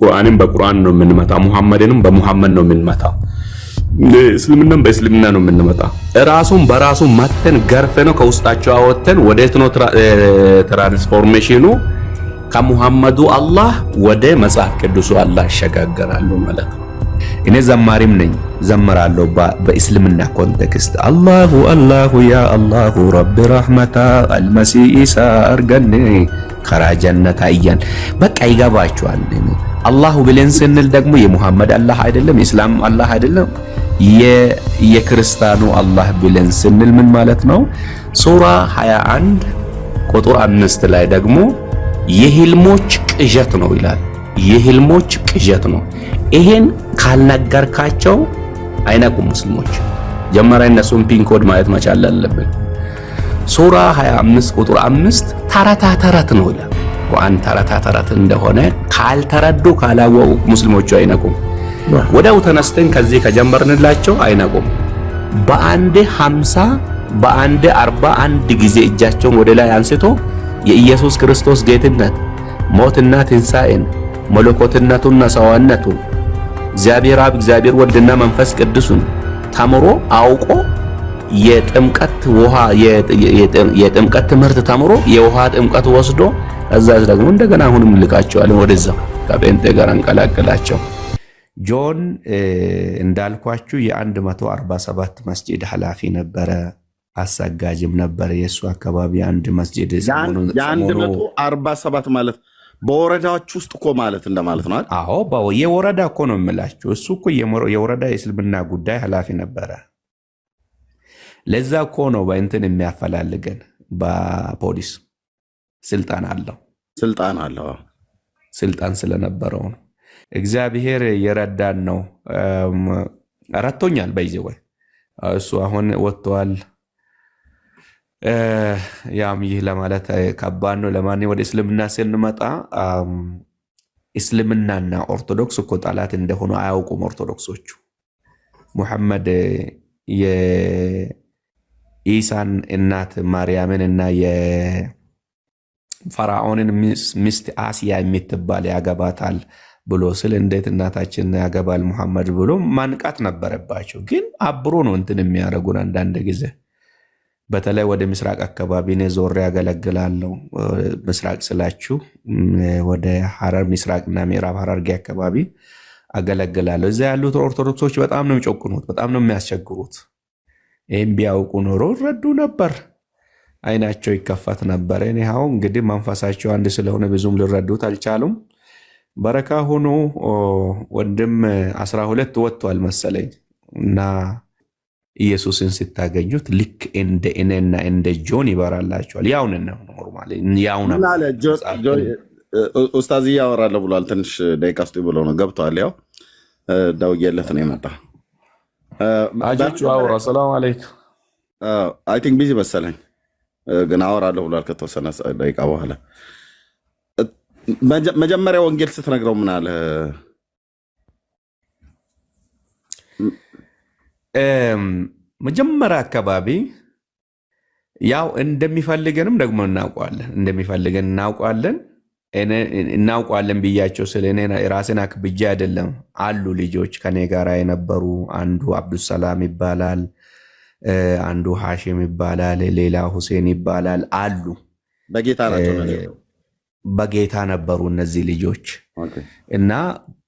ቁርአንን በቁርአን ነው የምንመታ፣ ሙሐመድንም በሙሐመድ ነው የምንመታ፣ እስልምናም በእስልምና ነው የምንመጣ። ራሱን በራሱ መተን ገርፈ ነው ከውስጣቸው አወጥተን ወዴት ነው transformation ኑ? ከሙሐመዱ አላህ ወደ መጽሐፍ ቅዱሱ አላህ ይሸጋገራሉ ማለት ነው። እኔ ዘማሪም ነኝ፣ ዘምራለሁ በእስልምና context። አላሁ አላሁ ያ አላሁ ረቢ ረህመታ አልመሲ ኢሳ አርገኔ ከራ ጀነታ እያን በቃ ይገባቸዋል። አላሁ ብለን ስንል ደግሞ የሙሐመድ አላህ አይደለም፣ የእስላም አላህ አይደለም፣ የክርስቲያኑ አላህ ብለን ስንል ምን ማለት ነው? ሱራ 21 ቁጥር 5 ላይ ደግሞ የህልሞች ቅዠት ነው ይላል። የህልሞች ቅዠት ነው። ይሄን ካልነገርካቸው አይነቁም ሙስሊሞች። ጀመራ እነሱን pin code ማየት መቻል አለብን። ሱራ 25 ቁጥር 5 ተረታ ተረት ነው ይላል። ቁርአን ተረታ ተረት እንደሆነ ካልተረዱ ካላወቁ ሙስሊሞቹ አይነቁም። ወዲያው ተነስተን ከዚህ ከጀመርንላቸው አይነቁም። በአንድ 50፣ በአንድ 40 አንድ ጊዜ እጃቸውን ወደ ላይ አንስቶ የኢየሱስ ክርስቶስ ጌትነት፣ ሞትና ትንሣኤን፣ መለኮትነቱና ሰዋነቱን፣ እግዚአብሔር አብ፣ እግዚአብሔር ወልድና መንፈስ ቅዱስን ተምሮ አውቆ የጥምቀት ውሃ የጥምቀት ትምህርት ተምሮ የውሃ ጥምቀት ወስዶ ከዛ ደግሞ እንደገና አሁንም ልቃቸዋለን ወደዛ ከጴንጤ ጋር እንቀላቅላቸው። ጆን እንዳልኳችሁ የ147 መስጂድ ኃላፊ ነበረ፣ አሰጋጅም ነበረ። የእሱ አካባቢ አንድ መስጂድ የአንድ ሰሞኑ 147 ማለት በወረዳዎች ውስጥ እኮ ማለት እንደማለት ነው አይደል? አዎ፣ የወረዳ እኮ ነው የምላችሁ። እሱ እኮ የወረዳ የእስልምና ጉዳይ ኃላፊ ነበረ። ለዛ እኮ ነው በእንትን የሚያፈላልገን፣ በፖሊስ ስልጣን አለው። ስልጣን አለው። ስልጣን ስለነበረው ነው። እግዚአብሔር የረዳን ነው። ረድቶኛል። በይዘ ወይ እሱ አሁን ወጥቷል። ያም ይህ ለማለት ከባድ ነው። ለማን ወደ እስልምና ስንመጣ እስልምናና ኦርቶዶክስ እኮ ጠላት እንደሆኑ አያውቁም። ኦርቶዶክሶቹ ሙሐመድ የኢሳን እናት ማርያምን እና የፈርዖንን ሚስት አሲያ የሚትባል ያገባታል ብሎ ስል እንዴት እናታችን ያገባል ሙሐመድ ብሎ ማንቃት ነበረባቸው። ግን አብሮ ነው እንትን የሚያደርጉን አንዳንድ ጊዜ፣ በተለይ ወደ ምስራቅ አካባቢ እኔ ዞሬ ያገለግላለሁ። ምስራቅ ስላችሁ ወደ ሐረር፣ ምስራቅና ምዕራብ ሐረርጌ አካባቢ አገለግላለሁ። እዚያ ያሉት ኦርቶዶክሶች በጣም ነው የሚጨቁኑት፣ በጣም ነው የሚያስቸግሩት። ይህም ቢያውቁ ኖሮ ረዱ ነበር፣ አይናቸው ይከፈት ነበር። እኔ አሁን እንግዲህ መንፈሳቸው አንድ ስለሆነ ብዙም ሊረዱት አልቻሉም። በረካ ሆኖ ወንድም 12 ወጥቷል መሰለኝ እና ኢየሱስን ስታገኙት ልክ እንደ እኔና እንደ ጆን ይበራላቸዋል። ያው ነን ነው፣ normally ያው ምን ነበር። አለ መጽሐፍ ኡስታዝ እያወራለሁ ብሏል። ትንሽ ደቂቃ ስጡኝ ብሎ ነው ገብቷል። ያው ደውዬለት ነው የመጣ። አጆቹ አውራ። ሰላም አለይኩም። I think busy መሰለኝ፣ ግን አወራለሁ ብሏል ከተወሰነ ደቂቃ በኋላ። መጀመሪያ ወንጌል ስትነግረው ምን አለ? መጀመሪያ አካባቢ ያው እንደሚፈልገንም ደግሞ እናውቀዋለን፣ እንደሚፈልገን እናውቀዋለን፣ እናውቀዋለን ብያቸው ስለ እኔ ራሴን አክብጄ አይደለም። አሉ ልጆች ከኔ ጋር የነበሩ፣ አንዱ አብዱሰላም ይባላል፣ አንዱ ሐሽም ይባላል፣ ሌላ ሁሴን ይባላል አሉ። በጌታ ናቸው እነዚህ? በጌታ ነበሩ እነዚህ ልጆች እና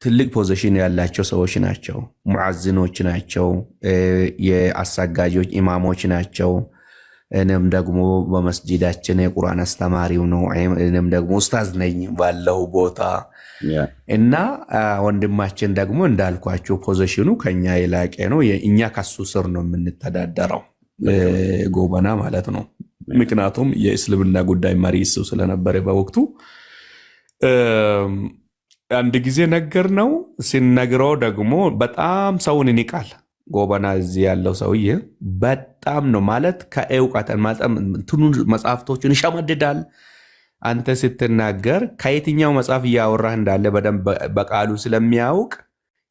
ትልቅ position ያላቸው ሰዎች ናቸው። ሙዓዝኖች ናቸው፣ የአሳጋጆች ኢማሞች ናቸው። እኔም ደግሞ በመስጂዳችን የቁርአን አስተማሪው ነው። እኔም ደግሞ ኡስታዝ ነኝ ባለው ቦታ እና ወንድማችን ደግሞ እንዳልኳቸው position ኑ ከኛ የላቀ ነው። እኛ ከሱ ስር ነው የምንተዳደረው፣ ጎበና ማለት ነው። ምክንያቱም የእስልምና ጉዳይ መሪ እሱ ስለነበረ በወቅቱ አንድ ጊዜ ነገር ነው ሲነግረው ደግሞ በጣም ሰውን ይንቃል። ጎበና እዚህ ያለው ሰውዬ በጣም ነው ማለት ከእውቀት እንትኑን መጽሐፍቶቹን ይሸመድዳል። አንተ ስትናገር ከየትኛው መጽሐፍ እያወራህ እንዳለ በደንብ በቃሉ ስለሚያውቅ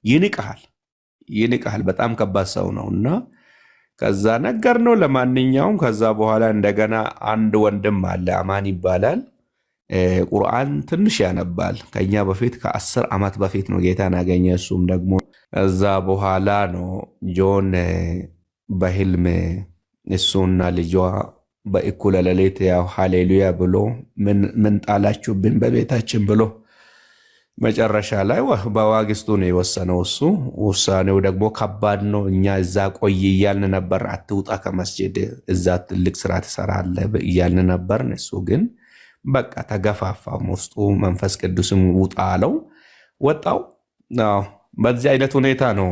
ይንቅሃል፣ ይንቅሃል። በጣም ከባድ ሰው ነው እና ከዛ ነገር ነው። ለማንኛውም ከዛ በኋላ እንደገና አንድ ወንድም አለ፣ አማን ይባላል። ቁርአን ትንሽ ያነባል። ከኛ በፊት ከ10 ዓመት በፊት ነው ጌታን ያገኘ። እሱም ደግሞ እዛ በኋላ ነው ጆን በህልም እሱና ልጇ በእኩለ ሌሊት ያው ሃሌሉያ ብሎ ምን ጣላችሁብን በቤታችን ብሎ መጨረሻ ላይ በዋግስቱ ነው የወሰነው። እሱ ውሳኔው ደግሞ ከባድ ነው። እኛ እዛ ቆይ እያልን ነበር። አትውጣ ከመስጅድ፣ እዛ ትልቅ ስራ ትሰራለህ እያልን ነበር። እሱ ግን በቃ ተገፋፋ። ውስጡ መንፈስ ቅዱስም ውጣ አለው፣ ወጣው። አዎ፣ በዚህ አይነት ሁኔታ ነው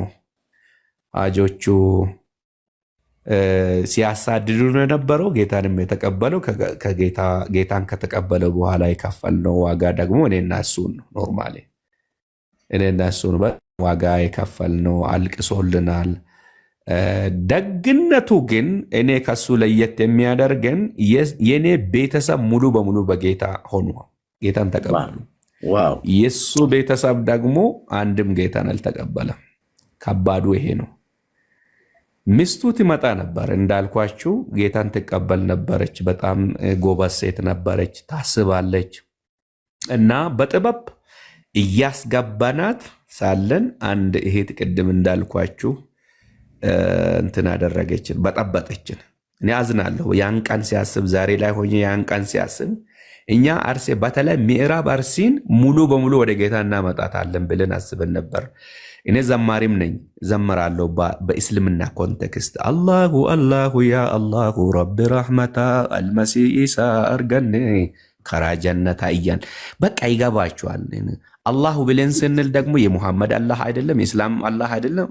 ሀጆቹ ሲያሳድዱ ነው የነበረው። ጌታንም የተቀበለው ጌታን ከተቀበለው በኋላ የከፈልነው ዋጋ ደግሞ እኔና እሱን ነው። Normally እኔና እሱን ዋጋ የከፈልነው፣ አልቅሶልናል። ደግነቱ ግን እኔ ከሱ ለየት የሚያደርገን የኔ ቤተሰብ ሙሉ በሙሉ በጌታ ሆኑ፣ ጌታን ተቀበሉ። የእሱ ቤተሰብ ደግሞ አንድም ጌታን አልተቀበለም። ከባዱ ይሄ ነው። ሚስቱ ትመጣ ነበር፣ እንዳልኳችሁ ጌታን ትቀበል ነበረች። በጣም ጎበዝ ሴት ነበረች፣ ታስባለች እና በጥበብ እያስገባናት ሳለን አንድ እህት ቅድም እንዳልኳችሁ እንትን አደረገችን፣ በጠበጠችን። እኔ አዝናለሁ። ያን ቀን ሲያስብ፣ ዛሬ ላይ ሆኜ ያን ቀን ሲያስብ፣ እኛ አርሴ በተለይ ምዕራብ አርሲን ሙሉ በሙሉ ወደ ጌታ እናመጣታለን ብለን አስበን ነበር። እኔ ዘማሪም ነኝ፣ ዘምራለሁ በእስልምና context الله الله يا الله ربي رحمة المسيح عيسى arganne karaa jannata እያን በቃ ይገባቸዋል። አላሁ ብለን ስንል ደግሞ የሙሐመድ አላህ አይደለም፣ የእስላም አላህ አይደለም፣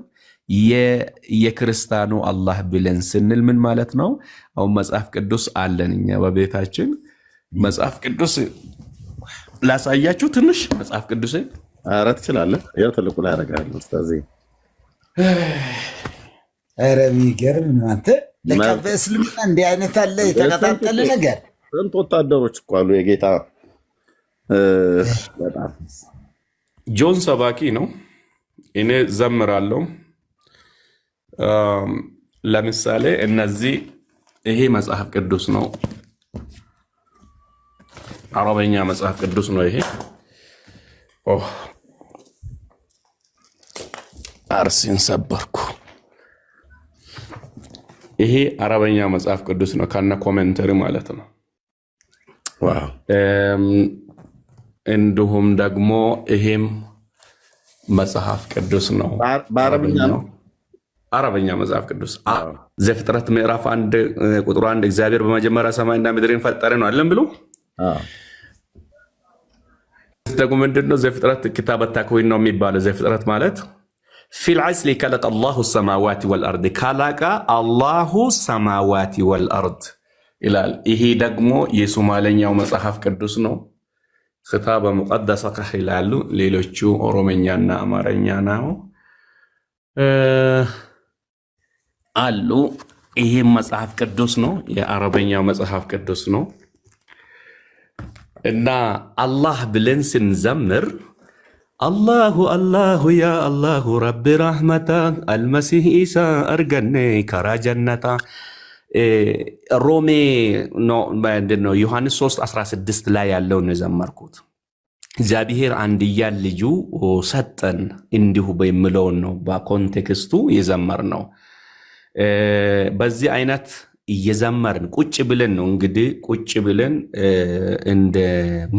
የክርስቲያኑ አላህ ብለን ስንል ምን ማለት ነው? አሁን መጽሐፍ ቅዱስ አለን እኛ በቤታችን። መጽሐፍ ቅዱስ ላሳያችሁ ትንሽ መጽሐፍ ቅዱስ። ኧረ ትችላለህ። ያው ትልቁ ላይ አደርግሃለሁ ኡስታዝ። ኧረ የሚገርም ነው። አንተ ለካ በእስልምና እንዲህ አይነት አለ የተቀጣጠለ ነገር። ስንት ወታደሮች እኮ አሉ የጌታ በጣም። ጆን ሰባኪ ነው። እኔ ዘምራለሁ። ለምሳሌ እነዚህ ይሄ መጽሐፍ ቅዱስ ነው። አረበኛ መጽሐፍ ቅዱስ ነው ይሄ። አርሲን ሰበርኩ። ይሄ አረበኛ መጽሐፍ ቅዱስ ነው ከነ commentary ማለት ነው። እንዲሁም ደግሞ ይሄም መጽሐፍ ቅዱስ ነው። በአረብኛ ነው። አረበኛ መጽሐፍ ቅዱስ። ዘፍጥረት ምዕራፍ 1 ቁጥር 1 እግዚአብሔር በመጀመሪያ ሰማይና ምድርን ፈጠረ ነው አለን ብሎ ደግሞ ምንድን ነው? ዘፍጥረት كتاب التكوين ነው የሚባለው። ዘፍጥረት ማለት في الأصل خلق الله السماوات والأرض፣ خلق الله السماوات والأرض ይላል። ይሄ ደግሞ የሶማለኛው መጽሐፍ ቅዱስ ነው። كتاب مقدس ይላሉ። ሌሎቹ ኦሮመኛና አማርኛ ነው አሉ። ይሄም መጽሐፍ ቅዱስ ነው፣ የአረበኛው መጽሐፍ ቅዱስ ነው። እና አላህ ብለን ስንዘምር الله الله يا الله ربي رحمة المسيح عيسى arganne karaa jannata ሮሜ ምንድን ነው፣ ዮሐንስ 3 16 ላይ ያለውን ነው የዘመርኩት። እግዚአብሔር አንድያ ልጁ ሰጠን እንዲሁ በሚለውን ነው በ context ኡ የዘመርነው። በዚህ አይነት እየዘመርን ቁጭ ብለን ነው እንግዲህ፣ ቁጭ ብለን እንደ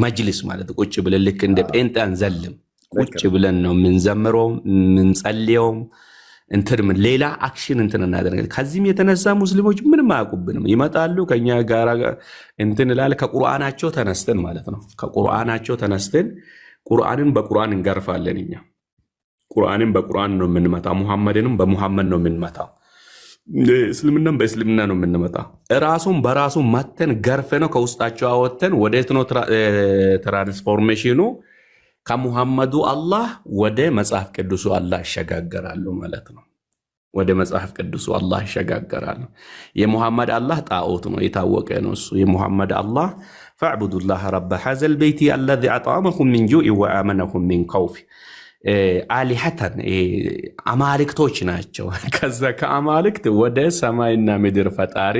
መጅሊስ ማለት ቁጭ ብለን ልክ እንደ ጴንጤ አንዘልም። ቁጭ ብለን ነው የምንዘምረው፣ የምንጸልየው፣ እንትን ምን ሌላ action እንትን እናደርጋለን። ከዚህም የተነሳ ሙስሊሞች ምንም አያውቁብንም። ይመጣሉ ከኛ ጋር እንትን እላለ ከቁርአናቸው ተነስተን ማለት ነው። ከቁርአናቸው ተነስተን ቁርአንን በቁርአን እንገርፋለን። እኛ ቁርአንን በቁርአን ነው የምንመታ፣ ሙሐመድንም በሙሐመድ ነው የምንመታው። እስልምናም በእስልምና ነው የምንመጣ። ራሱን በራሱ መተን ገርፈ ነው ከውስጣቸው አወተን ወዴት ነው transformation ኑ? ከሙሐመዱ አላህ ወደ መጽሐፍ ቅዱሱ አላህ ይሸጋገራሉ ማለት ነው። ወደ መጽሐፍ ቅዱሱ አላህ ይሸጋገራሉ። የሙሐመድ አላህ ጣዖት ነው፣ የታወቀ ነው እሱ። የሙሐመድ አላህ فاعبدوا الله رب هذا البيت الذي أطعمهم من جوع وآمنهم من خوف፣ آلهة አማልክቶች ናቸው። ከዛ ከአማልክት ወደ ሰማይና ምድር ፈጣሪ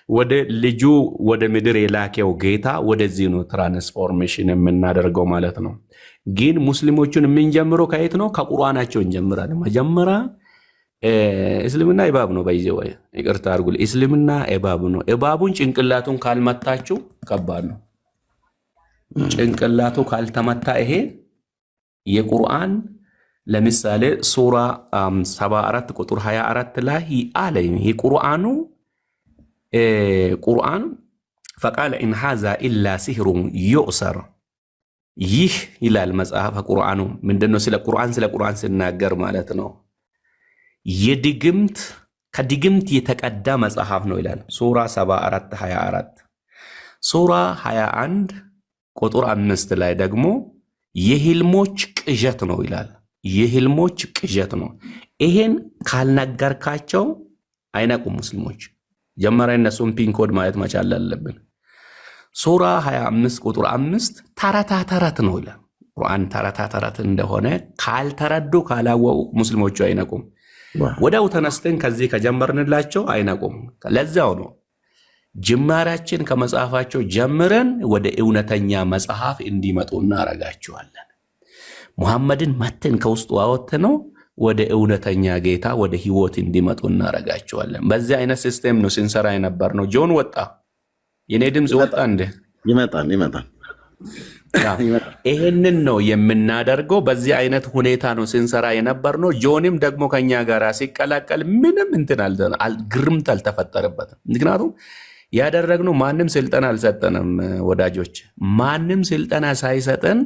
ወደ ልጁ ወደ ምድር የላከው ጌታ ወደዚህ ነው transformation የምናደርገው ማለት ነው። ግን ሙስሊሞቹን የምንጀምረው ከየት ነው? ከቁርአናቸው እንጀምራለን። መጀመሪያ እስልምና እባብ ነው። By the way ይቅርታ አድርጉልኝ። እስልምና እባብ ነው። እባቡን ጭንቅላቱን ካልመታችሁ ከባድ ነው። ጭንቅላቱ ካልተመታ ይሄ የቁርአን ለምሳሌ ሱራ 74 ቁጥር 24 ላይ አለ ይሄ ቁርአኑ ቁርአን فقال إن هذا إلا سحر يؤثر ይህ ይላል መጽሐፈ ቁርአኑ ምንድነው? ስለ ቁርአን ሲናገር ማለት ነው። የድግምት ከድግምት የተቀዳ መጽሐፍ ነው ይላል። ሱራ 74 24፣ ሱራ 21 ቁጥር 5 ላይ ደግሞ የህልሞች ቅዠት ነው ይላል። የህልሞች ቅዠት ነው። ይሄን ካልነገርካቸው አይነቁም ሙስሊሞች። መጀመሪያ እነሱን pin code ማየት መቻል አለብን። ሱራ 25 ቁጥር 5 ተረታ ተረት ነው ይላል። ቁርአን ተረታ ተረት እንደሆነ ካልተረዱ ካላወቁ ሙስሊሞቹ አይነቁም። ወዲያው ተነስተን ከዚህ ከጀመርንላቸው አይነቁም። ለዛው ነው ጅማሬያችን ከመጽሐፋቸው ጀምረን ወደ እውነተኛ መጽሐፍ እንዲመጡ እናረጋቸዋለን። ሙሐመድን መተን ከውስጡ አወጥተነው ወደ እውነተኛ ጌታ ወደ ህይወት እንዲመጡ እናረጋቸዋለን። በዚህ አይነት system ነው ስንሰራ የነበር ነው። ጆን ወጣ፣ የኔ ድምፅ ወጣ እንዴ? ይመጣል ይመጣል። ይሄንን ነው የምናደርገው። በዚህ አይነት ሁኔታ ነው ስንሰራ የነበር ነው። ጆንም ደግሞ ከኛ ጋር ሲቀላቀል ምንም እንትን ግርምት አልተፈጠረበትም። ምክንያቱም ያደረግነው ማንም ስልጠና አልሰጠንም ወዳጆች፣ ማንም ስልጠና ሳይሰጠን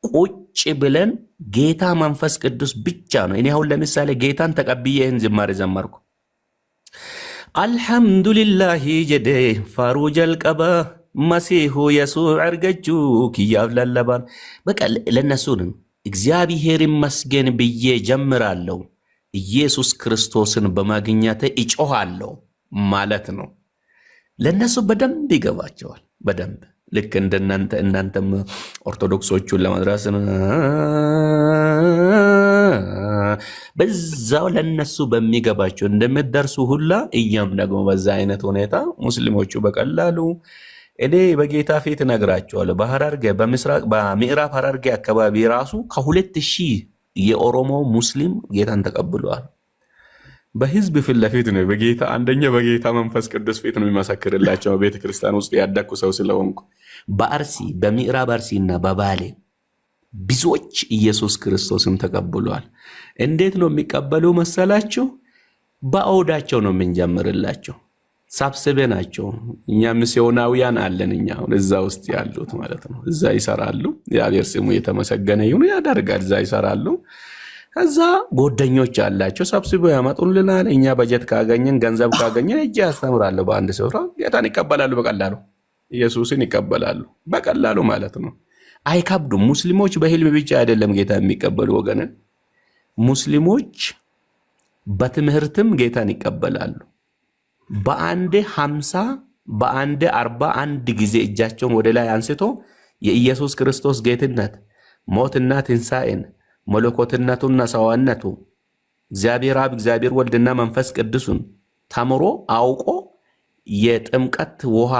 ቁጭ ብለን ጌታ መንፈስ ቅዱስ ብቻ ነው። እኔ አሁን ለምሳሌ ጌታን ተቀብዬ ይህን ዝማሬ ዘመርኩ። الحمد لله jedhee faaruu jalqaba Masiihuu Yesuus argachuu kiyyaaf lallabaan በቃ ለነሱ ነው። እግዚአብሔር ይመስገን ብዬ ጀምራለሁ። ኢየሱስ ክርስቶስን በማግኘቴ እጮሃለሁ ማለት ነው። ለነሱ በደንብ ይገባቸዋል። በደንብ ልክ እንደናንተ እናንተም ኦርቶዶክሶቹን ለመድረስ በዛው ለነሱ በሚገባቸው እንደምትደርሱ ሁላ እኛም ደግሞ በዛ አይነት ሁኔታ ሙስሊሞቹ በቀላሉ እኔ በጌታ ፊት እነግራቸዋለሁ። በሐረርጌ በምስራቅ በምዕራብ ሐረርጌ አካባቢ ራሱ ከ2000 የኦሮሞ ሙስሊም ጌታን ተቀብለዋል። በህዝብ ፊት ለፊት ነው። በጌታ አንደኛ በጌታ መንፈስ ቅዱስ ፊት ነው የሚመሰክርላቸው። ቤተ ክርስቲያን ውስጥ ያደግኩ ሰው ስለሆንኩ በአርሲ በምዕራብ አርሲ እና በባሌ ብዙዎች ኢየሱስ ክርስቶስን ተቀብለዋል። እንዴት ነው የሚቀበሉ መሰላችሁ? በአውዳቸው ነው የምንጀምርላቸው። ሰብስበናቸው እኛ ሚስዮናውያን አለን። እኛ አሁን እዛ ውስጥ ያሉት ማለት ነው። እዛ ይሰራሉ። እግዚአብሔር ስሙ የተመሰገነ ይሁን። ያደርጋል። እዛ ይሰራሉ። ከዛ ጓደኞች አላቸው፣ ሰብስበው ያመጡልናል። እኛ በጀት ካገኘን ገንዘብ ካገኘን እጅ ያስተምራለሁ። በአንድ ስፍራ ጌታን ይቀበላሉ በቀላሉ ኢየሱስን ይቀበላሉ በቀላሉ ማለት ነው። አይከብዱም። ሙስሊሞች በህልም ብቻ አይደለም ጌታ የሚቀበሉ ወገንን፣ ሙስሊሞች በትምህርትም ጌታን ይቀበላሉ። በአንዴ 50 በአንዴ 40 አንድ ጊዜ እጃቸውን ወደ ላይ አንስቶ የኢየሱስ ክርስቶስ ጌትነት ሞትና ትንሣኤን መለኮትነቱና ሰዋነቱ እግዚአብሔር አብ እግዚአብሔር ወልድና መንፈስ ቅዱስን ተምሮ አውቆ የጥምቀት ውሃ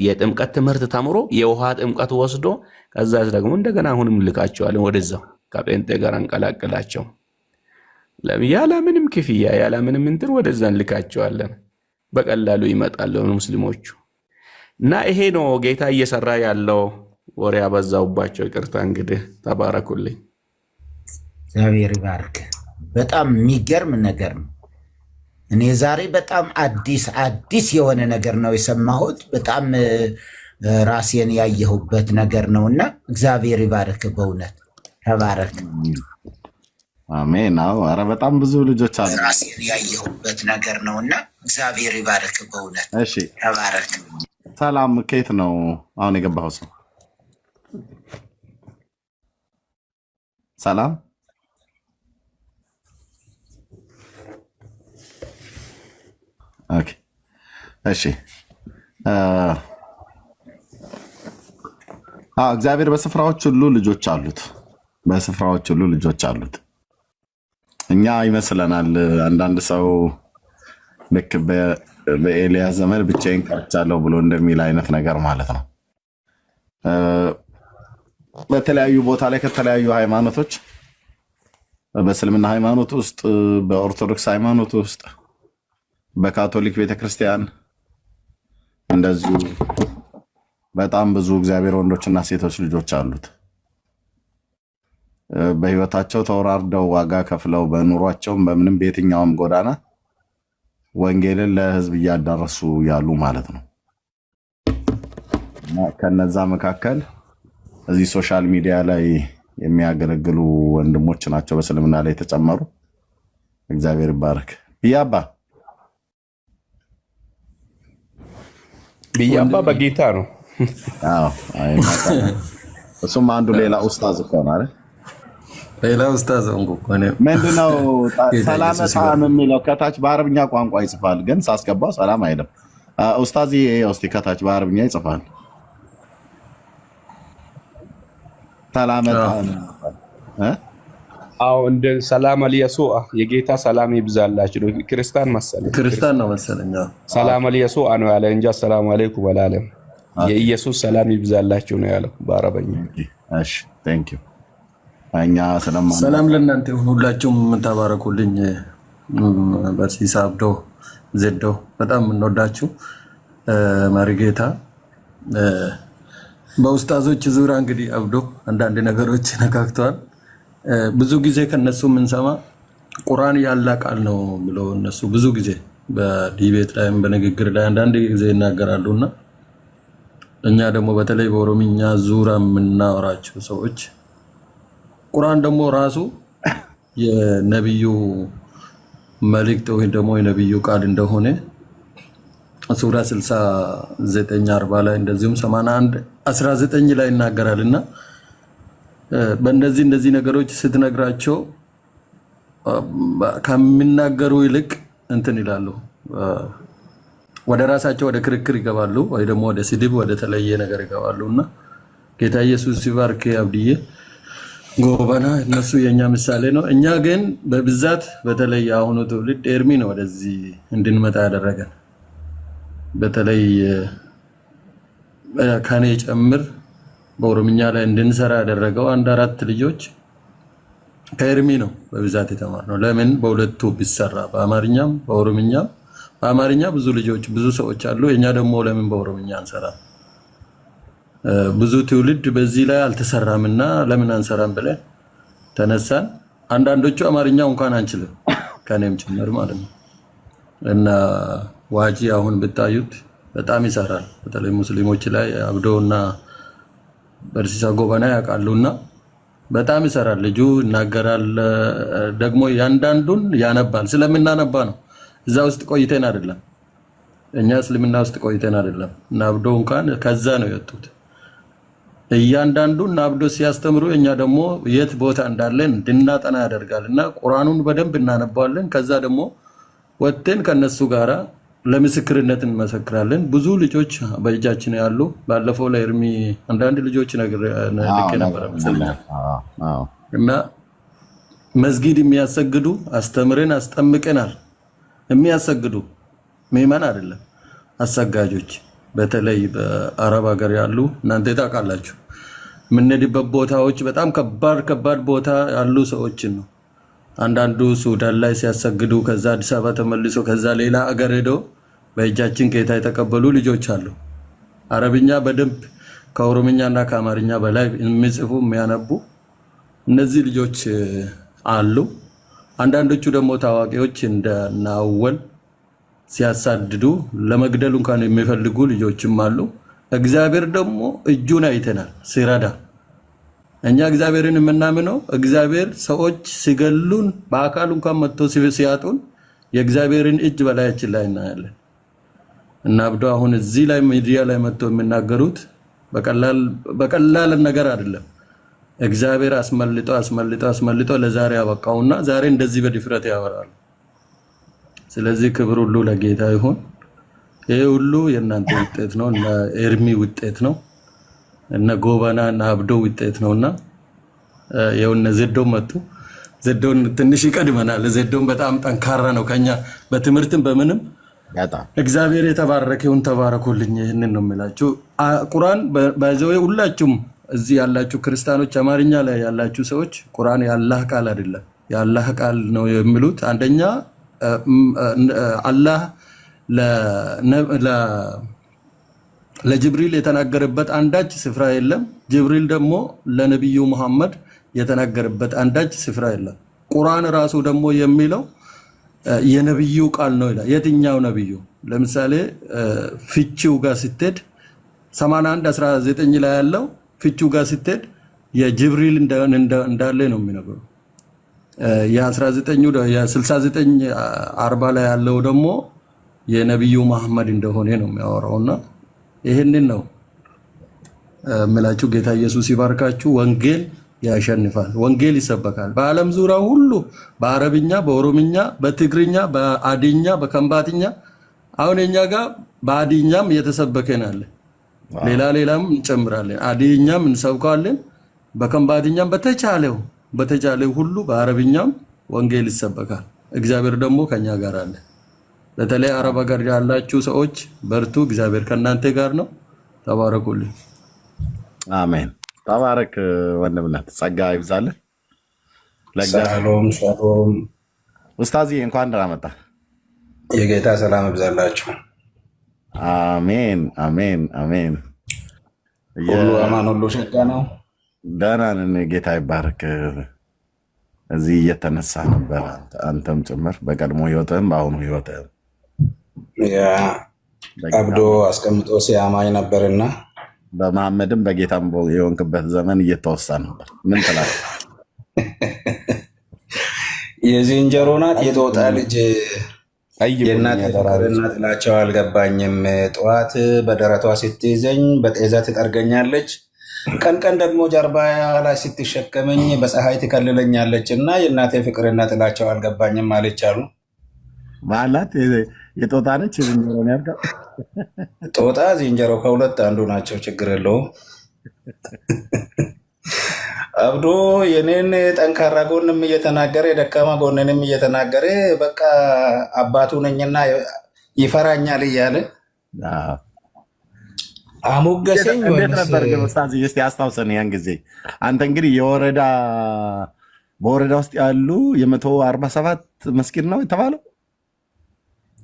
የጥምቀት ትምህርት ተምሮ የውሃ ጥምቀት ወስዶ ከዛ ደግሞ እንደገና አሁንም ልካቸዋለን ወደዛው ከጴንጤ ጋር አንቀላቅላቸው ያለ ምንም ክፍያ ያለ ምንም እንትን ወደዛ እንልካቸዋለን። በቀላሉ ይመጣሉ ሙስሊሞቹ። እና ይሄ ነው ጌታ እየሰራ ያለው። ወሬ ያበዛውባቸው ይቅርታ። እንግዲህ ተባረኩልኝ። እግዚአብሔር ይባርክ። በጣም የሚገርም ነገር ነው። እኔ ዛሬ በጣም አዲስ አዲስ የሆነ ነገር ነው የሰማሁት። በጣም ራሴን ያየሁበት ነገር ነው እና እግዚአብሔር ይባርክ። በእውነት ተባረክ። አሜን። አዎ፣ ኧረ በጣም ብዙ ልጆች አሉ። ራሴን ያየሁበት ነገር ነው እና እግዚአብሔር ይባርክ። በእውነት እሺ፣ ተባረክ። ሰላም፣ ከየት ነው አሁን የገባኸው ሰው? ሰላም፣ okay፣ እሺ። እግዚአብሔር በስፍራዎች ሁሉ ልጆች አሉት። በስፍራዎች ሁሉ ልጆች አሉት። እኛ ይመስለናል አንዳንድ ሰው ልክ በኤልያስ ዘመን ብቻዬን ቀርቻለሁ ብሎ እንደሚል አይነት ነገር ማለት ነው። በተለያዩ ቦታ ላይ ከተለያዩ ሃይማኖቶች፣ በእስልምና ሃይማኖት ውስጥ፣ በኦርቶዶክስ ሃይማኖት ውስጥ፣ በካቶሊክ ቤተክርስቲያን እንደዚሁ በጣም ብዙ እግዚአብሔር ወንዶችና ሴቶች ልጆች አሉት። በህይወታቸው ተወራርደው ዋጋ ከፍለው በኑሯቸውም በምንም በየትኛውም ጎዳና ወንጌልን ለህዝብ እያዳረሱ ያሉ ማለት ነው። እና ከነዛ መካከል እዚህ social media ላይ የሚያገለግሉ ወንድሞች ናቸው በእስልምና ላይ የተጨመሩ። እግዚአብሔር ይባረክ። ብያባ። ብያባ በጌታ ነው። አዎ፣ አይ፣ እሱም አንዱ ሌላ ኡስታዝ እኮ ነው አይደል? ሌላ ኡስታዝ ሆንኩ እኮ እኔም። ምንድነው? ጌታ ሰላም ኢየሱስ ጣዕም ይባርክ። የሚለው ከታች በአረብኛ ቋንቋ ይጽፋል፣ ግን ሳስገባው ሰላም አይልም። ኡስታዝ እስቲ ከታች በአረብኛ ይጽፋል። ሰላም ጣዕም እ? አዎ፣ እንደ ሰላም አልየሱአ የጌታ ሰላም ይብዛላችሁ ነው። ክርስቲያን መሰለኝ። ክርስቲያን ነው መሰለኝ። አዎ። ሰላም አልየሱአ ነው ያለ እንጂ አሰላሙ አለይኩም አላለም። የኢየሱስ ሰላም ይብዛላችሁ ነው ያለው በአረበኛ። እሺ፣ thank you፣ እኛ ስለማን ሰላም ለእናንተ ይሁን። ሁላችሁም ተባረኩልኝ። በርሲሳ፣ አብዶ፣ ዘዶ በጣም የምንወዳችሁ መሪጌታ። በኡስታዞች ዙሪያ እንግዲህ አብዶ አንዳንድ ነገሮች ነካክተዋል። ብዙ ጊዜ ከነሱ የምንሰማ ቁርአን ያላ ቃል ነው ብለው እነሱ ብዙ ጊዜ በ debate ላይም በንግግር ላይ አንዳንድ ጊዜ ይናገራሉ እና እኛ ደግሞ በተለይ በኦሮምኛ ዙሪያ የምናወራቸው ሰዎች ቁርአን ደግሞ ራሱ የነቢዩ መልእክት ወይም ደግሞ የነቢዩ ቃል እንደሆነ ሱራ 69 40 ላይ እንደዚሁም 81 19 ላይ ይናገራል እና በእነዚህ እነዚህ ነገሮች ስትነግራቸው ከሚናገሩ ይልቅ እንትን ይላሉ፣ ወደ ራሳቸው ወደ ክርክር ይገባሉ፣ ወይ ደግሞ ወደ ስድብ ወደ ተለየ ነገር ይገባሉ እና ጌታ ኢየሱስ ሲባርክ አብድዬ፣ ጎበና፣ እነሱ የእኛ ምሳሌ ነው። እኛ ግን በብዛት በተለይ የአሁኑ ትውልድ ኤርሚ ነው ወደዚህ እንድንመጣ ያደረገን። በተለይ ከኔ ጨምር በኦሮምኛ ላይ እንድንሰራ ያደረገው አንድ አራት ልጆች ከኤርሚ ነው በብዛት የተማርነው። ለምን በሁለቱ ቢሰራ በአማርኛም በኦሮምኛም፣ በአማርኛ ብዙ ልጆች ብዙ ሰዎች አሉ። የኛ ደግሞ ለምን በኦሮምኛ አንሰራም? ብዙ ትውልድ በዚህ ላይ አልተሰራምና ለምን አንሰራም ብለን ተነሳን። አንዳንዶቹ አማርኛ እንኳን አንችልም ከኔም ጭምር ማለት ነው። እና ዋጂ አሁን ብታዩት በጣም ይሰራል። በተለይ ሙስሊሞች ላይ አብዶ እና በርሲሳ ጎበና ያውቃሉና በጣም ይሰራል። ልጁ ይናገራል፣ ደግሞ ያንዳንዱን ያነባል። ስለምናነባ ነው። እዛ ውስጥ ቆይተን አይደለም፣ እኛ እስልምና ውስጥ ቆይተን አይደለም። እና አብዶ እንኳን ከዛ ነው የወጡት። እያንዳንዱ እና አብዶ ሲያስተምሩ እኛ ደግሞ የት ቦታ እንዳለን እንድናጠና ያደርጋል። እና ቁርአኑን በደንብ እናነባዋለን። ከዛ ደግሞ ወጥተን ከነሱ ጋራ ለምስክርነት እንመሰክራለን። ብዙ ልጆች በእጃችን ያሉ፣ ባለፈው ለኤርሚ አንዳንድ ልጆች ልኬ ነበረ መሰለኝ እና መስጊድ የሚያሰግዱ አስተምረን አስጠምቀናል። የሚያሰግዱ ምዕመን አይደለም አሰጋጆች፣ በተለይ በአረብ ሀገር ያሉ እናንተ ታውቃላችሁ። የምንሄድበት ቦታዎች በጣም ከባድ ከባድ ቦታ ያሉ ሰዎችን ነው። አንዳንዱ ሱዳን ላይ ሲያሰግዱ ከዛ አዲስ አበባ ተመልሶ ከዛ ሌላ አገር ሄዶ በእጃችን ጌታ የተቀበሉ ልጆች አሉ። አረብኛ በደንብ ከኦሮምኛ እና ከአማርኛ በላይ የሚጽፉ የሚያነቡ እነዚህ ልጆች አሉ። አንዳንዶቹ ደግሞ ታዋቂዎች እንደ ናወል ሲያሳድዱ ለመግደል እንኳን የሚፈልጉ ልጆችም አሉ። እግዚአብሔር ደግሞ እጁን አይተናል ሲረዳ። እኛ እግዚአብሔርን የምናምነው እግዚአብሔር ሰዎች ሲገሉን በአካል እንኳን መጥቶ ሲያጡን የእግዚአብሔርን እጅ በላያችን ላይ እናያለን። እና አብዶ አሁን እዚህ ላይ ሚዲያ ላይ መጥቶ የሚናገሩት በቀላል ነገር አይደለም። እግዚአብሔር አስመልጦ አስመልጦ አስመልጦ ለዛሬ ያበቃውና ዛሬ እንደዚህ በድፍረት ያወራሉ። ስለዚህ ክብር ሁሉ ለጌታ ይሁን። ይሄ ሁሉ የእናንተ ውጤት ነው፣ እነ ኤርሚ ውጤት ነው፣ እነ ጎበና እና አብዶ ውጤት ነውና ይኸው እነ ዘዶ መጡ። ዘዶን ትንሽ ይቀድመናል። ዘዶን በጣም ጠንካራ ነው ከኛ በትምህርትም በምንም። በጣም እግዚአብሔር የተባረከውን ተባረኩልኝ። ይህንን ነው የምላችሁ። ቁርአን by the way ሁላችሁም እዚህ ያላችሁ ክርስቲያኖች፣ አማርኛ ላይ ያላችሁ ሰዎች ቁርአን የአላህ ቃል አይደለም፣ የአላህ ቃል ነው የሚሉት አንደኛ አላህ ለጅብሪል የተናገረበት አንዳች ስፍራ የለም። ጅብሪል ደግሞ ለነቢዩ መሐመድ የተናገረበት አንዳች ስፍራ የለም። ቁርአን ራሱ ደግሞ የሚለው የነብዩ ቃል ነው ይላል። የትኛው ነብዩ? ለምሳሌ ፍቺው ጋር ስትሄድ 81 19 ላይ ያለው ፍቺው ጋር ስትሄድ የጅብሪል እንዳለ ነው የሚነግረው። የ19 የ69 40 ላይ ያለው ደግሞ የነቢዩ መሐመድ እንደሆነ ነው የሚያወራውና ይህንን ነው የምላችሁ። ጌታ ኢየሱስ ይባርካችሁ። ወንጌል ያሸንፋል። ወንጌል ይሰበካል በዓለም ዙሪያ ሁሉ በአረብኛ፣ በኦሮምኛ፣ በትግርኛ፣ በአዲኛ፣ በከምባትኛ። አሁን የኛ ጋር በአዲኛም እየተሰበከ ነው ያለ። ሌላ ሌላም እንጨምራለን። አዲኛም እንሰብከዋለን። በከምባትኛም በተቻለው ሁሉ በአረብኛም ወንጌል ይሰበካል። እግዚአብሔር ደግሞ ከኛ ጋር አለ። በተለይ አረብ ሀገር ያላችሁ ሰዎች በርቱ። እግዚአብሔር ከእናንተ ጋር ነው። ተባረኩልኝ። አሜን። ተባረክ ወንድምነት፣ ጸጋ ይብዛልህ። ለእግዚአብሔር ሻሎም ሻሎም። ኡስታዚ እንኳን ደህና መጣህ። የጌታ ሰላም ይብዛላችሁ። አሜን አሜን አሜን። ሁሉ አማን፣ ሁሉ ሸጋ ነው። ደህና ነን፣ ጌታ ይባረክ። እዚህ እየተነሳ ነበር፣ አንተም ጭምር በቀድሞ ህይወትህም በአሁኑ ህይወትህም። ያ አብዶ አስቀምጦ ሲያማኝ ነበርና በመሐመድም በጌታም የሆንክበት ዘመን እየተወሳ ነበር። ምን ትላለህ? የዝንጀሮ ናት የጦጣ ልጅ የእናቴ ፍቅርና ጥላቸው አልገባኝም። ጠዋት በደረቷ ስትይዘኝ በጤዛ ትጠርገኛለች፣ ቀን ቀን ደግሞ ጀርባ ላይ ስትሸከመኝ በፀሐይ ትከልለኛለች እና የእናቴ ፍቅርና ጥላቸው አልገባኝም አለች አሉ። ማናት? የጦጣ ነች የዝንጀሮ ነው ያልከው? ጦጣ ዝንጀሮ ከሁለት አንዱ ናቸው። ችግር የለውም። አብዶ የኔን ጠንካራ ጎንም እየተናገረ የደካማ ጎንንም እየተናገረ በቃ አባቱ ነኝና ይፈራኛል እያለ አሞገሰኝ። እንዴት ወይንስ ነበር ግን ኡስታዝ? እስኪ አስታውሰን ያን ጊዜ። አንተ እንግዲህ የወረዳ በወረዳ ውስጥ ያሉ የ147 መስጊድ ነው የተባለው።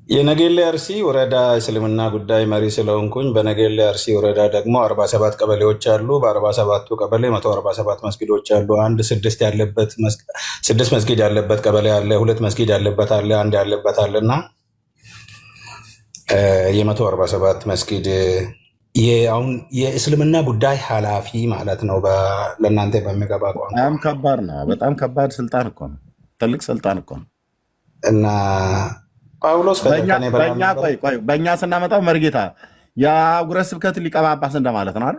የነጌሌ አርሲ ወረዳ እስልምና ጉዳይ መሪ ስለሆንኩኝ በነጌሌ አርሲ ወረዳ ደግሞ 47 ቀበሌዎች አሉ። በ47ቱ ቀበሌ 147 መስጊዶች አሉ። አንድ ስድስት መስጊድ ያለበት ቀበሌ አለ። ሁለት መስጊድ ያለበት አለ። አንድ ያለበት አለ እና የ147 መስጊድ አሁን የእስልምና ጉዳይ ኃላፊ ማለት ነው። ለእናንተ በሚገባ ቋንቋ። በጣም ከባድ ነው። በጣም ከባድ ስልጣን እኮ ነው። ትልቅ ስልጣን እኮ ነው። እና ጳውሎስ ከኔ በላይ በእኛ ነበር። ቆይ ቆይ፣ በእኛ ስናመጣው መርጌታ የአህጉረ ስብከት ሊቀ ጳጳስ እንደማለት ነው አይደል?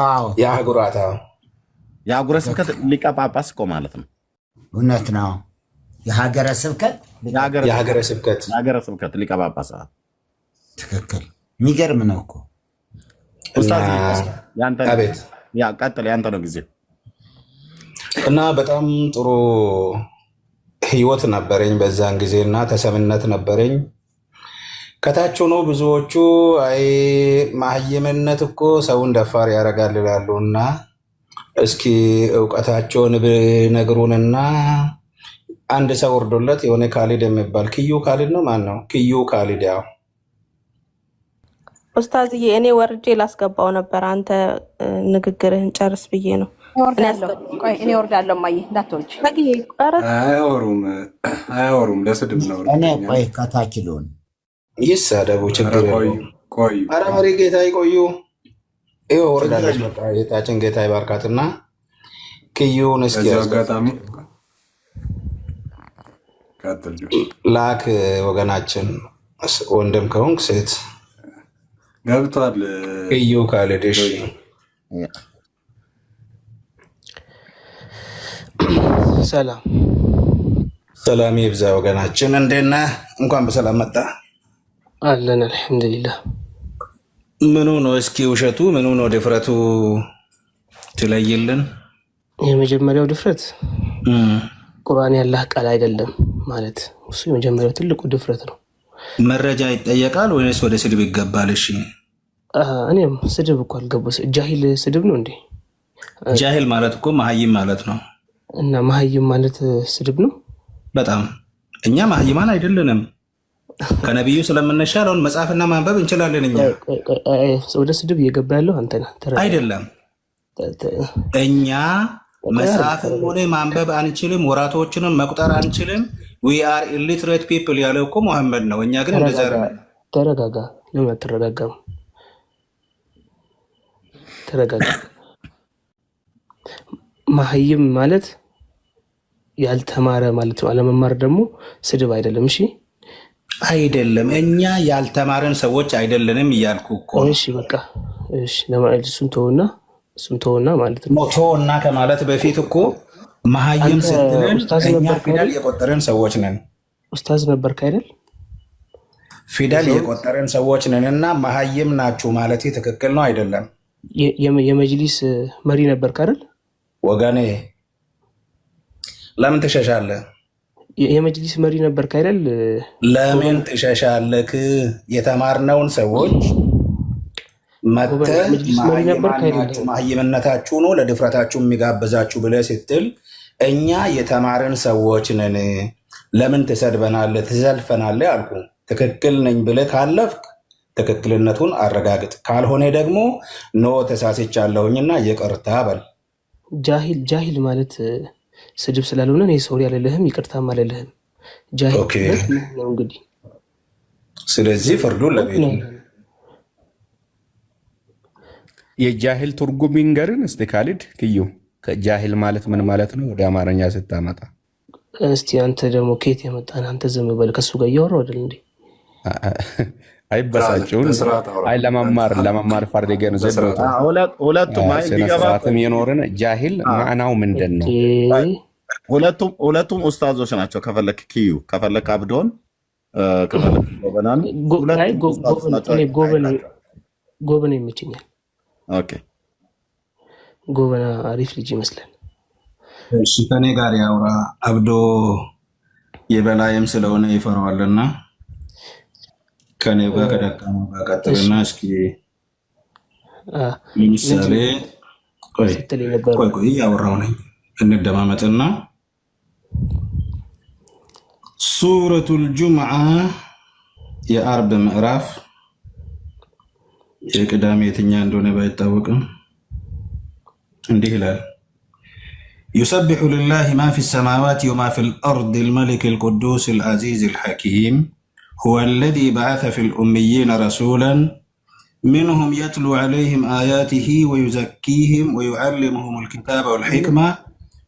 አዎ። የአህጉራታ የአህጉረ ስብከት ሊቀ ጳጳስ እኮ ማለት ነው። እውነት ነው። የሀገረ ስብከት የሀገረ ስብከት። የሀገረ ስብከት ሊቀ ጳጳስ። ትክክል። የሚገርም ነው እኮ። ኡስታዝ ያንተ ነው። አቤት። ያ ቀጥል፣ ያንተ ነው ጊዜው። እና በጣም ጥሩ ህይወት ነበረኝ በዛን ጊዜ እና ተሰምነት ነበረኝ። ከታች ሆኖ ብዙዎቹ አይ ማህይምነት እኮ ሰውን ደፋር ያደርጋል ይላሉ እና እስኪ እውቀታቸውን ቢነግሩንና አንድ ሰው ወርዶለት የሆነ ካሊድ የሚባል ክዩ ካሊድ ነው፣ ማን ነው ክዩ ካሊድ ያው ኡስታዝዬ፣ እኔ ወርጄ ላስገባው ነበር። አንተ ንግግርህን ጨርስ ብዬ ነው። እወርዳለሁ። ቆይ እኔ እወርዳለሁ። እማዬ እንዳትወርጂ። ኧረ አያወሩም አያወሩም፣ ለስድብ ነው። እኔ እርግጠኛ ቆይ ነኝ። ከታች ልሁን። ይሳደቡ፣ ኧረ ችግር ቆዩ የለውም። ቆዩ። አረ መሪ ጌታ ይቆዩ። ይኸው ወርዳለች። በቃ ጌታችን ጌታ ይባርካትና ክዩን እስኪ በዚሁ ያስገባ አጋጣሚ ቀጥል ጆ። ላክ ወገናችን፣ ወንድም ከሆንክ ሴት ገብቷል። ክዩ ካሊድ እሺ። ጆ። ሰላም። ሰላም ይብዛ ወገናችን፣ እንዴት ነህ? እንኳን በሰላም መጣ። አለን አልሐምዱሊላህ። ምኑ ነው እስኪ ውሸቱ፣ ምኑ ነው ድፍረቱ ትለይልን። የመጀመሪያው ድፍረት ቁርአን ያላህ ቃል አይደለም ማለት እሱ የመጀመሪያው ትልቁ ድፍረት ነው። መረጃ ይጠየቃል ወይስ ወደ ስድብ ይገባል? እሺ። እኔም ስድብ እኮ አልገባ። ጃሂል ስድብ ነው እንዴ? ጃሂል ማለት እኮ መሀይም ማለት ነው። እና መሀይም ማለት ስድብ ነው? በጣም። እኛ መሀይማን አይደለንም። ከነቢዩ ስለምንሻል አሁን መጻፍና ማንበብ እንችላለን። እኛ ወደ ስድብ እየገባ ያለው አንተ ነህ። ተረጋጋ። አይደለም፣ እኛ መጻፍም ሆነ ማንበብ አንችልም፣ ወራቶችንም መቁጠር አንችልም። We are illiterate people ያለው እኮ መሐመድ ነው። እኛ ግን እንደዛ ተረጋጋ፣ አይደለም። ተረጋጋ። ለምን አትረጋጋም? ተረጋጋ። መሀይም ማለት ያልተማረ ማለት ነው። አለመማር ደግሞ ስድብ አይደለም። እሺ። አይደለም፣ እኛ ያልተማረን ሰዎች አይደለንም እያልኩ እኮ ነው። እሺ በቃ እሺ። እሱን ተወና ማለት ነው። ሞቶ እና ከማለት በፊት እኮ መሀይም አንተ ስትልን ኡስታዝ እኛ ነበርክ ፊደል አይደል? የቆጠረን ሰዎች ነን። ኡስታዝ ነበርክ አይደል? ፊደል እዛው የቆጠረን ሰዎች ነን እና መሀይም ናችሁ ማለት ትክክል ነው አይደለም? የመጅሊስ መሪ ነበርክ አይደል? ወገኔ፣ ለምን ትሸሻለህ? የመጅሊስ መሪ ነበርክ አይደል? ለምን ጎበና። ትሸሻለክ? የተማርነውን ሰዎች ጎበና፣ መተህ የመጅሊስ መሪ ነበርክ መሀይማን ናችሁ፣ አይደለም? መሀይምነታችሁ ነው ለድፍረታችሁ የሚጋብዛችሁ ብለህ ስትል እኛ የተማርን ሰዎች ነን፣ ለምን ትሰድበናለህ፣ ትዘልፈናለህ አልኩ። ትክክል ነኝ ብለህ ካለፍክ ትክክልነቱን አረጋግጥ፣ ካልሆነ ደግሞ no ተሳስቻለሁኝና ይቅርታ በል። ጃሂል ጃሂል ማለት ስድብ ስላልሆነ እኔ sorry አልልህም፣ ይቅርታም አልልህም። ጃሂል ማለት ምን ነው እንግዲህ። ስለዚህ ፍርዱን ለቤቱ። ነው። የጃሂል ትርጉም ይንገርን እስቲ ካሊድ ክዩ። ከጃሂል ማለት ምን ማለት ነው? ወደ አማርኛ ስታመጣ። እስቲ አንተ ደግሞ ከየት የመጣን? አንተ ዝም በል። ከሱ ጋር እያወራሁ አይደል እንዴ? አይበሳጭውን። በስርዓት አውራ። አይ፣ ለመማር ፈልጌ ነው። ዝም በስርዓት ብሎ ሁለቱም አይ ስነ እንዲገባ ስርዓትም የኖርን ጃሂል ማዕናው ምንድን ነው? ሁለቱም ኡስታዞች ናቸው። ከፈለክ ኪዩ፣ ከፈለክ አብዶን፣ ከፈለክ ጎበናን፣ አይ ሁለቱም ኡስታዞች ናቸው። እኔ ጎበና ይመቸኛል። Okay። ጎበና አሪፍ ልጅ ይመስላል። እሺ፣ ከኔ ጋር ያውራ። አብዶ የበላይም ስለሆነ ይፈራዋልና ከኔ ጋር ከደካማ ጋር ቀጥልና እስኪ ለምሳሌ ምንድን ቆይ ስትል የነበረው? ቆይ ቆይ፣ እያወራው ነኝ። እንደማመጥና ሱረቱል ጁምዓ የአርብ ምዕራፍ፣ የቅዳሜ የትኛ እንደሆነ ባይታወቅም እንዲህ ይላል፦ يسبح لله ما في السماوات وما في الأرض الملك القدوس العزيز الحكيم هو الذي بعث في الأميين رسولا منهم يتلو عليهم آياته ويزكيهم ويعلمهم الكتاب والحكمة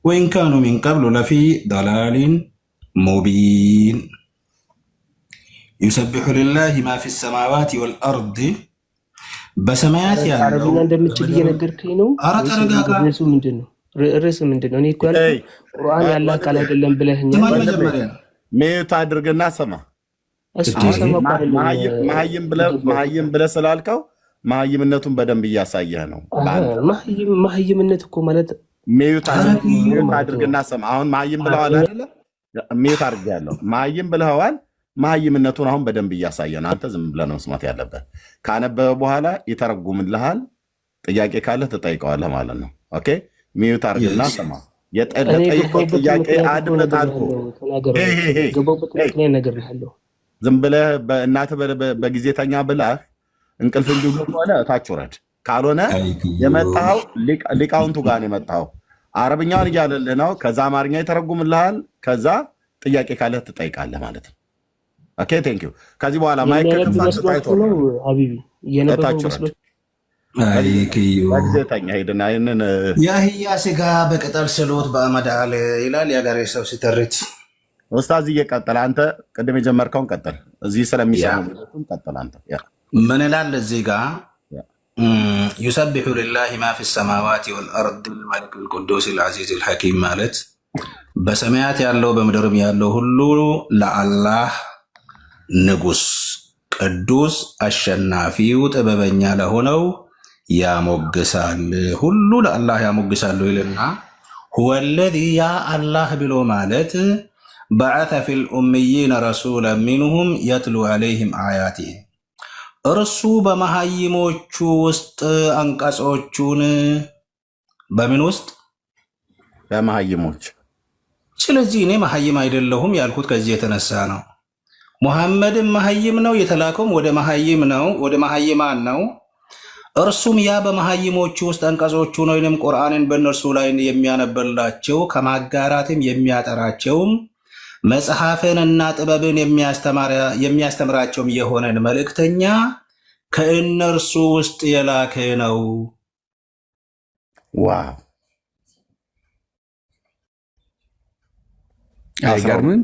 وإن كانوا من قبل لفي ضلال مبين. يسبح لله ما في السماوات والأرض በሰማያት ያለው አረብኛ እንደምችል በምድር እየነገርከኝ ነው ኧረ ወይስ ተረጋጋ። ርዕሱ ምንድን ነው? ርዕስ ምንድን ነው? እኔ እኮ ያልኩህ ቁርአን ያላህ ቃል አይደለም ብለህኛል። ስማኝ መጀመሪያ። Mute አድርግና ስማ። እሱ አሁን ሰማ እኮ አይደለም መሀይም ብለህ የገባሁት። መሀይም ብለህ ስላልከው መሀይምነቱን በደንብ እያሳየህ ነው። በአንተ መሀይምነት እኮ ማለት mute አለመማር mute ማለት ነው። አድርግና ስማ። አሁን መሀይም ብለዋል አይደለ? Mute አድርጌያለሁ። መሀይም ብለኸዋል። መሀይምነቱን አሁን በደንብ እያሳየ ነው። አንተ ዝም ብለህ ነው መስማት ያለብህ። ካነበበ በኋላ ይተረጉምልሃል። ጥያቄ ካለህ ትጠይቀዋለህ ማለት ነው። Okay፣ mute አድርግና ስማ። እኔ ለጠየቀው የገባሁበትን ጥያቄ ምክንያት እኮ አድምጥ አልኩህ። ነግሬሃለሁ። ተናገር። Hey hey hey የገባሁበትን Hey። ምክንያት ነግሬሃለሁ። ዝም ብለህ በእናትህ በጊዜ ተኛ ብለህ እንቅልፍ እንዲሁ ከሆነ እታች ውረድ። ካልሆነ የመጣኸው ሊቃውንቱ ጋር ነው የመጣኸው። አረብኛውን እያለልህ ነው። ከዛ አማርኛ ይተረጉምልሃል። ከዛ ጥያቄ ካለህ ትጠይቃለህ ማለት ነው። Okay, thank you። ከዚህ በኋላ mic የሚያነብ ከከፈትክ ታች መስሏችሁ ነው ወርድ፣ ሀቢቢ? እየነበበው እታች ውረድ። መስሏችሁ? አይ ክዩ። በጊዜ ተኛ። ሂድና ይህንን የአህያ ስጋ በቅጠል ስሎት በአመድ አለ ይላል የሀገሬ ሰው ሲተርት። ኡስታዝ እየቀጠለ፣ አንተ ቅድም የጀመርከውን ቀጥል። እዚህ ስለሚሰሙ ቀጥል አንተ yeah። ምን ይላል እዚህ ጋ? يسبح لله ما في السماوات والأرض الملك القدوس العزيز الحكيم ማለት በሰማያት ያለው በምድርም ያለው ሁሉ ለአላህ ንጉስ፣ ቅዱስ፣ አሸናፊው፣ ጥበበኛ ለሆነው ያሞግሳል። ሁሉ ለአላህ ያሞግሳሉ ይልና هو الذي ያ አላህ ብሎ ማለት بعث في الأميين رسولا منهم يتلو عليهم آياته እርሱ በመሃይሞቹ ውስጥ አንቀጾቹን፣ በምን ውስጥ? በመሃይሞች። ስለዚህ እኔ መሃይም አይደለሁም ያልኩት ከዚህ የተነሳ ነው። ሙሐመድም መሃይም ነው፣ የተላከውም ወደ መሃይም ነው፣ ወደ መሃይማን ነው። እርሱም ያ በመሃይሞቹ ውስጥ አንቀጾቹን ወይንም ቁርአንን በእነርሱ ላይ የሚያነብላቸው፣ ከማጋራትም የሚያጠራቸውም፣ መጽሐፍንና ጥበብን የሚያስተምራቸውም የሆነን መልእክተኛ ከእነርሱ ውስጥ የላከ ነው። Wow! አይገርምም?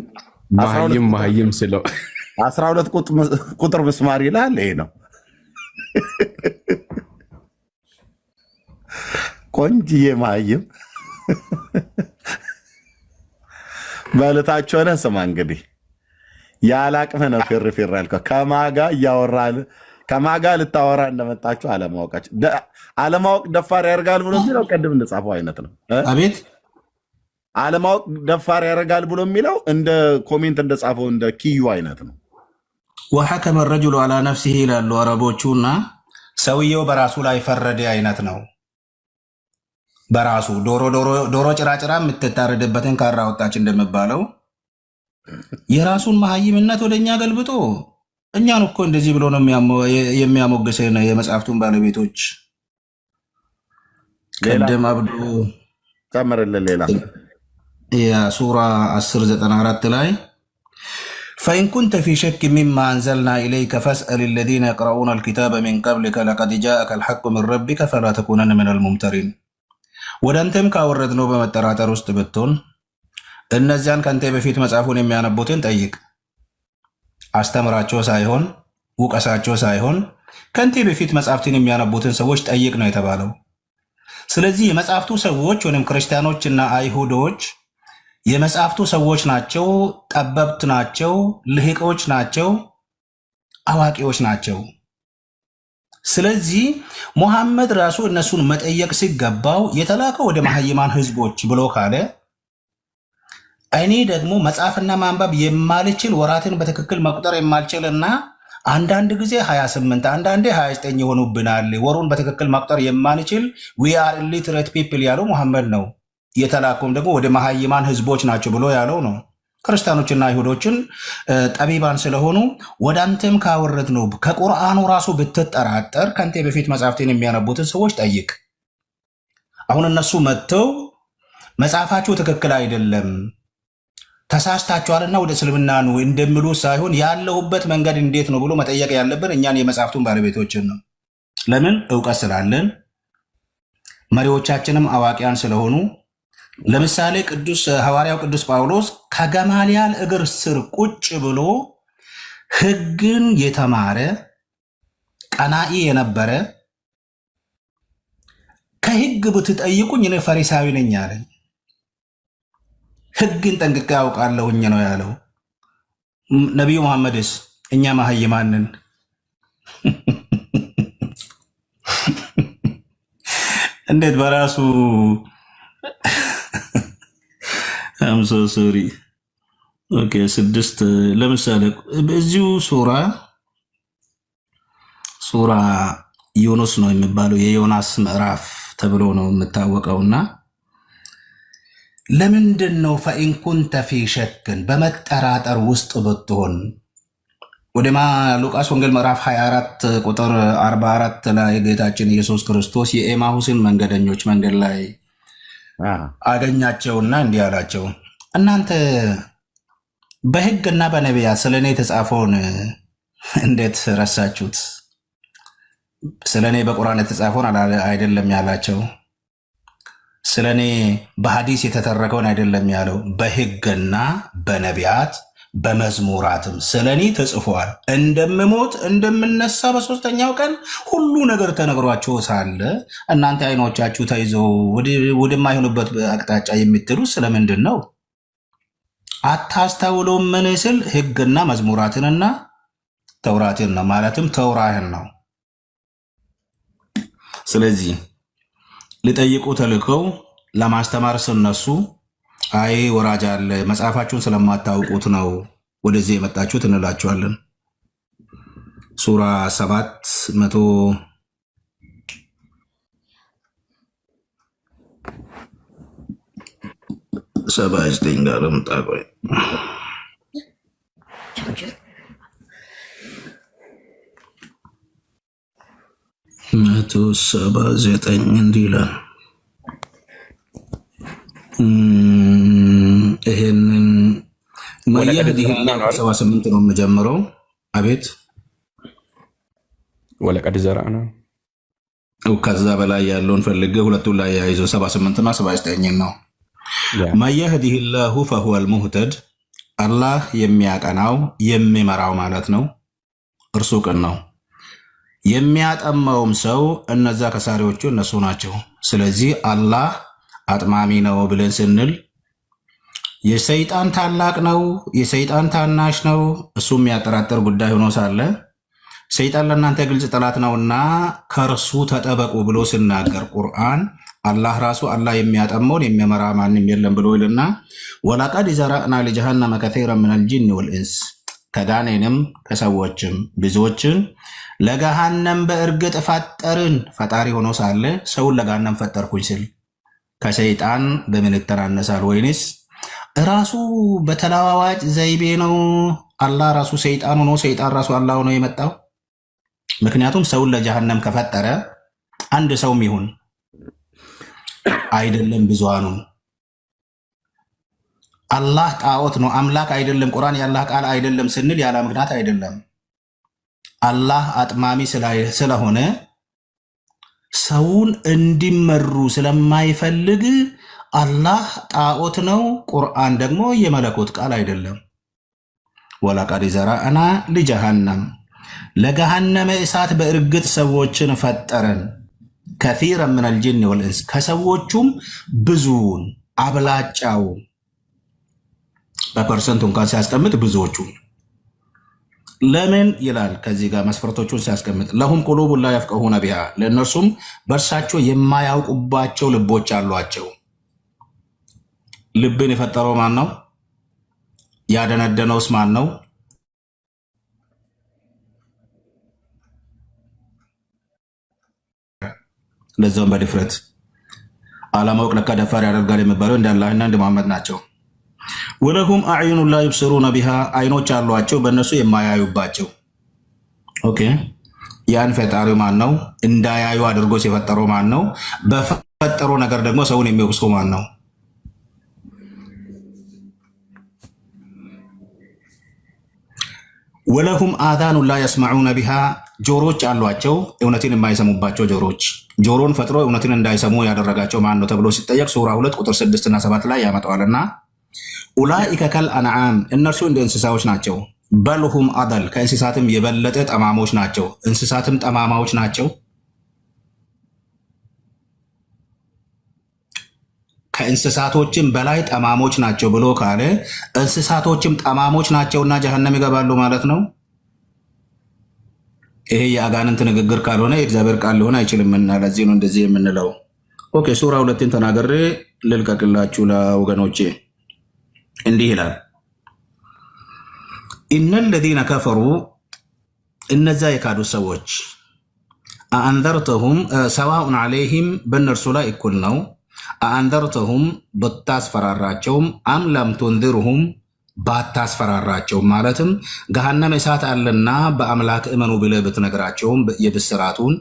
መሀይም መሀይም ስለው 12 ቁጥር ምስማር ይላል። ይሄ ነው ቆንጅዬ መሀይም። በልታቸው ሆነ። ስማ እንግዲህ ያላቅምህ ነው ፊር ፊር ያልከው። ከማጋ እያወራህ ከማጋ ልታወራ እንደመጣችሁ አለማወቃችሁ፣ አለማወቅ ደፋር ያደርጋል ብሎ የሚለው ቅድም እንደጻፈው አይነት ነው። አቤት። አለማወቅ ደፋር ያደርጋል ብሎ የሚለው እንደ comment እንደጻፈው እንደ ኪዩ አይነት ነው። وحكم الرجل على نفسه ይላሉ አረቦቹ፣ እና ሰውየው በራሱ ላይ ፈረደ አይነት ነው። በራሱ ዶሮ ጭራጭራ የምትታረድበትን ካራ ወጣች እንደሚባለው የራሱን መሀይምነት ወደ እኛ ገልብጦ እኛን እኮ እንደዚህ ብሎ ነው የሚያሞግሰን የመጽሐፍቱን ባለቤቶች። ሌላ ቅድም አብዱ ጨምርልን ሌላ። የሱራ 1094 ላይ فإن كنت في شك مما أنزلنا إليك فاسأل الذين يقرؤون الكتاب من قبلك لقد جاءك الحق من ربك فلا تكونن من الممترين። ወደ አንተም ካወረድነው በመጠራጠር ውስጥ ብትሆን እነዚያን ከአንተ በፊት መጽሐፉን የሚያነቡትን ጠይቅ። አስተምራቸው ሳይሆን፣ ውቀሳቸው ሳይሆን፣ ከአንተ በፊት መጽሐፍትን የሚያነቡትን ሰዎች ጠይቅ ነው የተባለው። ስለዚህ የመጽሐፍቱ ሰዎች ወይም ክርስቲያኖችና አይሁዶች የመጽሐፍቱ ሰዎች ናቸው፣ ጠበብት ናቸው፣ ልሂቆች ናቸው፣ አዋቂዎች ናቸው። ስለዚህ ሙሐመድ ራሱ እነሱን መጠየቅ ሲገባው የተላከው ወደ መሀይማን ህዝቦች ብሎ ካለ፣ እኔ ደግሞ መጻፍና ማንበብ የማልችል፣ ወራትን በትክክል መቁጠር የማልችል እና አንዳንድ ጊዜ 28 አንዳንዴ 29 ይሆኑብናል፣ ወሩን በትክክል መቁጠር የማንችል we are illiterate people ያለው ሙሐመድ ነው። የተላከውም ደግሞ ወደ መሀይማን ህዝቦች ናቸው ብሎ ያለው ነው። ክርስቲያኖችና አይሁዶችን ጠቢባን ስለሆኑ ወደ አንተም ካወረድነው ከቁርአኑ ራሱ ብትጠራጠር ከአንተ በፊት መጽሐፍትን የሚያነቡትን ሰዎች ጠይቅ። አሁን እነሱ መጥተው መጽሐፋችሁ ትክክል አይደለም፣ ተሳስታችኋልና ወደ እስልምና ኑ እንደሚሉ ሳይሆን ያለሁበት መንገድ እንዴት ነው ብሎ መጠየቅ ያለብን እኛን የመጽሐፍቱን ባለቤቶችን ነው። ለምን? እውቀት ስላለን፣ መሪዎቻችንም አዋቂያን ስለሆኑ። ለምሳሌ ቅዱስ ሐዋርያው ቅዱስ ጳውሎስ ከገማልያል እግር ስር ቁጭ ብሎ ሕግን የተማረ፣ ቀናኢ የነበረ፣ ከሕግ ብትጠይቁኝ እኔ ፈሪሳዊ ነኝ አለ። ሕግን ጠንቅቄ አውቃለሁኝ ነው ያለው። ነቢዩ መሐመድስ እኛ መሀይማንን እንዴት በራሱ? I'm so sorry። Okay፣ ስድስት ለምሳሌ እዚሁ ሱራ ዩኑስ ነው የሚባለው፣ የዮናስ ምዕራፍ ተብሎ ነው የምታወቀውና ለምንድን ነው فإن كنت في شك በመጠራጠር ውስጥ ብትሆን፣ ወደ ሉቃስ ወንጌል ምዕራፍ 24 ቁጥር 44 ላይ ጌታችን ኢየሱስ ክርስቶስ የኤማሁስን መንገደኞች መንገድ ላይ አገኛቸውና እንዲህ አላቸው፣ እናንተ በሕግና በነቢያት ስለ እኔ የተጻፈውን እንዴት ረሳችሁት? ስለ እኔ በቁርአን የተጻፈውን አይደለም ያላቸው፣ ስለ እኔ በሐዲስ የተተረከውን አይደለም ያለው፣ በሕግና በነቢያት በመዝሙራትም ስለ እኔ ተጽፏል። እንደምሞት እንደምነሳ በሶስተኛው ቀን ሁሉ ነገር ተነግሯቸው ሳለ እናንተ አይኖቻችሁ ተይዘው ወደማይሆንበት አቅጣጫ የምትሉ ስለምንድን ነው? አታስተውሉም? ምን ስል ሕግና መዝሙራትንና ተውራትን ነው፣ ማለትም ተውራህን ነው። ስለዚህ ሊጠይቁ ተልከው ለማስተማር ስነሱ አይ ወራጅ አለ፣ መጽሐፋችሁን ስለማታውቁት ነው ወደዚህ የመጣችሁት እንላችኋለን። ሱራ 7 179 ጋር ልምጣ። ቆይ 179 እንዲህ ይላል። ይሄንን ወለቀድ من يهده ዘራእና الله ነው አይደል? 78 ነው የምጀምረው። አቤት። ولقد ذرأنا። ከዛ በላይ ያለውን ፈልጌ ሁለቱን ላይ ያይዘው 78 እና 79 ነው። ያ من يهده الله فهو المهتد፣ አላህ የሚያቀናው የሚመራው ማለት ነው። እርሱ ቅን ነው። የሚያጠማውም ሰው እነዛ ከሳሪዎቹ እነሱ ናቸው። ስለዚህ አላህ አጥማሚ ነው ብለን ስንል የሰይጣን ታላቅ ነው፣ የሰይጣን ታናሽ ነው፣ እሱ የሚያጠራጥር ጉዳይ ሆኖ ሳለ ሰይጣን ለእናንተ ግልጽ ጠላት ነውና ከእርሱ ተጠበቁ ብሎ ሲናገር ቁርአን አላህ ራሱ አላህ የሚያጠመውን የሚመራ ማንም የለም ብሎ ይልና ولقد ذرأنا لجهنم كثيرا من الجن والإنس፣ ከጋኔንም ከሰዎችም ብዙዎችን ለገሃነም በእርግጥ ፈጠርን። ፈጣሪ ሆኖ ሳለ ሰውን ለገሃነም ፈጠርኩኝ ስል ከሰይጣን በምን ይተናነሳል? ወይንስ ራሱ በተለዋዋጭ ዘይቤ ነው አላህ ራሱ ሰይጣን ሆኖ ሰይጣን ራሱ አላህ ሆኖ የመጣው? ምክንያቱም ሰውን ለጀሃነም ከፈጠረ አንድ ሰውም ይሁን አይደለም ብዙሃኑን አላህ ጣዖት ነው አምላክ አይደለም፣ ቁርአን የአላህ ቃል አይደለም ስንል ያለ ምክንያት አይደለም። አላህ አጥማሚ ስለሆነ ሰውን እንዲመሩ ስለማይፈልግ አላህ ጣዖት ነው፣ ቁርአን ደግሞ የመለኮት ቃል አይደለም። ولقد ذرأنا لجهنم፣ ለገሃነመ እሳት በእርግጥ ሰዎችን ፈጠረን። كثيرا من الجن والإنس፣ ከሰዎቹም ብዙውን አብላጫው በ percent ኡ እንኳን ሲያስቀምጥ ብዙዎቹ ለምን ይላል? ከዚህ ጋር መስፈርቶቹን ሲያስቀምጥ لهم قلوب لا يفقهون بها፣ ለእነርሱም በእርሳቸው የማያውቁባቸው ልቦች አሏቸው። ልብን የፈጠረው ማን ነው? ያደነደነውስ ማን ነው? ለዛውም በድፍረት አለማወቅ ለካ ደፋር ያደርጋል የሚባለው እንደ አላህና እንደ መሐመድ ናቸው። ولهم أعين لا يبصرون بها፣ አይኖች አሏቸው በእነሱ የማያዩባቸው። Okay፣ ያን ፈጣሪው ማን ነው? እንዳያዩ አድርጎ የፈጠረው ማን ነው? በፈጠረው ነገር ደግሞ ሰውን የሚወቅሰው ማን ነው? ولهم آذان لا يسمعون بها፣ ጆሮች አሏቸው እውነትን የማይሰሙባቸው ጆሮች። ጆሮን ፈጥሮ እውነትን እንዳይሰሙ ያደረጋቸው ማን ነው ተብሎ ሲጠየቅ ሱራ 2 ቁጥር 6 እና 7 ላይ ያመጣዋልና أولئك كالأنعام፣ እነርሱ እንደ እንስሳዎች ናቸው። بل هم أضل፣ ከእንስሳትም የበለጠ ጠማሞች ናቸው። እንስሳትም ጠማማዎች ናቸው። ከእንስሳቶችም በላይ ጠማሞች ናቸው ብሎ ካለ እንስሳቶችም ጠማሞች ናቸውና ጀሀነም ይገባሉ ማለት ነው። ይሄ የአጋንንት ንግግር ካልሆነ የእግዚአብሔር ቃል ሊሆን አይችልምና ለዚህ ነው እንደዚህ የምንለው። Okay፣ ሱራ 2ን ተናግሬ ልልቀቅላችሁ ለወገኖቼ። እንዲህ ይላል፣ إن الذين كفروا፣ እነዛ የካዱ ሰዎች أأنذرتهم سواء عليهم፣ በእነርሱ ላይ እኩል ነው። أأنذرتهم ብታስፈራራቸውም፣ أم لم تنذرهم ባታስፈራራቸውም፣ ማለትም ገሃነም እሳት አለና በአምላክ እመኑ ብለህ ብትነግራቸውም የብስራቱን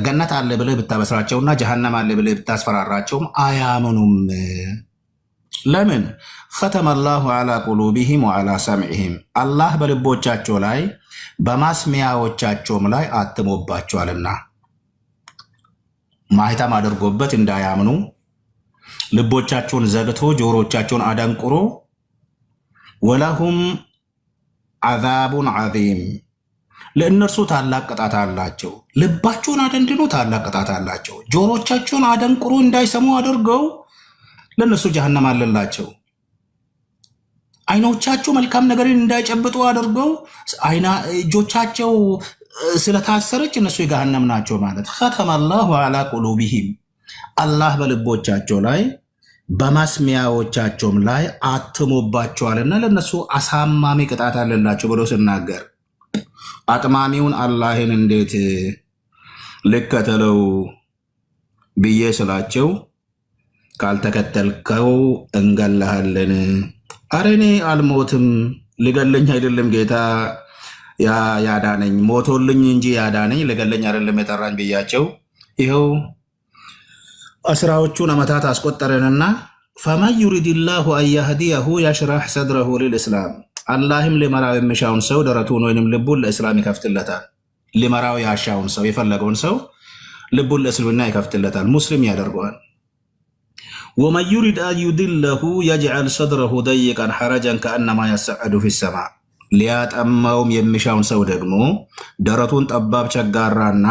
ገነት አለ ብለህ ብታበስራቸውና ጀሃነም አለ ብለህ ብታስፈራራቸውም አያምኑም። ለምን? ختم الله على قلوبهم وعلى سمعهم፣ አላህ በልቦቻቸው ላይ በማስሚያዎቻቸውም ላይ አትሞባቸዋልና ማህተም አድርጎበት እንዳያምኑ ልቦቻቸውን ዘግቶ ጆሮቻቸውን አደንቁሮ ولهم عذاب عظيم፣ ለእነርሱ ታላቅ ቅጣት አላቸው። ልባቸውን አደንድኖ ታላቅ ቅጣት አላቸው። ጆሮቻቸውን አደንቁሮ እንዳይሰሙ አድርገው ለእነርሱ ጀሃነም አለላቸው። አይኖቻቸው መልካም ነገርን እንዳይጨብጡ አድርገው እጆቻቸው ስለታሰረች እነሱ የገሃነም ናቸው ማለት ختم الله على قلوبهم፣ አላህ በልቦቻቸው ላይ በማስሚያዎቻቸውም ላይ አትሞባቸዋልና ለእነሱ አሳማሚ ቅጣት አለላቸው ብሎ ሲናገር አጥማሚውን አላህን እንዴት ልከተለው ብዬ ስላቸው ካልተከተልከው እንገላሃለን። አረ እኔ አልሞትም፣ ልገለኝ አይደለም ጌታ ያዳነኝ፣ ሞቶልኝ እንጂ ያዳነኝ ልገለኝ አይደለም የጠራኝ ብያቸው ይኸው 10ዎቹን ዓመታት አስቆጠረንና فمن يرد الله أن يهديه يشرح صدره للإسلام አላህም ሊመራው የሚሻውን ሰው ደረቱን ወይንም ልቡን ለእስላም ይከፍትለታል። ሊመራው ያሻውን ሰው የፈለገውን ሰው ልቡን ለእስልምና ይከፍትለታል፣ ሙስሊም ያደርገዋል። ومن يرد أن يضله يجعل صدره ضيقا حرجا كأنما يصعد في السماء ሊያጠማውም የሚሻውን ሰው ደግሞ ደረቱን ጠባብ ቸጋራና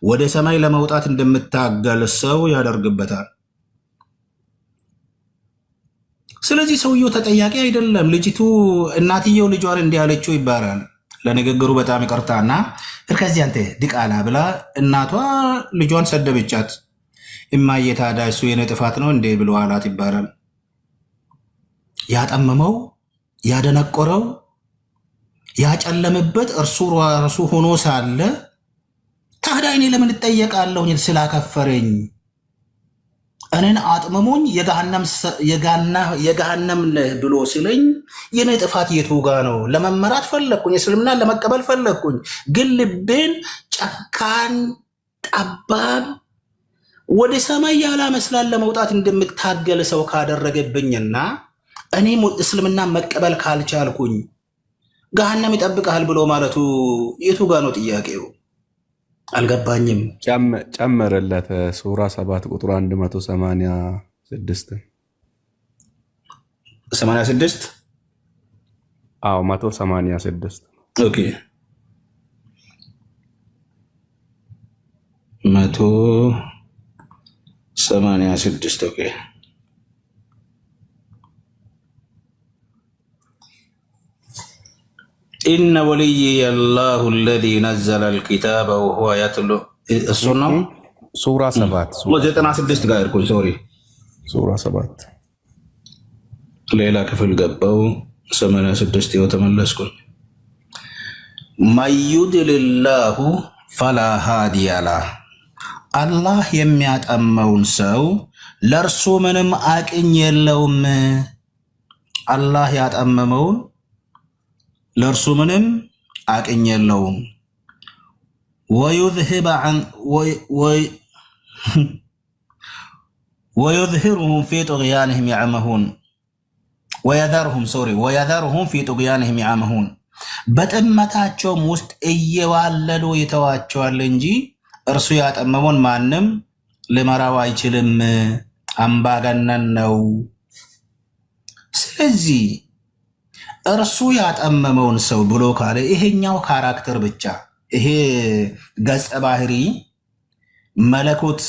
ወደ ሰማይ ለመውጣት እንደምታገል ሰው ያደርግበታል። ስለዚህ ሰውየው ተጠያቂ አይደለም። ልጅቱ እናትየው ልጇን እንዲህ አለችው ይባላል። ለንግግሩ በጣም ይቅርታና እርከዚህ አንተ ድቃላ ብላ እናቷ ልጇን ሰደበቻት። እማዬ ታዲያ እሱ የኔ ጥፋት ነው እንዴ ብሎ አላት ይባላል። ያጠመመው ያደነቆረው ያጨለመበት እርሱ ራሱ ሆኖ ሳለ ታዲያ እኔ ለምን እጠየቃለሁኝ? ስላከፈረኝ እኔን አጥምሞኝ የገሃነም ነህ ብሎ ሲለኝ የኔ ጥፋት የቱ ጋ ነው? ለመመራት ፈለግኩኝ፣ እስልምና ለመቀበል ፈለግኩኝ። ግን ልቤን ጨካን፣ ጠባብ ወደ ሰማይ ያላመስላል ለመውጣት እንደምታገል ሰው ካደረገብኝና እኔ እስልምና መቀበል ካልቻልኩኝ ገሃነም ይጠብቅሃል ብሎ ማለቱ የቱ ጋ ነው ጥያቄው? አልገባኝም። ጨመረለት ሱራ 7 ቁጥር 186። 86? አዎ፣ 186። Okay፣ 186፣ okay። إن وليي الله الذي نزل الكتاب وهو يتولى እሱ ነው። ሱራ 7። 96 ጋር ሄድኩኝ። Sorry። ሱራ 7። ሌላ ክፍል ገባው። 86 ይኸው ተመለስኩኝ። من يضلل الله فلا هادي له አላህ የሚያጠመውን ሰው ለእርሱ ምንም አቅኝ የለውም። አላህ ያጠመመውን ለእርሱ ምንም አቅኝ የለውም። ويذهب عن ويظهرهم في طغيانهم يعمهون ويذرهم، sorry، ويذرهم في طغيانهم يعمهون በጥመታቸውም ውስጥ እየዋለሉ ይተዋቸዋል እንጂ እርሱ ያጠመመውን ማንም ሊመራው አይችልም። አምባገነን ነው። ስለዚህ እርሱ ያጠመመውን ሰው ብሎ ካለ ይሄኛው character ብቻ፣ ይሄ ገጸ ባህሪ መለኮት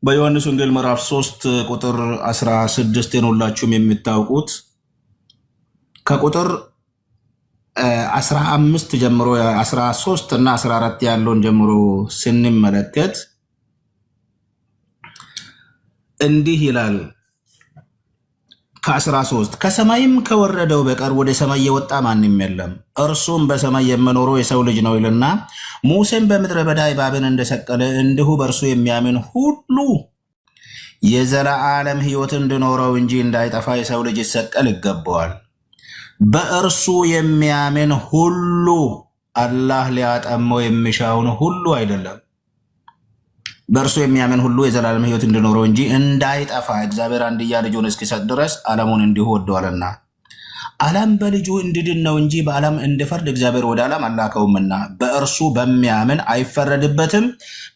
በዮሐንስ ወንጌል ምዕራፍ 3 ቁጥር 16 ሁላችሁም የምታውቁት ከቁጥር 15 ጀምሮ፣ 13 እና 14 ያለውን ጀምሮ ስንመለከት እንዲህ ይላል። ከ13 ከሰማይም ከወረደው በቀር ወደ ሰማይ የወጣ ማንም የለም፣ እርሱም በሰማይ የሚኖረው የሰው ልጅ ነው ይልና ሙሴም በምድረ በዳ እባብን እንደሰቀለ እንዲሁ በእርሱ የሚያምን ሁሉ የዘላለም ሕይወት እንዲኖረው እንጂ እንዳይጠፋ የሰው ልጅ ይሰቀል ይገባዋል። በእርሱ የሚያምን ሁሉ አላህ ሊያጠመው የሚሻውን ሁሉ አይደለም። በእርሱ የሚያምን ሁሉ የዘላለም ሕይወት እንዲኖረው እንጂ እንዳይጠፋ እግዚአብሔር አንድያ ልጁን እስኪሰጥ ድረስ ዓለሙን እንዲሁ ወደዋልና። ዓለም በልጁ እንዲድን ነው እንጂ በዓለም እንዲፈርድ እግዚአብሔር ወደ ዓለም አላከውምና። በእርሱ በሚያምን አይፈረድበትም።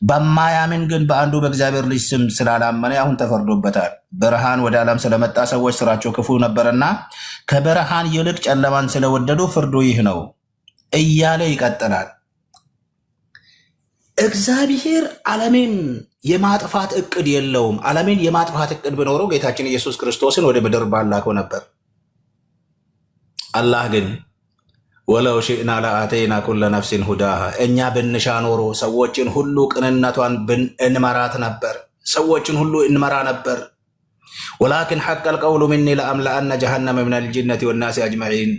በማያምን ግን በአንዱ በእግዚአብሔር ልጅ ስም ስላላመነ አሁን ተፈርዶበታል። ብርሃን ወደ ዓለም ስለመጣ ሰዎች ስራቸው ክፉ ነበርና ከብርሃን ይልቅ ጨለማን ስለወደዱ ፍርዱ ይህ ነው እያለ ይቀጥላል። እግዚአብሔር ዓለምን የማጥፋት እቅድ የለውም። ዓለምን የማጥፋት እቅድ ቢኖረው ጌታችን ኢየሱስ ክርስቶስን ወደ ምድር ባላከው ነበር። አላህ ግን ولو شئنا لآتينا كل نفس هداها እኛ ብንሻ ኖሮ ሰዎችን ሁሉ ቅንነቷን እንመራት ነበር። ሰዎችን ሁሉ እንመራ ነበር። ولكن حق القول مني لأملأن جهنم من الجنة والناس أجمعين።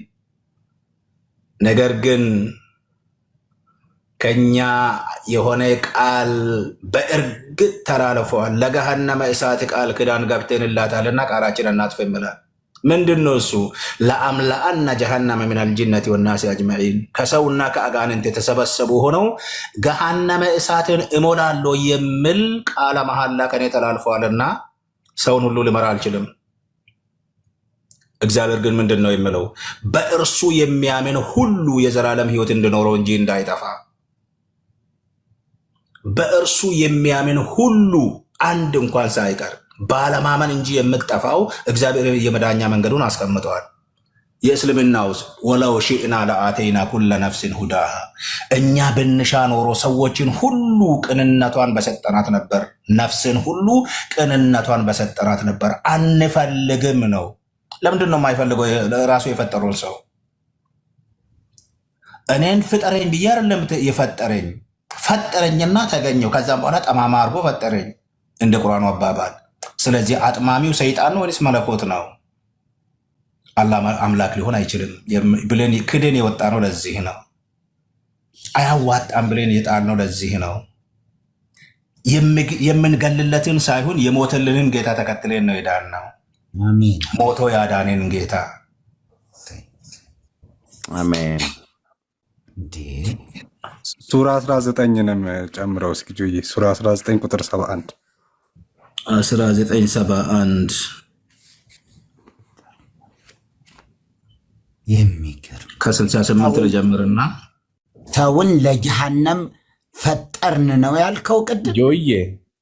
ነገር ግን ከኛ የሆነ ቃል በእርግጥ ተላልፈዋል፣ ለገሃነመ እሳት ቃል ኪዳን ገብተንላታልና ቃላችን አናጥፍም ይላል። ምንድን ነው እሱ? لأملأن جهنم من الجنة والناس أجمعين፣ ከሰውና ከአጋንንት የተሰበሰቡ ሆነው ገሃነመ እሳትን እሞላለሁ የሚል ቃለ መሐላ ከኔ ተላልፈዋልና ሰውን ሁሉ ልመራ አልችልም። እግዚአብሔር ግን ምንድን ነው የሚለው? በእርሱ የሚያምን ሁሉ የዘላለም ሕይወት እንዲኖረው እንጂ እንዳይጠፋ። በእርሱ የሚያምን ሁሉ አንድ እንኳን ሳይቀር፣ ባለማመን እንጂ የምትጠፋው፣ እግዚአብሔር የመዳኛ መንገዱን አስቀምጠዋል። የእስልምናውስ ولو شئنا لآتينا كل نفس هداها፣ እኛ ብንሻ ኖሮ ሰዎችን ሁሉ ቅንነቷን በሰጠናት ነበር። ነፍስን ሁሉ ቅንነቷን በሰጠናት ነበር። አንፈልግም ነው። ለምንድን ነው የማይፈልገው? ራሱ የፈጠረውን ሰው እኔን ፍጠረኝ ብዬ አይደለም የፈጠረኝ፣ ፈጠረኝና ተገኘው። ከዛም በኋላ ጠማማ አድርጎ ፈጠረኝ እንደ ቁርአኑ አባባል። ስለዚህ አጥማሚው ሰይጣን ነው ወይስ መለኮት ነው? አላህ አምላክ ሊሆን አይችልም ብለን ክደን የወጣ ነው። ለዚህ ነው አያዋጣም ብለን የጣልነው። ለዚህ ነው የምንገልለትን ሳይሆን የሞተልንን ጌታ ተከትለን ነው የዳንነው። አሜን። ሞቶ ያዳንን ጌታ። አሜን። እንዴ! ሱራ 19ንም ጨምረው እስኪ ጆዬ፣ ሱራ 19 ቁጥር 71። 1971። የሚገርም። ከ68 ልጀምርና ሰውን ለጀሃነም ፈጠርን ነው ያልከው ቅድም። ጆዬ፣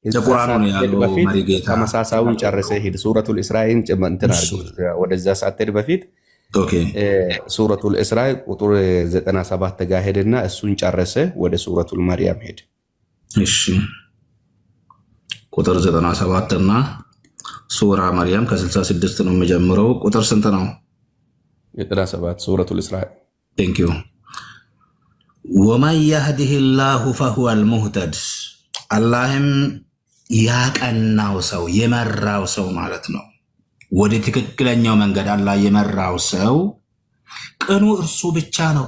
እዛ የቁርአኑ ነው ሳትሄድ ያለው በፊት መሪ ጌታ። ተመሳሳዩን ጨርሰህ ሂድ። ሱረቱል እስራኤልን እንትን እሺ። አድርገው፣ ወደዛ ሳትሄድ በፊት ሱረቱል እስራኤል ቁጥር 97 ጋር ሄድና እሱን ጨርሰህ ወደ ሱረቱል መርያም ሄድ። እሺ፣ ቁጥር 97 እና ሱራ መርያም ከ66 ነው የሚጀምረው። ቁጥር ስንት ነው? 97 ሱረቱል እስራኤል። Thank you። ومن يهده الله فهو المهتد፣ አላህም ያቀናው ሰው፣ የመራው ሰው ማለት ነው። ወደ ትክክለኛው መንገድ አላህ የመራው ሰው ቅኑ እርሱ ብቻ ነው።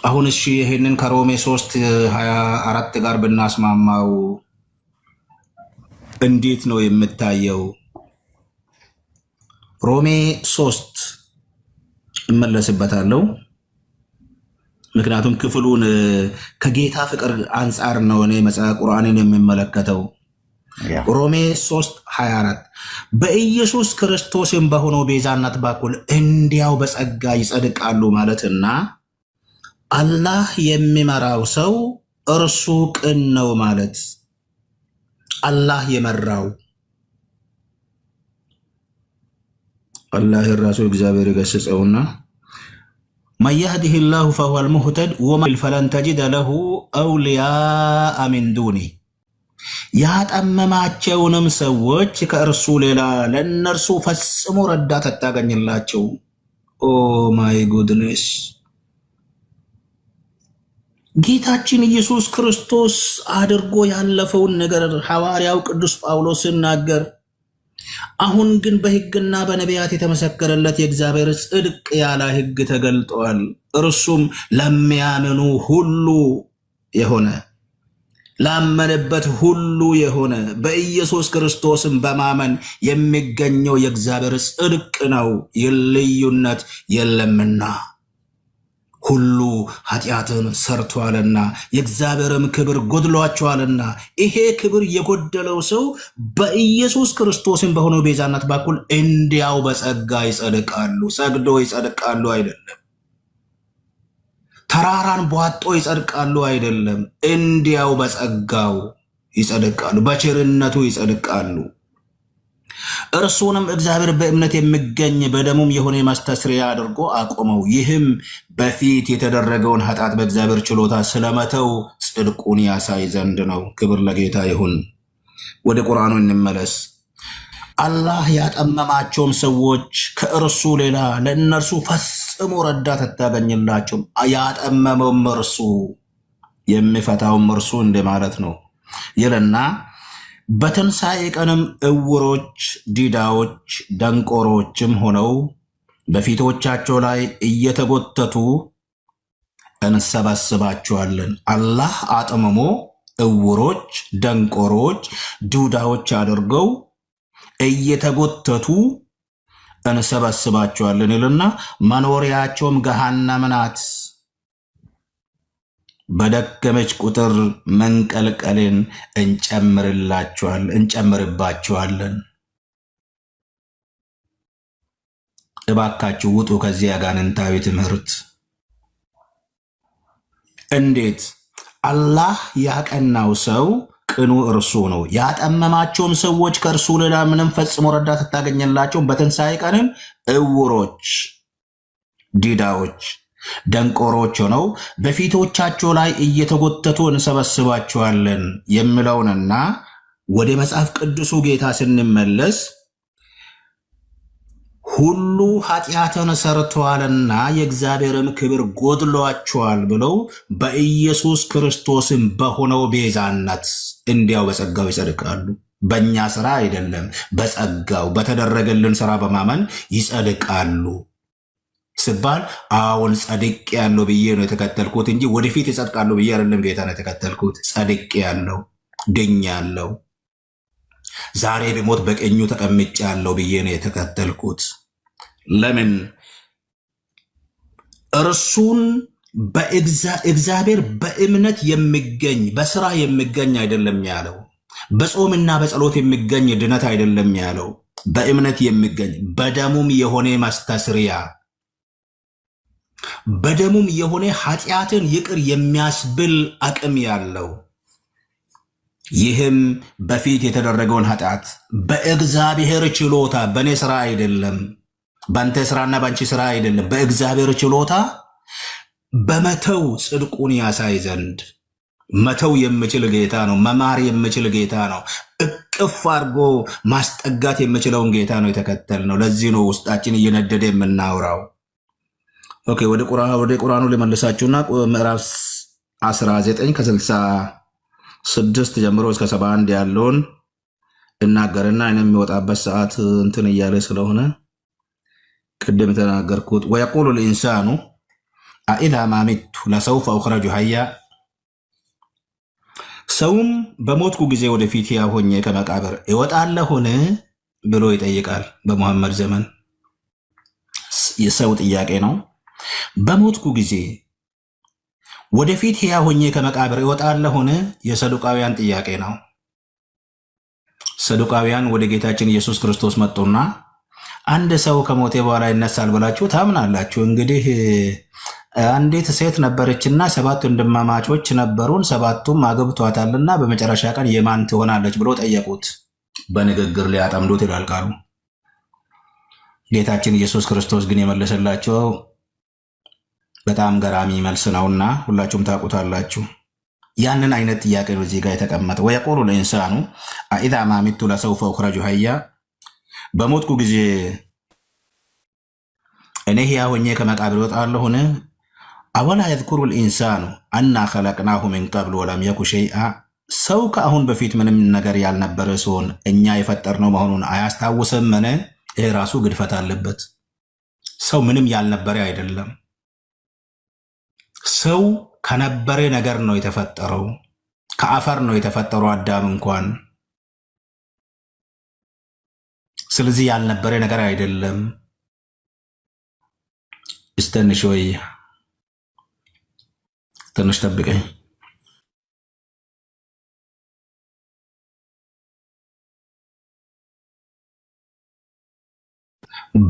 አሁን እሺ፣ ይሄንን ከሮሜ 3 24 ጋር ብናስማማው እንዴት ነው የምታየው? ሮሜ 3 እመለስበታለሁ። ምክንያቱም ክፍሉን ከጌታ ፍቅር አንጻር ነው እኔ መጽሐፍ ቁርአንን የምመለከተው። ሮሜ 3 24፣ በኢየሱስ ክርስቶስም በሆነው ቤዛነት በኩል እንዲያው በጸጋ ይጸድቃሉ ማለትና አላህ የሚመራው ሰው እርሱ ቅን ነው ማለት፣ አላህ የመራው፣ አላህ ራሱ እግዚአብሔር የገሰጸውና من يهده الله فهو المهتد ومن فلن تجد له أولياء من دونه፣ ያጠመማቸውንም ሰዎች ከእርሱ ሌላ ለእነርሱ ፈጽሞ ረዳት አታገኝላቸው። Oh my goodness! ጌታችን ኢየሱስ ክርስቶስ አድርጎ ያለፈውን ነገር ሐዋርያው ቅዱስ ጳውሎስ ሲናገር፣ አሁን ግን በሕግና በነቢያት የተመሰከረለት የእግዚአብሔር ጽድቅ ያለ ሕግ ተገልጧል። እርሱም ለሚያምኑ ሁሉ የሆነ፣ ላመነበት ሁሉ የሆነ፣ በኢየሱስ ክርስቶስም በማመን የሚገኘው የእግዚአብሔር ጽድቅ ነው፣ ልዩነት የለምና፣ ሁሉ ኃጢአትን ሰርቷልና የእግዚአብሔርም ክብር ጎድሏቸዋልና፣ ይሄ ክብር የጎደለው ሰው በኢየሱስ ክርስቶስም በሆነው ቤዛነት በኩል እንዲያው በጸጋ ይጸድቃሉ። ሰግዶ ይጸድቃሉ አይደለም። ተራራን ቧጦ ይጸድቃሉ አይደለም። እንዲያው በጸጋው ይጸድቃሉ፣ በቸርነቱ ይጸድቃሉ። እርሱንም እግዚአብሔር በእምነት የሚገኝ በደሙም የሆነ ማስተስሪያ አድርጎ አቆመው። ይህም በፊት የተደረገውን ኃጢአት በእግዚአብሔር ችሎታ ስለመተው ጽድቁን ያሳይ ዘንድ ነው። ክብር ለጌታ ይሁን። ወደ ቁርአኑ እንመለስ። አላህ ያጠመማቸውም ሰዎች ከእርሱ ሌላ ለእነርሱ ፈጽሞ ረዳት አታገኝላቸውም። ያጠመመውም እርሱ የሚፈታውም እርሱ እንደማለት ነው ይልና በትንሣኤ ቀንም እውሮች፣ ዲዳዎች፣ ደንቆሮችም ሆነው በፊቶቻቸው ላይ እየተጎተቱ እንሰበስባቸዋለን። አላህ አጥምሞ እውሮች፣ ደንቆሮች፣ ዱዳዎች አድርገው እየተጎተቱ እንሰበስባቸዋለን ይልና መኖሪያቸውም ገሃነም ናት። በደከመች ቁጥር መንቀልቀልን እንጨምርባቸዋለን። እባካችሁ ውጡ ከዚህ አጋንንታዊ ትምህርት። እንዴት አላህ ያቀናው ሰው ቅኑ እርሱ ነው። ያጠመማቸውም ሰዎች ከእርሱ ሌላ ምንም ፈጽሞ ረዳት አታገኝላቸውም። በትንሣኤ ቀንም እውሮች፣ ዲዳዎች፣ ደንቆሮች ሆነው በፊቶቻቸው ላይ እየተጎተቱ እንሰበስባቸዋለን የሚለውንና ወደ መጽሐፍ ቅዱሱ ጌታ ስንመለስ ሁሉ ኃጢአትን ሰርተዋልና የእግዚአብሔርም ክብር ጎድሏቸዋል ብለው በኢየሱስ ክርስቶስም በሆነው ቤዛነት እንዲያው በጸጋው ይጸድቃሉ። በእኛ ስራ አይደለም፣ በጸጋው በተደረገልን ስራ በማመን ይጸድቃሉ ስባል አዎን ጸድቅ ያለው ብዬ ነው የተከተልኩት እንጂ ወደፊት ይጸድቃሉ ብዬ አይደለም ጌታን የተከተልኩት። ጸድቅ ያለው ድኝ ያለው ዛሬ ብሞት በቀኙ ተቀምጬ ያለው ብዬ ነው የተከተልኩት። ለምን እርሱን እግዚአብሔር በእምነት የሚገኝ በስራ የሚገኝ አይደለም ያለው። በጾምና በጸሎት የሚገኝ ድነት አይደለም ያለው። በእምነት የሚገኝ በደሙም የሆነ ማስተስሪያ በደሙም የሆነ ኃጢአትን ይቅር የሚያስብል አቅም ያለው ይህም በፊት የተደረገውን ኃጢአት በእግዚአብሔር ችሎታ በእኔ ስራ አይደለም፣ በአንተ ስራና በአንቺ ስራ አይደለም፣ በእግዚአብሔር ችሎታ በመተው ጽድቁን ያሳይ ዘንድ መተው የምችል ጌታ ነው። መማር የምችል ጌታ ነው። እቅፍ አድርጎ ማስጠጋት የምችለውን ጌታ ነው የተከተልነው። ለዚህ ነው ውስጣችን እየነደደ የምናወራው። Okay፣ ወደ ቁርአኑ ልመልሳችሁና ምዕራፍ 19 ከ66 ጀምሮ እስከ 71 ያለውን እናገርና እኔ የሚወጣበት ሰዓት እንትን እያለ ስለሆነ ቅድም የተናገርኩት ويقول الإنسان أإذا ما مت لسوف أخرج حيا፣ ሰውም በሞትኩ ጊዜ ወደፊት ሕያው ሆኜ ከመቃብር እወጣለሁን ብሎ ይጠይቃል። በሙሐመድ ዘመን የሰው ጥያቄ ነው። በሞትኩ ጊዜ ወደፊት ሕያው ሆኜ ከመቃብር እወጣለሁን? የሰዱቃውያን ጥያቄ ነው። ሰዱቃውያን ወደ ጌታችን ኢየሱስ ክርስቶስ መጡና አንድ ሰው ከሞቴ በኋላ ይነሳል ብላችሁ ታምናላችሁ? እንግዲህ አንዲት ሴት ነበረችና ሰባት ወንድማማቾች ነበሩን፣ ሰባቱም አግብቷታልና በመጨረሻ ቀን የማን ትሆናለች ብሎ ጠየቁት። በንግግር ሊያጠምዱት ይላል ቃሉ። ጌታችን ኢየሱስ ክርስቶስ ግን የመለሰላቸው በጣም ገራሚ መልስ ነውና ሁላችሁም ታውቁታላችሁ። ያንን አይነት ጥያቄ ነው እዚህ ጋር የተቀመጠ። ويقول الإنسان أإذا ما مت لسوف أخرج حيا፣ በሞትኩ ጊዜ እኔ ሕያው ሆኜ ከመቃብር እወጣለሁን? أولا يذكر الإنسان أنا خلقناه من قبل ولم يك شيئا፣ ሰው ከአሁን በፊት ምንም ነገር ያልነበረ ሲሆን እኛ የፈጠርነው መሆኑን አያስታውስምን? ይሄ ራሱ ግድፈት አለበት። ሰው ምንም ያልነበረ አይደለም። ሰው ከነበረ ነገር ነው የተፈጠረው። ከአፈር ነው የተፈጠረው አዳም እንኳን። ስለዚህ ያልነበረ ነገር አይደለም። እስተንሽ ወይ ትንሽ ጠብቀኝ።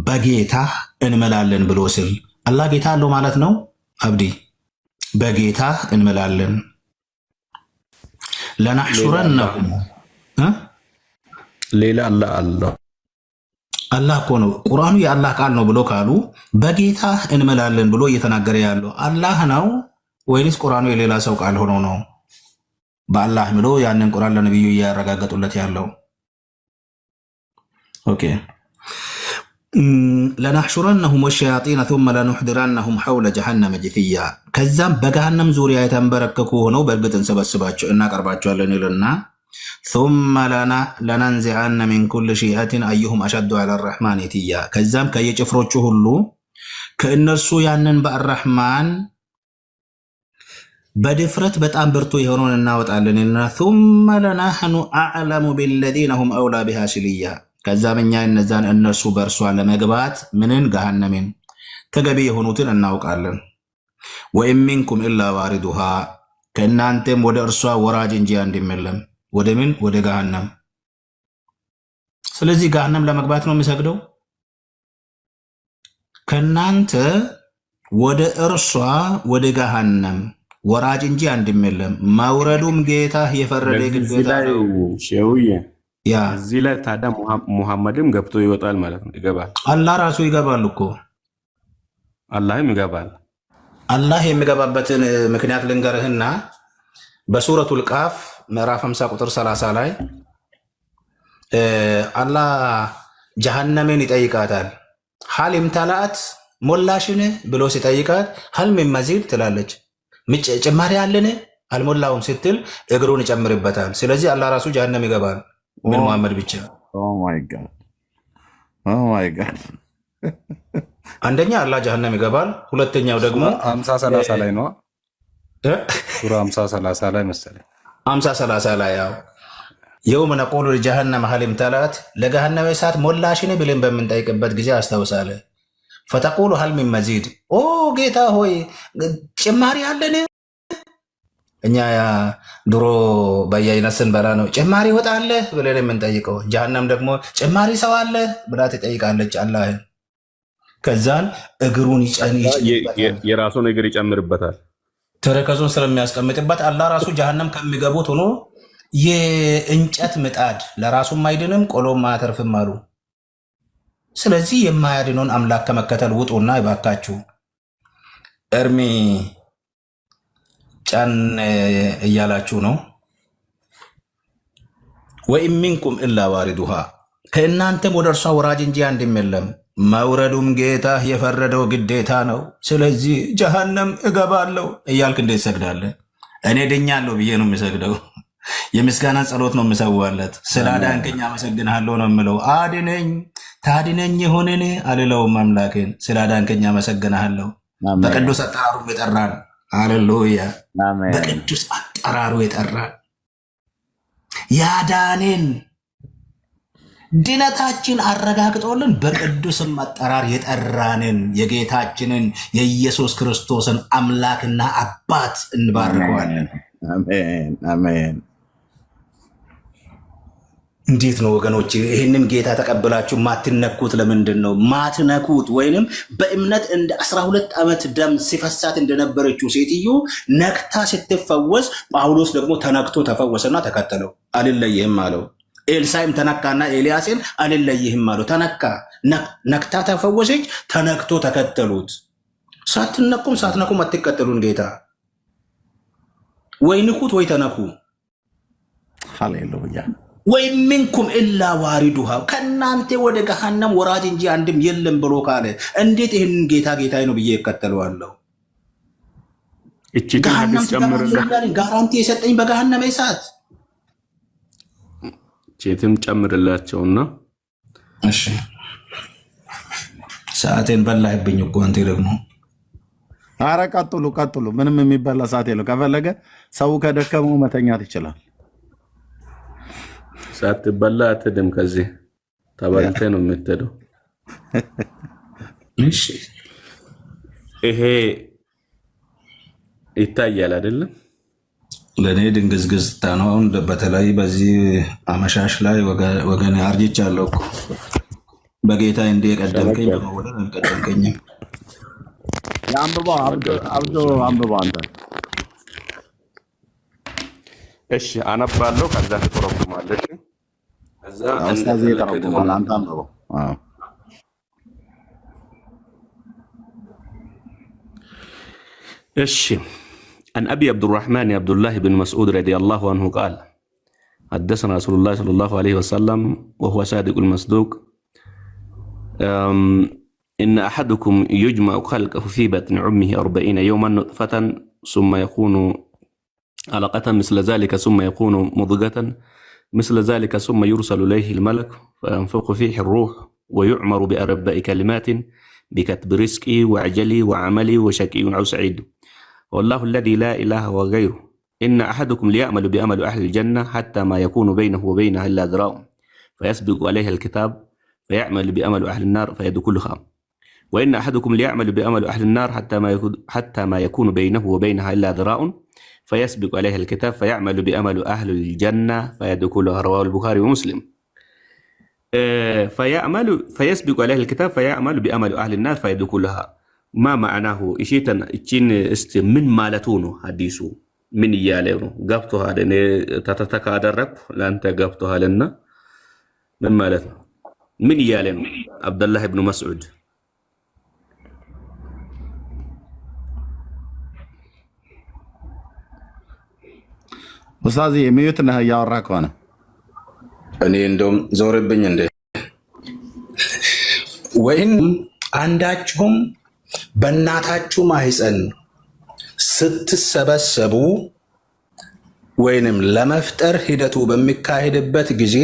በጌታ እንምላለን ብሎ ስል አላህ ጌታ አለው ማለት ነው። አብዲ በጌታ እንምላለን። ለናሕሹረነሁም ሌላ አላህ አለው። አላህ እኮ ነው ቁርአኑ የአላህ ቃል ነው ብሎ ካሉ በጌታ እንምላለን ብሎ እየተናገረ ያለው አላህ ነው ወይንስ ቁርአኑ የሌላ ሰው ቃል ሆኖ ነው? በአላህ ምሎ ያንን ቁርአን ለነቢዩ እያረጋገጡለት ያለው። Okay لنحشرنهم والشياطين ثم لنحضرنهم حول جهنم جثيا፣ ከዛም በገሃነም ዙሪያ የተንበረከኩ ሆነው በእርግጥ እንሰበስባቸው እናቀርባቸዋለን ይልና ثم لننزعن من كل شيعة أيهم أشد على الرحمن عتيا። ከዛም ከየጭፍሮቹ ሁሉ ከእነርሱ ያንን በአራሕማን በድፍረት በጣም ብርቱ የሆነውን እናወጣለን እና ثم لنحن أعلم بالذين هم أولى بها صليا። ከዛም እኛ እነዛን እነርሱ በእርሷ ለመግባት ምንን ገሃነምን ተገቢ የሆኑትን እናውቃለን። وإن منكم إلا واردها፣ ከእናንተም ወደ እርሷ ወራጅ እንጂ አንድም የለም። ወደ ምን? ወደ ገሃነም። ስለዚህ ገሃነም ለመግባት ነው የሚሰግደው። ከእናንተ ወደ እርሷ ወደ ገሃነም ወራጅ እንጂ አንድም የለም። መውረዱም ጌታ የፈረደ ስለዚህ እዚህ ግዴታ ላይ ነው። ሼውዬ ያ እዚህ ላይ ታዲያ ሙሐመድም ገብቶ ይወጣል ማለት ነው። ይገባል፣ አላህ ራሱ ይገባል እኮ። አላህም ይገባል። አላህ የሚገባበትን ምክንያት ልንገርህና በሱረቱል ቃፍ ምዕራፍ 50 ቁጥር 30 ላይ አላህ ጀሃነምን ይጠይቃታል። هل امتلأت ሞላሽን ብሎ ሲጠይቃት هل من مزيد ትላለች። ጭማሪ አለን አልሞላውም ስትል እግሩን ይጨምርበታል። ስለዚህ አላህ ራሱ ጀሃነም ይገባል። ምን መሐመድ ብቻ። Oh my God, oh my God። አንደኛ አላህ ጀሃነም ይገባል። ሁለተኛው ደግሞ ሱራ 50 30 ላይ ነዋ። እ? ሱራ 50 30 ላይ መሰለኝ። 50 30 ላይ ያው يوم نقول لجهنم هل امتلأت ለገሃነመ እሳት ሞላሽን ብለን በምንጠይቅበት ጊዜ አስታውሳለ። فتقول هل من مزيد፣ ኦ ጌታ ሆይ ጭማሪ አለን? እኛ ያ ድሮ በየአይነት ስንበላ ነው ጭማሪ ወጥ አለ ብለን የምንጠይቀው። ጀሃነም ደግሞ ጭማሪ ሰው አለ ብላ ትጠይቃለች አላህን። ከዛን እግሩን ይጭንበታል፣ የራሱን እግር ይጨምርበታል። ተረከዙን ስለሚያስቀምጥበት አላህ ራሱ ጀሃነም ከሚገቡት ሆኖ የእንጨት ምጣድ ለራሱም አይድንም ቆሎም አያተርፍም አሉ። ስለዚህ የማያድነውን አምላክ ከመከተል ውጡና ይባካችሁ እርሜ ጫን እያላችሁ ነው። وإن منكم إلا واردها፣ ከእናንተም ወደ እርሷ ወራጅ እንጂ አንድም የለም። መውረዱም ጌታ የፈረደው ግዴታ ነው። ስለዚህ ጀሃነም እገባለሁ እያልክ እንዴት ሰግዳለህ? እኔ ድኛለሁ ብዬ ነው የሚሰግደው። የምስጋና ጸሎት ነው የምሰዋለት። ስላዳንከኝ አመሰግንሃለሁ ነው የምለው። አድነኝ ታድነኝ ይሆንን አልለውም አምላኬን። ስላዳንከኝ አመሰግንሃለሁ። አሜን። በቅዱስ አጠራሩ የጠራን ሃሌሉያ። አሜን። በቅዱስ አጠራሩ የጠራን ያዳኔን ድነታችን አረጋግጦልን በቅዱስም አጠራር የጠራንን የጌታችንን የኢየሱስ ክርስቶስን አምላክና አባት እንባርከዋለን። አሜን አሜን። እንዴት ነው ወገኖች? ይህንን ጌታ ተቀብላችሁ ማትነኩት ለምንድን ነው ማትነኩት? ወይንም በእምነት እንደ 12 ዓመት ደም ሲፈሳት እንደነበረችው ሴትዮ ነክታ ስትፈወስ፣ ጳውሎስ ደግሞ ተነክቶ ተፈወሰና ተከተለው፣ አልለይህም አለው። ኤልሳዕም ተነካና ኤልያስን አልለይህም አለው። ተነካ፣ ነክታ ተፈወሰች፣ ተነክቶ ተከተሉት። ሳትነኩም ሳትነኩም አትከተሉን ጌታ። ወይ ንኩት ወይ ተነኩ። ሃሌሉያ። وإن منكم إلا واردها፣ ከእናንተ ወደ ገሃነም ወራጅ እንጂ አንድም የለም ብሎ ካለ እንዴት ይህንን ጌታ ጌታዬ ነው ብዬ እከተለዋለሁ? እቺትን ገሃነም ሐዲስ ትገባለህ ጨምርለት፣ እያለኝ guarantee የሰጠኝ በገሃነመ እሳት። ቼትም ጨምርላቸውና እሺ ሰዓቴን በላህብኝ እኮ አንተ ደግሞ። አረ ቀጥሉ ቀጥሉ። ምንም የሚበላ ሰዓት የለው። ከፈለገ ሰው ከደከመው መተኛት ይችላል። ሳትበላ አትድም። ከዚህ ተበልተ ነው የምትሄደው። እሺ ይሄ ይታያል አይደለም? ለእኔ ድንግዝግዝታ ነው። አሁን በተለይ በዚህ አመሻሽ ላይ ወገን አርጅቻለሁ እኮ በጌታ እንዲህ የቀደምከኝ ሸመገል በመወለድ አልቀደምከኝም። የአንብበው ሸመገልኩ አብዶ አንብበው አንተ። እሺ አነባለሁ፣ ከዛ ትተረጉማለች። ከዛ ኡስታዝ እንደፈለከ ይተረጉማል። ትሆናለህ። አንተ አንብበው። አዎ። እሺ عن أبي عبد الرحمن عبد الله بن مسعود رضي الله عنه قال حدثنا رسول الله صلى الله عليه وسلم وهو صادق المصدوق إن أحدكم يجمع خلقه في بطن أمه 40 يوما نطفة، ثم يكون علقة مثل ذلك، ثم يكون مضغة مثل ذلك ثم يرسل إليه الملك فينفخ فيه الروح ويؤمر بأربع كلمات بكتب رزقه وأجله وعمله وشقي أو سعيد والله الذي لا إله غيره إن أحدكم ليعمل بعمل أهل الجنة حتى ما يكون بينه وبينها إلا ذراع فيسبق عليه الكتاب فيعمل بعمل أهل النار فيدخلها وإن أحدكم ليعمل بعمل أهل النار حتى ما يكون بينه وبينها إلا ذراع فيسبق عليه الكتاب فيعمل بعمل أهل الجنة فيدخلها رواه البخاري ومسلم فيعمل فيسبق عليه الكتاب فيعمل بعمل أهل النار فيدخلها ما معناه እሺተን እቺን እስቲ ምን ማለቱ ነው? ሐዲሱ ምን እያለ ነው? ገብቶሃል? እኔ ተተተ ካደረግኩ ለአንተ ገብቶሃልና ምን ማለት ነው? ምን እያለ ነው? አብደላህ ብኑ መስዑድ። ኡስታዝ mute ነህ እያወራህ ከሆነ። እኔ እንደውም ዞርብኝ እንደ ወይም አንዳችሁም በእናታችሁ ማህፀን ስትሰበሰቡ ወይንም ለመፍጠር ሂደቱ በሚካሄድበት ጊዜ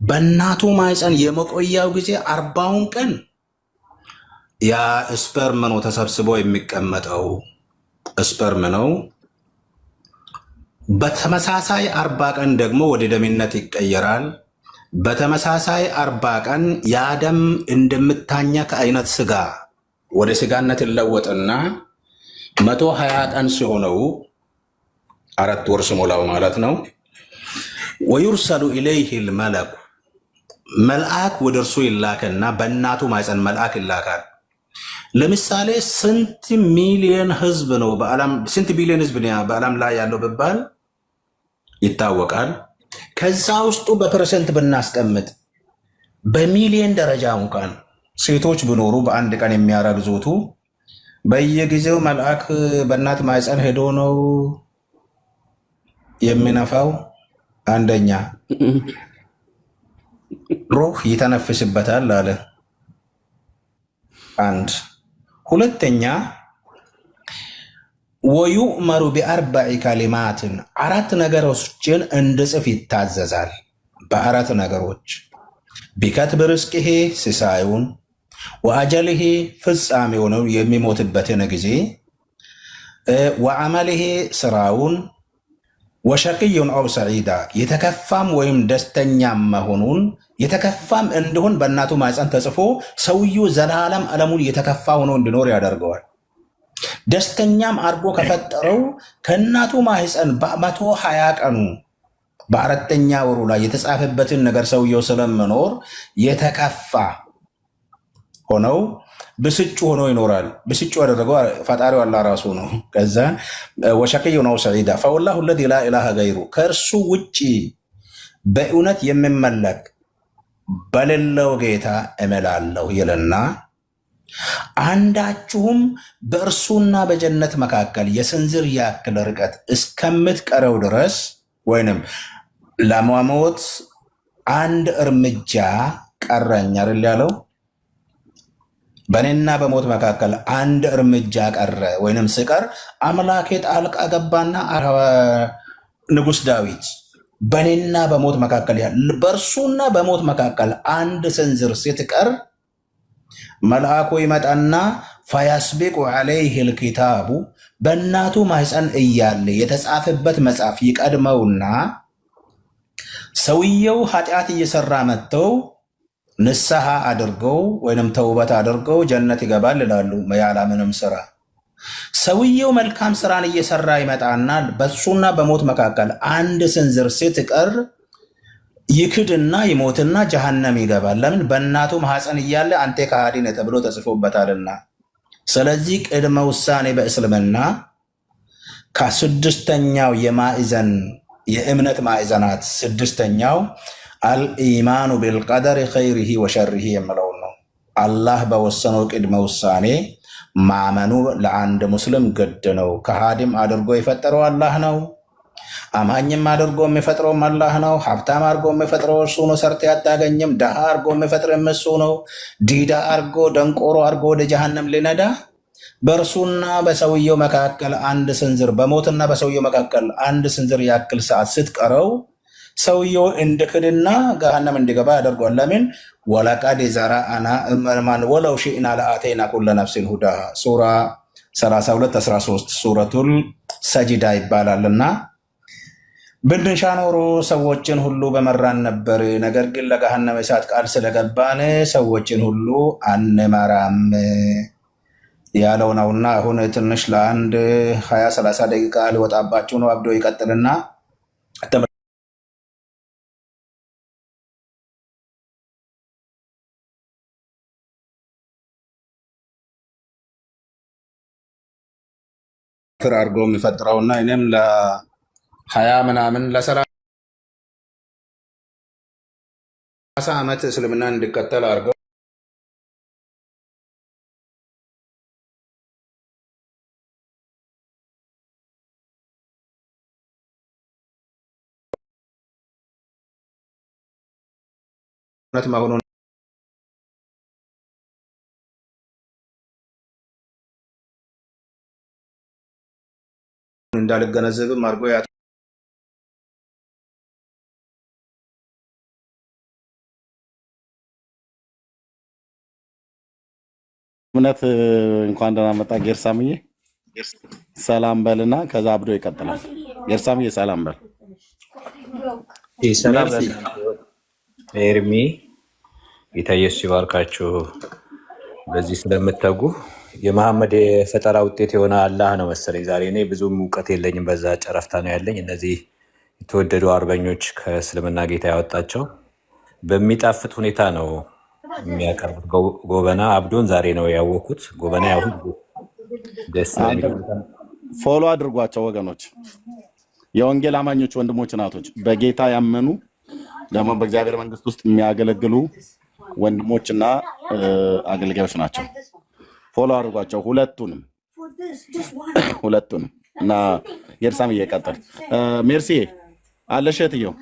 በእናቱ ማህፀን የመቆያው ጊዜ 40ውን ቀን ያ sperm ነው ተሰብስቦ የሚቀመጠው sperm ነው። በተመሳሳይ 40 ቀን ደግሞ ወደ ደምነት ይቀየራል። በተመሳሳይ 40 ቀን ያ ደም እንደምታኘክ አይነት ስጋ ወደ ስጋነት ይለወጥና 120 ቀን ሲሆነው 4 ወር ሲሞላው ማለት ነው። ويرسل إليه الملك መልአክ ወደ እርሱ ይላክና በእናቱ ማህፀን መልአክ ይላካል። ለምሳሌ ስንት ሚሊዮን ህዝብ ነው በዓለም፣ ስንት ቢሊዮን ህዝብ ነው በዓለም ላይ ያለው ብባል ይታወቃል። ከዛ ውስጡ በ percent ብናስቀምጥ በሚሊዮን ደረጃ እንኳን ሴቶች ቢኖሩ በአንድ ቀን የሚያረግዙቱ በየጊዜው መልአክ በእናት ማህፀን ሄዶ ነው የሚነፋው። አንደኛ ሩህ ይተነፍስበታል አለ። አንድ ሁለተኛ ويؤمر بأربع كلمات አራት ነገሮችን እንድጽፍ ይታዘዛል። በአራት ነገሮች بكتب رزقه ሲሳዩን፣ وأجله ፍጻሜውን የሚሞትበትን ጊዜ፣ وعمله ስራውን፣ وشقي أو سعيدا የተከፋም ወይም ደስተኛም መሆኑን። የተከፋም እንዲሆን በእናቱ ማህፀን ተጽፎ ሰውየው ዘላለም ዓለሙን የተከፋ ሆኖ እንዲኖር ያደርገዋል። ደስተኛም አድርጎ ከፈጠረው ከእናቱ ማህፀን በ120 ቀኑ በአራተኛ ወሩ ላይ የተጻፈበትን ነገር ሰውየው ስለመኖር የተከፋ ሆነው ብስጩ ሆኖ ይኖራል። ብስጩ ያደረገው ፈጣሪው አላህ ራሱ ነው። ከዛ وشقي أو سعيدا فوالله الذي لا إله غيره ከእርሱ ውጭ በእውነት የሚመለክ በሌለው ጌታ እምላለሁ ይልና አንዳችሁም በእርሱና በጀነት መካከል የስንዝር ያክል ርቀት እስከምትቀረው ድረስ ወይንም ለመሞት አንድ እርምጃ ቀረኝ አይደል ያለው? በእኔና በሞት መካከል አንድ እርምጃ ቀረ ወይንም ስቀር አምላኬ ጣልቃ ገባና ንጉሥ ዳዊት በእኔና በሞት መካከል በእርሱና በሞት መካከል አንድ ስንዝር ስትቀር መልአኩ ይመጣና فيسبق عليه الكتاب በእናቱ ማህፀን እያለ የተጻፈበት መጽሐፍ ይቀድመውና ሰውየው ኃጢአት እየሰራ መጥተው ንስሐ አድርገው ወይንም ተውበት አድርገው ጀነት ይገባል ይላሉ፣ ያለምንም ስራ። ሰውየው መልካም ስራን እየሰራ ይመጣና በሱና በሞት መካከል አንድ ስንዝር ስትቀር ይክድና ይሞትና ጀሃነም ይገባል። ለምን? በእናቱ ማህፀን እያለ አንተ ከሃዲ ነህ ተብሎ ተጽፎበታልና። ስለዚህ ቅድመ ውሳኔ በእስልምና ከስድስተኛው የማዕዘን የእምነት ማዕዘናት ስድስተኛው الإيمان بالقدر خيره وشره የምለውን ነው። አላህ በወሰነው ቅድመ ውሳኔ ማመኑ ለአንድ ሙስሊም ግድ ነው። ከሃዲም አድርጎ የፈጠረው አላህ ነው። አማኝም አድርጎ የሚፈጥረውም አላህ ነው። ሀብታም አድርጎ የሚፈጥረው እርሱ ነው። ሰርተህ አታገኝም። ደሃ አድርጎ የሚፈጥርም እሱ ነው። ዲዳ አድርጎ ደንቆሮ አድርጎ ወደ ጀሃነም ሊነዳ በእርሱና በሰውየው መካከል አንድ ስንዝር በሞትና በሰውየው መካከል አንድ ስንዝር ያክል ሰዓት ስትቀረው ሰውየው እንድክድና ገሃነም እንዲገባ ያደርገዋል። ለምን ولقد ذرأنا ولو شئنا لآتينا كل نفس هداها ሱራ 32 13 ሱረቱል ሰጅዳ ይባላልና ብንሻ ኖሮ ሰዎችን ሁሉ በመራን ነበር። ነገር ግን ለገሃነመ እሳት ቃል ስለገባን ሰዎችን ሁሉ አንመራም ያለው ነውና አሁን ትንሽ ለአንድ 20 30 ደቂቃ ሊወጣባችሁ ነው። አብዶ ይቀጥልና ፍር አድርጎ የሚፈጥረውና እኔም ለ20 ምናምን ለ30 ዓመት እስልምና እንዲከተል አድርገው እውነት መሆኑን እንዳልገነዘብም አድርጎ እምነት እንኳን ደህና መጣ ጌርሳምዬ። ሰላም በልና ከዛ አብዶ ይቀጥላል። ጌርሳምዬ ሰላም በል። ሰላም ሜርሲ ለእናንተ ይሁን። ኤርሚ ጌታ ኢየሱስ ይባርካችሁ። በዚህ ስለምተጉ የመሐመድ የፈጠራ ውጤት የሆነ አላህ ነው መሰለኝ። ዛሬ እኔ ብዙም እውቀት የለኝም፣ በዛ ጨረፍታ ነው ያለኝ። እነዚህ የተወደዱ አርበኞች ከእስልምና ጌታ ያወጣቸው በሚጣፍጥ ሁኔታ ነው የሚያቀርቡት። ጎበና አብዶን ዛሬ ነው ያወኩት። ጎበና ያው ደስ አንተ በሚል ሁኔታ follow አድርጓቸው ወገኖች፣ የወንጌል አማኞች ወንድሞች እናቶች፣ በጌታ ያመኑ ደግሞ በእግዚአብሔር መንግስት ውስጥ የሚያገለግሉ ወንድሞችና አገልጋዮች ናቸው። follow አድርጓቸው ሁለቱንም ሁለቱንም እና ጌርሳም እየቀጠል ሜርሲ አለሽ እህትየው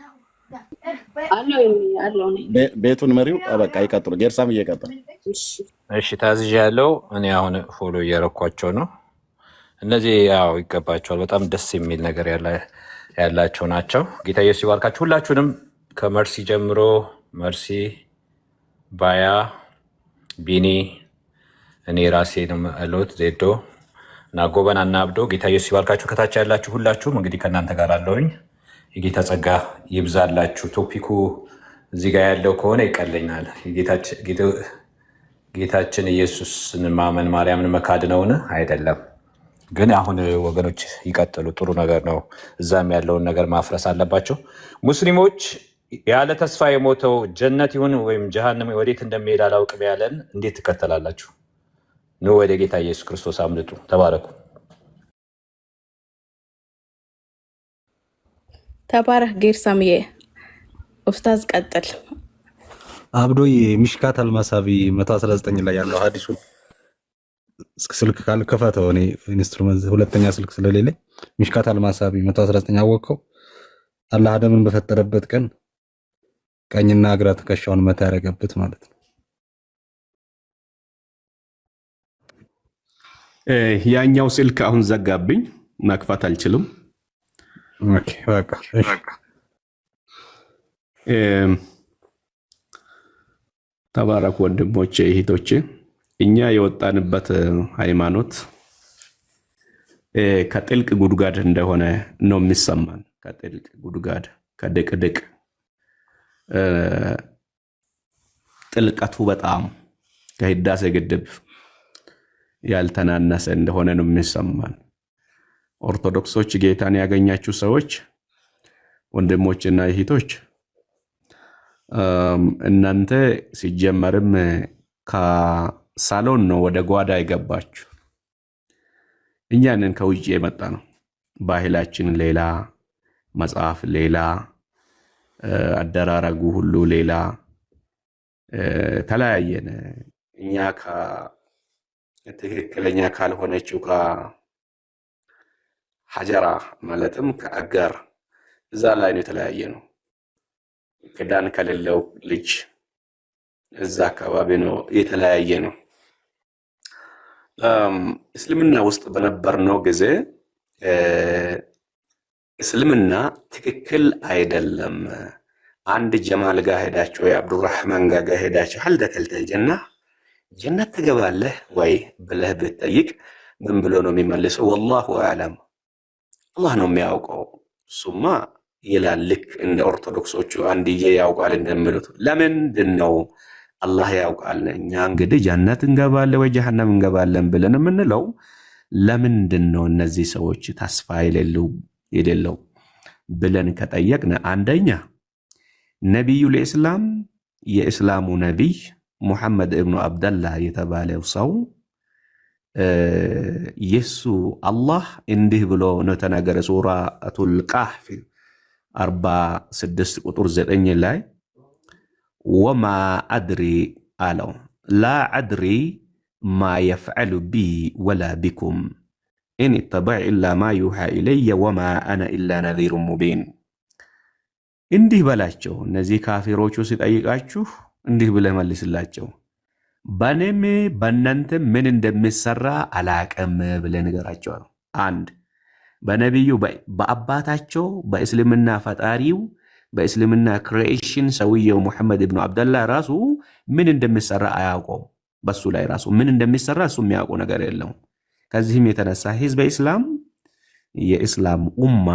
አለው አለው እኔ ቤቱን መሪው በቃ ይቀጥሉ። ጌርሳም እየቀጠል እሺ ታዝዣ ያለው እኔ አሁን follow እያረኳቸው ነው። እነዚህ ያው ይገባቸዋል። በጣም ደስ የሚል ነገር ያላቸው ናቸው። ጌታ ኢየሱስ ይባርካችሁ ሁላችሁንም፣ ከመርሲ ጀምሮ መርሲ፣ ባያ፣ ቢኒ፣ እኔ ራሴ ነው ያለሁት፣ ዜዶ እና ጎበና እና አብዶ ጌታ ኢየሱስ ይባርካችሁ። ከታች ያላችሁ ሁላችሁም እንግዲህ ከእናንተ ጋር አለሁኝ። የጌታ ጸጋ ይብዛላችሁ። topic ኡ እዚህ ጋር ያለው ከሆነ ይቀለኛል። ጌታችን ኢየሱስን ማመን ማርያምን መካድ ነውን? አይደለም። ግን አሁን ወገኖች ይቀጥሉ፣ ጥሩ ነገር ነው። እዛም ያለውን ነገር ማፍረስ አለባቸው። ሙስሊሞች ያለ ተስፋ የሞተው ጀነት ይሁን ወይም ጀሃነም ወዴት እንደሚሄድ አላውቅም ያለን እንዴት ትከተላላችሁ? ኑ ወደ ጌታ ኢየሱስ ክርስቶስ አምልጡ። ተባረኩ። ተባረክ ጌርሳምዬ። ኡስታዝ ቀጥል። አብዶዬ ሚሽካት አልማሳቢ 119 ላይ ያለው ሀዲሱ ስልክ ካልከፈተው እኔ instrument ሁለተኛ ስልክ ስለሌለኝ ሚሽካት አልማሳቢ 119 አወቅከው። አላህ አደምን በፈጠረበት ቀን ቀኝና ግራ ትከሻውን መታ ያደረገበት ማለት ነው። ያኛው ስልክ አሁን ዘጋብኝ፣ መክፈት አልችልም። okay በቃ እሺ። ተባረኩ ወንድሞቼ እህቶቼ። እኛ የወጣንበት ሃይማኖት ከጥልቅ ጉድጓድ እንደሆነ ነው የሚሰማን። ከጥልቅ ጉድጓድ ከድቅድቅ ጥልቀቱ በጣም ከህዳሴ ግድብ ያልተናነሰ እንደሆነ ነው የሚሰማን። ኦርቶዶክሶች ጌታን ያገኛችሁ ሰዎች ወንድሞችና እህቶች እናንተ ሲጀመርም ከሳሎን ነው ወደ ጓዳ የገባችሁ። እኛንን ከውጭ የመጣ ነው። ባህላችን ሌላ፣ መጽሐፍ ሌላ፣ አደራረጉ ሁሉ ሌላ፣ ተለያየን። እኛ ትክክለኛ ካልሆነችው ከሀጀራ ማለትም ከአጋር እዛ ላይ ነው የተለያየ ነው። ክዳን ከሌለው ልጅ እዛ አካባቢ ነው የተለያየ ነው። እስልምና ውስጥ በነበርነው ጊዜ እስልምና ትክክል አይደለም። አንድ ጀማል ጋር ሄዳችሁ ወይ አብዱራህማን ጋር ሄዳችሁ هل دخلت الجنة ጀነት ትገባለህ ወይ ብለህ ብትጠይቅ ምን ብሎ ነው የሚመልሰው? والله أعلم፣ አላህ ነው የሚያውቀው እሱማ ይላል። ልክ እንደ ኦርቶዶክሶቹ አንድዬ ያውቃል እንደሚሉት። ለምንድን ነው አላህ ያውቃል እኛ እንግዲህ ጀነት እንገባለን ወይ ጀሃነም እንገባለን ብለን የምንለው? ለምንድን ነው እነዚህ ሰዎች ተስፋ የሌለው ብለን ከጠየቅን፣ አንደኛ ነቢዩ ለኢስላም የእስላሙ ነቢይ ሙሐመድ እብኑ አብደላህ የተባለው ሰው የሱ አላህ እንዲህ ብሎ ነው ተናገረ። ሱረቱል ካህፍ 46 ቁጥር 9 ላይ وما أدري አለው لا أدري ما يفعل بي ولا بكم إن أتبع إلا ما يوحى إلي وما أنا إلا نذير مبين። እንዲህ በላቸው፣ እነዚህ ካፊሮቹ ሲጠይቃችሁ እንዲህ ብለህ መልስላቸው፣ በእኔም በእናንተ ምን እንደሚሰራ አላቅም ብለህ ንገራቸው ነው። አንድ በነቢዩ በአባታቸው በእስልምና ፈጣሪው በእስልምና creation ሰውየው ሙሐመድ ብኑ አብደላህ ራሱ ምን እንደሚሰራ አያውቀውም። በሱ ላይ ራሱ ምን እንደሚሰራ እሱ የሚያውቀው ነገር የለውም። ከዚህም የተነሳ ህዝበ ኢስላም የኢስላም ኡማ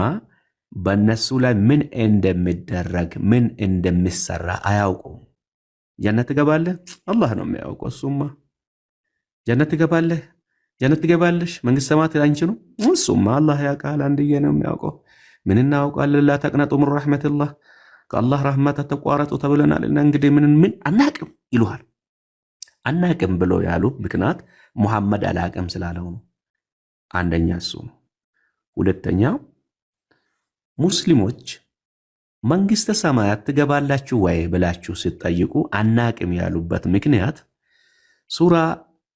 በእነሱ ላይ ምን እንደሚደረግ ምን እንደሚሰራ አያውቁም። ጀነት ትገባለህ? አላህ ነው የሚያውቀው። እሱማ ጀነት ትገባለህ? ጀነት ትገባለሽ? መንግስተ ሰማያት አንቺ ነው። እሱማ አላህ ያውቃል። አንድዬ ነው የሚያውቀው። ምን እናውቃለን? لا تقنطوا من رحمة الله፣ ከአላህ ረህመት አትቋረጡ ተብለናል። እና እንግዲህ ምን ምን አናቅም ይሉሃል። አናቅም ብሎ ያሉ ምክንያት ሙሐመድ አላቅም ስላለው ነው። አንደኛ እሱ ነው። ሁለተኛ ሙስሊሞች መንግስተ ሰማያት ትገባላችሁ ወይ ብላችሁ ስትጠይቁ አናቅም ያሉበት ምክንያት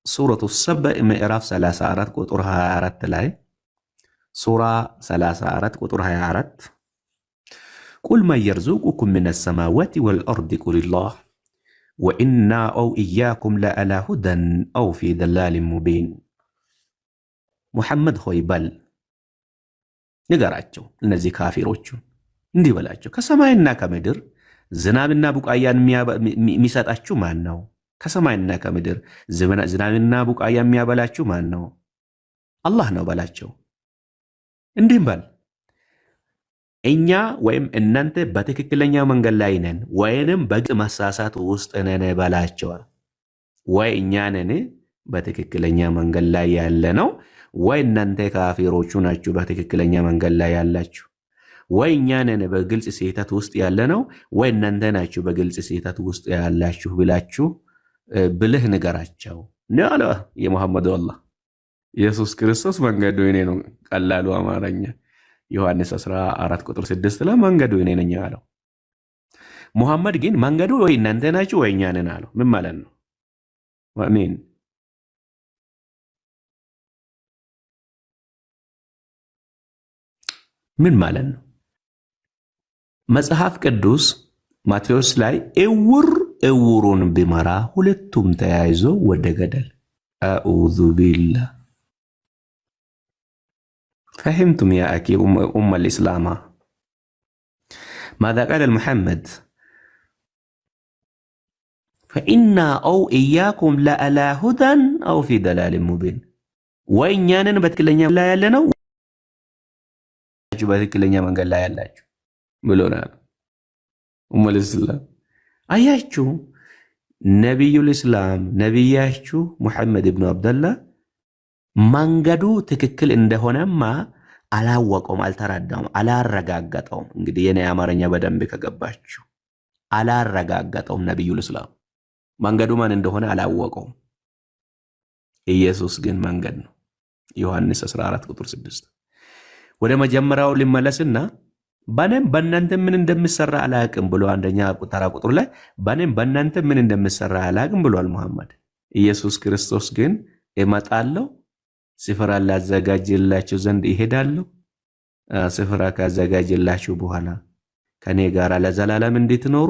ሱረቱ ሰበእ ምዕራፍ 34 ቁጥር 24 ላይ፣ ሱራ 34 ቁጥር 24 قل من يرزقكم من السماوات والأرض قل الله وإنا أو إياكم لعلى هدى أو في ضلال مبين። ሙሐመድ ሆይ በል ንገራቸው፣ እነዚህ ካፊሮቹ እንዲህ በላቸው፣ ከሰማይና ከምድር ዝናብና ቡቃያን የሚሰጣችሁ ማን ነው? ከሰማይና ከምድር ዝናብና ቡቃያ የሚያበላችሁ ማን ነው? አላህ ነው በላቸው። እንዲህም በል፣ እኛ ወይም እናንተ በትክክለኛ መንገድ ላይ ነን ወይንም በግልጽ መሳሳት ውስጥ ነን በላቸው። ወይ እኛ ነን በትክክለኛ መንገድ ላይ ያለ ነው፣ ወይ እናንተ ካፊሮቹ ናችሁ በትክክለኛ መንገድ ላይ ያላችሁ። ወይ እኛ ነን በግልጽ ስህተት ውስጥ ያለ ነው፣ ወይ እናንተ ናችሁ በግልጽ ስህተት ውስጥ ያላችሁ ብላችሁ ብልህ ንገራቸው ነው አለ የሙሐመዱ አላህ። ኢየሱስ ክርስቶስ መንገዱ እኔ ነው። ቀላሉ አማርኛ ዮሐንስ 14 ቁጥር 6 ላይ መንገዱ እኔ ነኝ አለው። ሙሐመድ ግን መንገዱ ወይ እናንተ ናችሁ ወይ እኛ ነን አለው። ምን ማለት ነው? አሜን። ምን ማለት ነው? መጽሐፍ ቅዱስ ማቴዎስ ላይ እውር እውሩን ቢመራ ሁለቱም ተያይዞ ወደ ገደል። أعوذ بالله። فهمتم يا أخي أمة الإسلام ماذا قال محمد؟ فإنا أو إياكم لعلى هدى أو في ضلال مبين። ወይ እኛ ነን በትክክለኛ ላይ ያለ ነው በትክክለኛ መንገድ ላይ ያላችሁ ብሎናል። ኡመል እስላም አያችሁ፣ ነቢዩል እስላም ነቢያችሁ ሙሐመድ ብኑ አብደላህ መንገዱ ትክክል እንደሆነማ አላወቀውም፣ አልተረዳውም፣ አላረጋገጠውም። እንግዲህ የኔ አማርኛ በደንብ ከገባችሁ አላረጋገጠውም። ነቢዩል እስላም መንገዱ ማን እንደሆነ አላወቀውም። ኢየሱስ ግን መንገድ ነው። ዮሐንስ 14 ቁጥር 6። ወደ መጀመሪያው ልመለስና በእኔም በእናንተ ምን እንደምሰራ አላቅም ብሎ አንደኛ ተራ ቁጥር ላይ በእኔም በእናንተ ምን እንደምሰራ አላቅም ብሏል ሙሐመድ። ኢየሱስ ክርስቶስ ግን እመጣለሁ፣ ስፍራ ላዘጋጅላችሁ ዘንድ እሄዳለሁ። ስፍራ ካዘጋጅላችሁ በኋላ ከኔ ጋር ለዘላለም እንድትኖሩ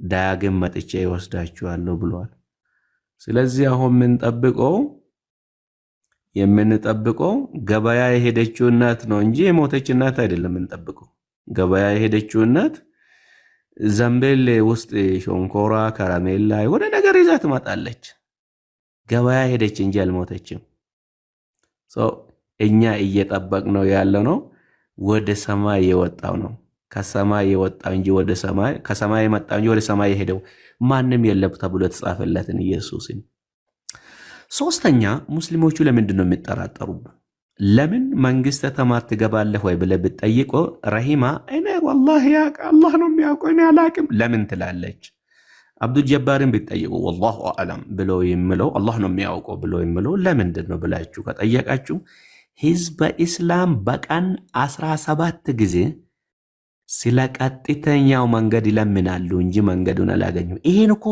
ዳግም መጥቼ ይወስዳችኋለሁ ብሏል። ስለዚህ አሁን የምንጠብቀው የምንጠብቀው ገበያ የሄደችው እናት ነው እንጂ የሞተች እናት አይደለም የምንጠብቀው። ገበያ የሄደችው እናት ዘንቤል ውስጥ ሾንኮራ፣ ከረሜላ የሆነ ነገር ይዛ ትመጣለች። ገበያ ሄደች እንጂ አልሞተችም። So እኛ እየጠበቅነው ያለ ነው ወደ ሰማይ የወጣው ነው። ከሰማይ የወጣው እንጂ ወደ ሰማይ፣ ከሰማይ የመጣው እንጂ ወደ ሰማይ የሄደው ማንም የለም ተብሎ የተጻፈለትን ኢየሱስን። ሶስተኛ፣ ሙስሊሞቹ ለምንድን ነው የሚጠራጠሩብን? ለምን መንግስተ ሰማያት ትገባለህ ወይ ብለህ ብትጠይቀው ረሂማ እኔ ወላሂ አላህ ነው የሚያውቀው፣ እኔ አላቅም ለምን ትላለች? አብዱል ጀባርን ብትጠይቁ ወላሁ አዕለም ብሎ የሚለው፣ አላህ ነው የሚያውቀው ብሎ የሚለው ለምንድን ነው ብላችሁ ከጠየቃችሁ፣ ህዝበ ኢስላም በቀን 17 ጊዜ ስለ ቀጥተኛው መንገድ ይለምናሉ እንጂ መንገዱን አላገኙም። ይሄን እኮ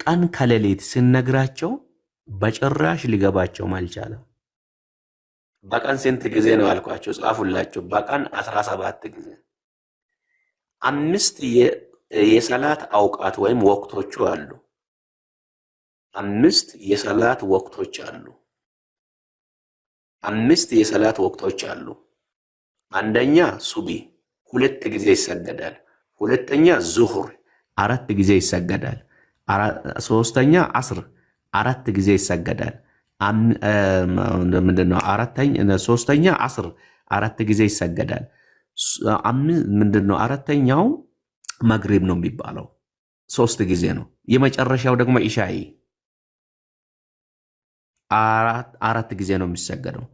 ቀን ከሌሊት ስነግራቸው በጭራሽ ሊገባቸውም አልቻለም። በቀን ስንት ጊዜ ነው ያልኳቸው? ጻፉላቸው። በቀን 17 ጊዜ። አምስት የሰላት አውቃት ወይም ወቅቶቹ አሉ። አምስት የሰላት ወቅቶች አሉ። አምስት የሰላት ወቅቶች አሉ። አንደኛ ሱቢ ሁለት ጊዜ ይሰገዳል። ሁለተኛ ዙሁር አራት ጊዜ ይሰገዳል። ሶስተኛ አስር አራት ጊዜ ይሰገዳል። ምንድነው? አራተኛ፣ ሶስተኛ አስር አራት ጊዜ ይሰገዳል። ምንድነው? አራተኛው መግሪብ ነው የሚባለው፣ ሶስት ጊዜ ነው። የመጨረሻው ደግሞ ኢሻኢ አራት ጊዜ ነው የሚሰገደው።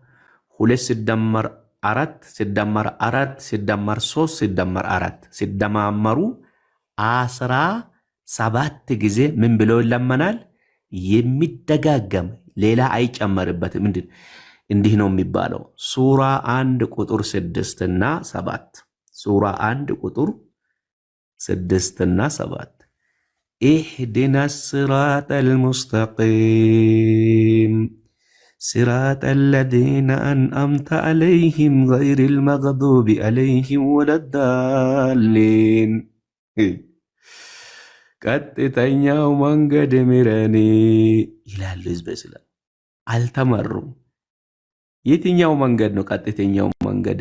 ሁለት ሲደመር አራት ሲደመር አራት ሲደመር ሶስት ሲደመር አራት ሲደማመሩ 17 ጊዜ ምን ብሎ ይለመናል? የሚደጋገም፣ ሌላ አይጨመርበትም። ምንድን እንዲህ ነው የሚባለው? ሱራ 1 ቁጥር 6 እና 7፣ ሱራ 1 ቁጥር 6 እና 7፣ اهدنا الصراط المستقيم صراط الذين أنعمت عليهم غير المغضوب عليهم ولا الضالين፣ ቀጥተኛው መንገድ ምረን ይላሉ። ህዝበ እስላም አልተመሩም። የትኛው መንገድ ነው ቀጥተኛው መንገድ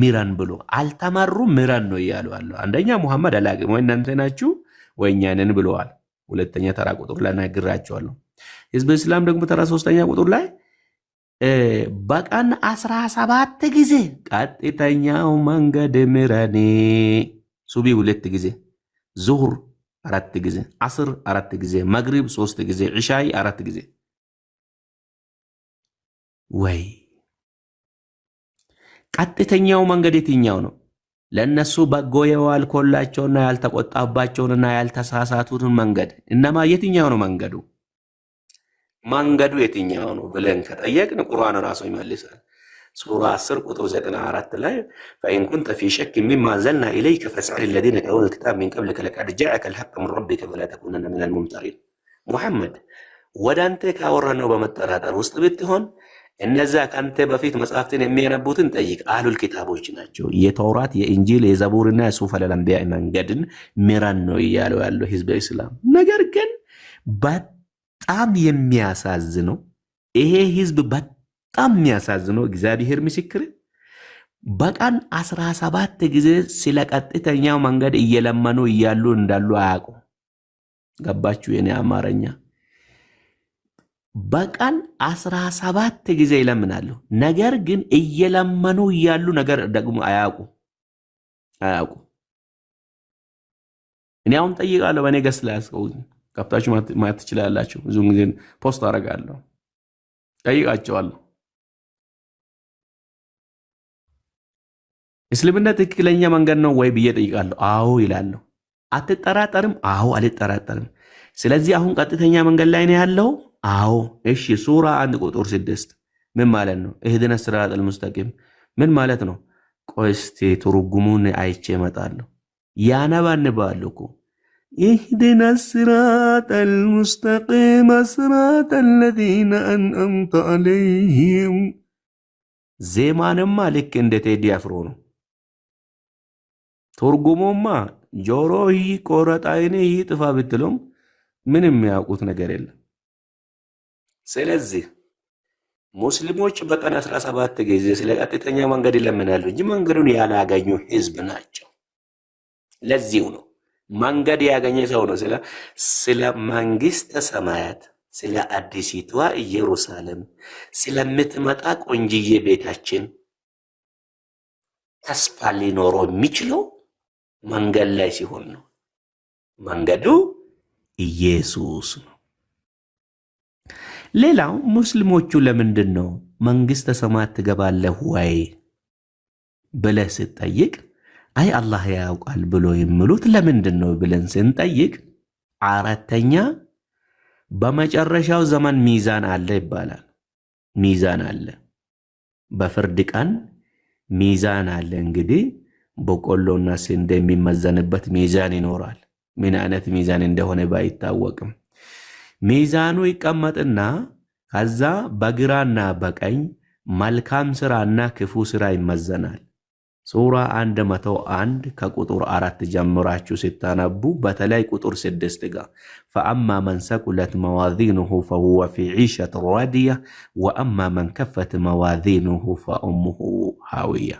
ምራን ብሎ አልተመሩም። ምራን ነው እያሉ አሉ። አንደኛ ሙሐመድ አላቅም፣ ወይ እናንተ ናችሁ ወይ እኛ ነን ብለዋል። ሁለተኛ ተራ ቁጥር ላይ ነግራቸዋለሁ። ህዝበ እስላም ደግሞ ተራ ሶስተኛ ቁጥር ላይ በቀን 17 ጊዜ ቀጥተኛው መንገድ ምረን፣ ሱቢ ሁለት ጊዜ፣ ዙሁር አራት ጊዜ፣ አስር አራት ጊዜ፣ መግሪብ ሶስት ጊዜ፣ ዒሻይ አራት ጊዜ። ወይ ቀጥተኛው መንገድ የትኛው ነው? ለእነሱ በጎ የዋልኮላቸውና ያልተቆጣባቸውንና ያልተሳሳቱትን መንገድ። እነማ የትኛው ነው መንገዱ? መንገዱ የትኛው ነው ብለን ከጠየቅን ቁርአን ራሱ ይመልሳል። ሱራ 10 ቁጥር 94 ላይ فإن كنت في شك مما أنزلنا إليك فاسأل الذين يقرءون الكتاب من قبلك لقد جاءك الحق من ربك فلا تكونن من الممترين። ሙሐመድ፣ ወደ አንተ ካወረድነው በመጠራጠር ውስጥ ብትሆን እነዛ ከአንተ በፊት መጽሐፍትን የሚያነቡትን ጠይቅ። አህሉል ኪታቦች ናቸው። የተውራት፣ የኢንጂል፣ የዘቡርና የሱፍ አልአንቢያ መንገድን ምራን ነው እያለው ያለው ህዝበ እስላም። ነገር ግን በጣም የሚያሳዝነው፣ ይሄ ህዝብ በጣም የሚያሳዝነው፣ እግዚአብሔር ምስክር፣ በቀን 17 ጊዜ ስለ ቀጥተኛው መንገድ እየለመኑ እያሉ እንዳሉ አያውቁም። ገባችሁ የኔ አማርኛ? በቀን 17 ጊዜ ይለምናሉ። ነገር ግን እየለመኑ እያሉ ነገር ደግሞ አያውቁ አያውቁ። እኔ አሁን ጠይቃለሁ። በእኔ ገጽ ላይ አስቀውኝ ገብታችሁ ማየት ትችላላችሁ። ብዙ ጊዜ post አደርጋለሁ፣ ጠይቃቸዋለሁ። እስልምና ትክክለኛ መንገድ ነው ወይ ብዬ ጠይቃለሁ። አዎ ይላሉ። አትጠራጠርም? አዎ፣ አልጠራጠርም። ስለዚህ አሁን ቀጥተኛ መንገድ ላይ ነው ያለው? አዎ። እሺ፣ ሱራ 1 ቁጥር 6 ምን ማለት ነው? اهدنا الصراط المستقيم ምን ማለት ነው? ቆይ እስቲ ትርጉሙን አይቼ እመጣለሁ። ያነባንባሉ እኮ፣ اهدنا الصراط المستقيم صراط الذين أنعمت عليهم። ዜማንማ ልክ እንደ ቴዲ አፍሮ ነው። ትርጉሙማ ጆሮ ይቆረጥ ዓይን ይጥፋ ብትሉም ምንም የሚያውቁት ነገር የለም። ስለዚህ ሙስሊሞች በቀን 17 ጊዜ ስለ ቀጥተኛ መንገድ ይለምናሉ እንጂ መንገዱን ያላገኙ ህዝብ ናቸው። ለዚሁ ነው መንገድ ያገኘ ሰው ነው ስለ መንግስተ ሰማያት፣ ስለ አዲሲቷ ኢየሩሳሌም፣ ስለምትመጣ ቆንጅዬ ቤታችን ተስፋ ሊኖረው የሚችለው መንገድ ላይ ሲሆን ነው። መንገዱ ኢየሱስ ነው። ሌላው ሙስሊሞቹ ለምንድን ነው መንግስተ ሰማያት ትገባለህ ወይ ብለህ ስትጠይቅ አይ አላህ ያውቃል ብሎ የሚሉት ለምንድን ነው ብለን ስንጠይቅ፣ አራተኛ በመጨረሻው ዘመን ሚዛን አለ ይባላል። ሚዛን አለ፣ በፍርድ ቀን ሚዛን አለ። እንግዲህ በቆሎና ስንዴ የሚመዘንበት ሚዛን ይኖራል። ምን አይነት ሚዛን እንደሆነ ባይታወቅም ሚዛኑ ይቀመጥና ከዛ በግራና በቀኝ መልካም ስራና ክፉ ስራ ይመዘናል። ሱራ 101 ከቁጥር 4 ጀምራችሁ ስታነቡ በተለይ ቁጥር 6 ጋር فأما من ثقلت موازينه فهو في عيشة راضية وأما من خفت موازينه فأمه هاوية።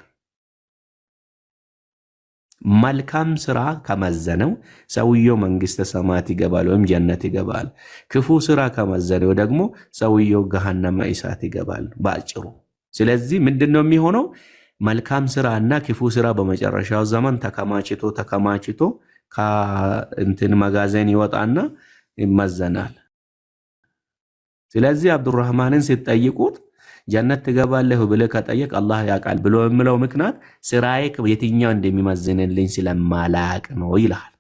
መልካም ስራ ከመዘነው ሰውየው መንግስተ ሰማያት ይገባል ወይም ጀነት ይገባል። ክፉ ስራ ከመዘነው ደግሞ ሰውየው ገሃነመ እሳት ይገባል በአጭሩ። ስለዚህ ምንድን ነው የሚሆነው? መልካም ስራ እና ክፉ ስራ በመጨረሻው ዘመን ተከማችቶ ተከማችቶ ከእንትን መጋዘን ይወጣና ይመዘናል። ስለዚህ አብዱራህማንን ሲጠይቁት ጀነት ትገባለህ ብለህ ከጠየቅ አላህ ያውቃል ብሎ የምለው ምክንያት ስራዬ የትኛው እንደሚመዝንልኝ ስለማላቅ ነው ይልሃል።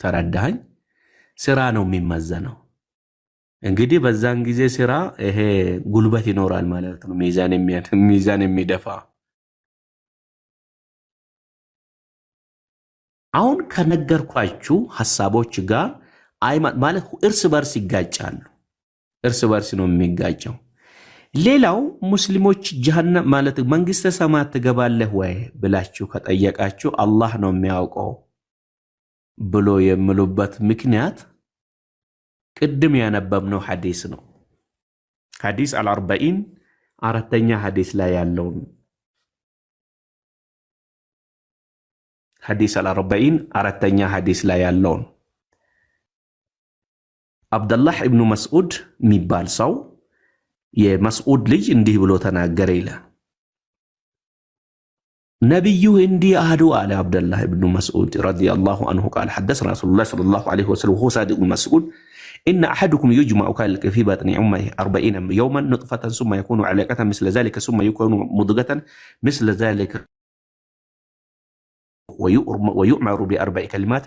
ተረዳኸኝ? ስራ ነው የሚመዘነው። እንግዲህ በዛን ጊዜ ስራ ይሄ ጉልበት ይኖራል ማለት ነው፣ ሚዛን የሚደፋ። አሁን ከነገርኳችሁ ሀሳቦች ጋር ማለት እርስ በርስ ይጋጫሉ። እርስ በርስ ነው የሚጋጨው። ሌላው ሙስሊሞች ጀሃነም ማለት መንግስተ ሰማያት ትገባለህ ወይ ብላችሁ ከጠየቃችሁ አላህ ነው የሚያውቀው ብሎ የሚሉበት ምክንያት ቅድም ያነበብነው ሐዲስ ነው። ሐዲስ አልአርበዒን አራተኛ ሐዲስ ላይ ያለውን፣ ሐዲስ አልአርበዒን አራተኛ ሐዲስ ላይ ያለውን አብደላህ ኢብኑ መስዑድ የሚባል ሰው፣ የመስዑድ ልጅ እንዲህ ብሎ ተናገረ ይላል። ነቢዩ እንዲህ አሉ አለ አብደላህ ኢብኑ መስዑድ رضي الله عنه قال حدثنا رسول الله صلى الله عليه وسلم وهو الصادق المصدوق إن أحدكم يجمع خلقه في بطن أمه 40 يوما نطفة ثم يكون علقة مثل ذلك ثم يكون مضغة مثل ذلك ويؤمر بأربع كلمات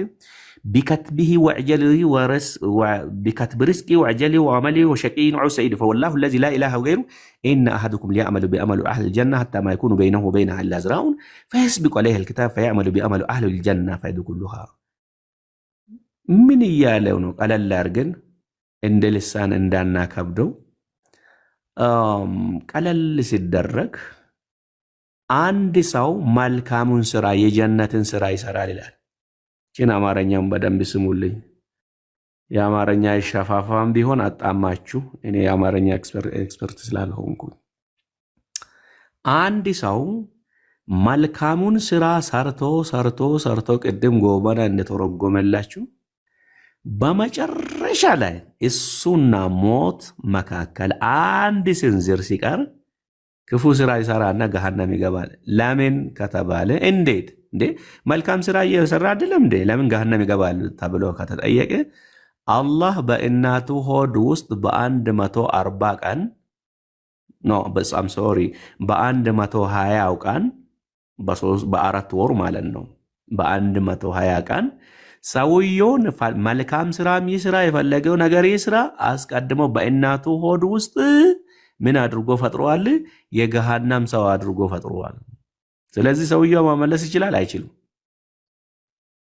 بكتبه وأجله ورس بكتب رزقه وأجله وعمله وشقي أو سعيد فوالله الذي لا إله غيره إن أحدكم ليعمل بعمل أهل الجنة حتى ما يكون بينه وبينها إلا ذراع فيسبق عليه الكتاب فيعمل بعمل أهل الجنة فيدخلها። ምን እያለው ነው? ቀለል አድርገን እንደ ልሳን እንዳናከብደው ቀለል ሲደረግ አንድ ሰው መልካሙን ስራ የጀነትን ስራ ይሰራል ይላል። ችን አማርኛም በደንብ ስሙልኝ። የአማርኛ ሸፋፋም ቢሆን አጣማችሁ፣ እኔ የአማርኛ expert ስላልሆንኩኝ። አንድ ሰው መልካሙን ስራ ሰርቶ ሰርቶ ሰርቶ ቅድም ጎበና እንደተረጎመላችሁ በመጨረሻ ላይ እሱና ሞት መካከል አንድ ስንዝር ሲቀር ክፉ ስራ ይሰራና ገሃነም ይገባል። ለምን ከተባለ እንዴት እንዴ መልካም ስራ እየሰራ አይደለም እንዴ ለምን ገሃነም ይገባል ተብሎ ከተጠየቀ አላህ በእናቱ ሆድ ውስጥ በ140 ቀን፣ no በጣም sorry፣ በ120 ቀን፣ በ4 ወር ማለት ነው። በ120 ቀን ሰውየውን መልካም ስራም ይስራ የፈለገው ነገር ይስራ አስቀድሞ በእናቱ ሆድ ውስጥ ምን አድርጎ ፈጥሯል? የገሃነም ሰው አድርጎ ፈጥሯል። ስለዚህ ሰውየው መመለስ ይችላል? አይችልም።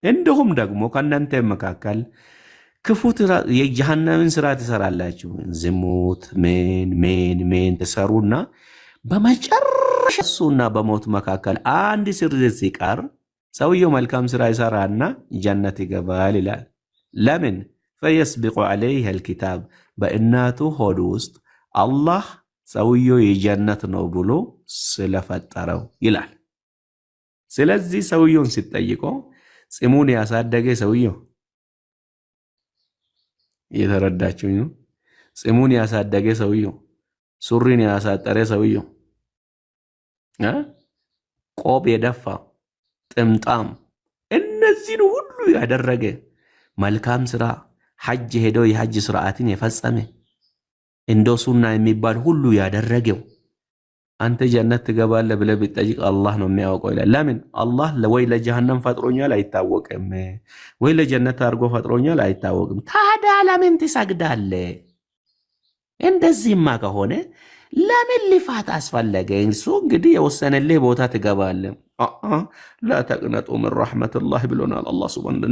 እንዲሁም ደግሞ ከእናንተ መካከል ክፉ የጀሃነምን ስራ ትሰራላችሁ። ዝሙት ምን ምን ምን ትሰሩና በመጨረሻ እሱና በሞት መካከል አንድ ስንዝር ሲቀር ሰውየው መልካም ስራ ይሰራና ጀነት ይገባል ይላል። ለምን? فيسبق عليه الكتاب በእናቱ ሆድ ውስጥ አላህ ሰውየው የጀነት ነው ብሎ ስለፈጠረው ይላል። ስለዚህ ሰውየውን ሲጠይቀው ፂሙን ያሳደገ ሰውየው እየተረዳችሁኝ ነው? ፂሙን ያሳደገ ሰውየው፣ ሱሪን ያሳጠረ ሰውየው፣ ቆብ የደፋ ጥምጣም፣ እነዚህን ሁሉ ያደረገ መልካም ስራ ሐጅ ሄደው የሐጅ ስርዓትን የፈጸመ እንደ ሱና የሚባል ሁሉ ያደረገው አንተ ጀነት ትገባለህ ብለህ ብትጠይቅ አላህ ነው የሚያውቀው ይላል። ለምን አላህ ወይ ለጀሃነም ፈጥሮኛል አይታወቅም፣ ወይ ለጀነት አድርጎ ፈጥሮኛል አይታወቅም። ታዲያ ለምን ትሰግዳለህ? እንደዚህማ ከሆነ ለምን ልፋት አስፈለገ? እሱ እንግዲህ የወሰነልህ ቦታ ትገባለህ። لا تقنطوا من رحمة الله ብሎናል አላህ ሱብሓነሁ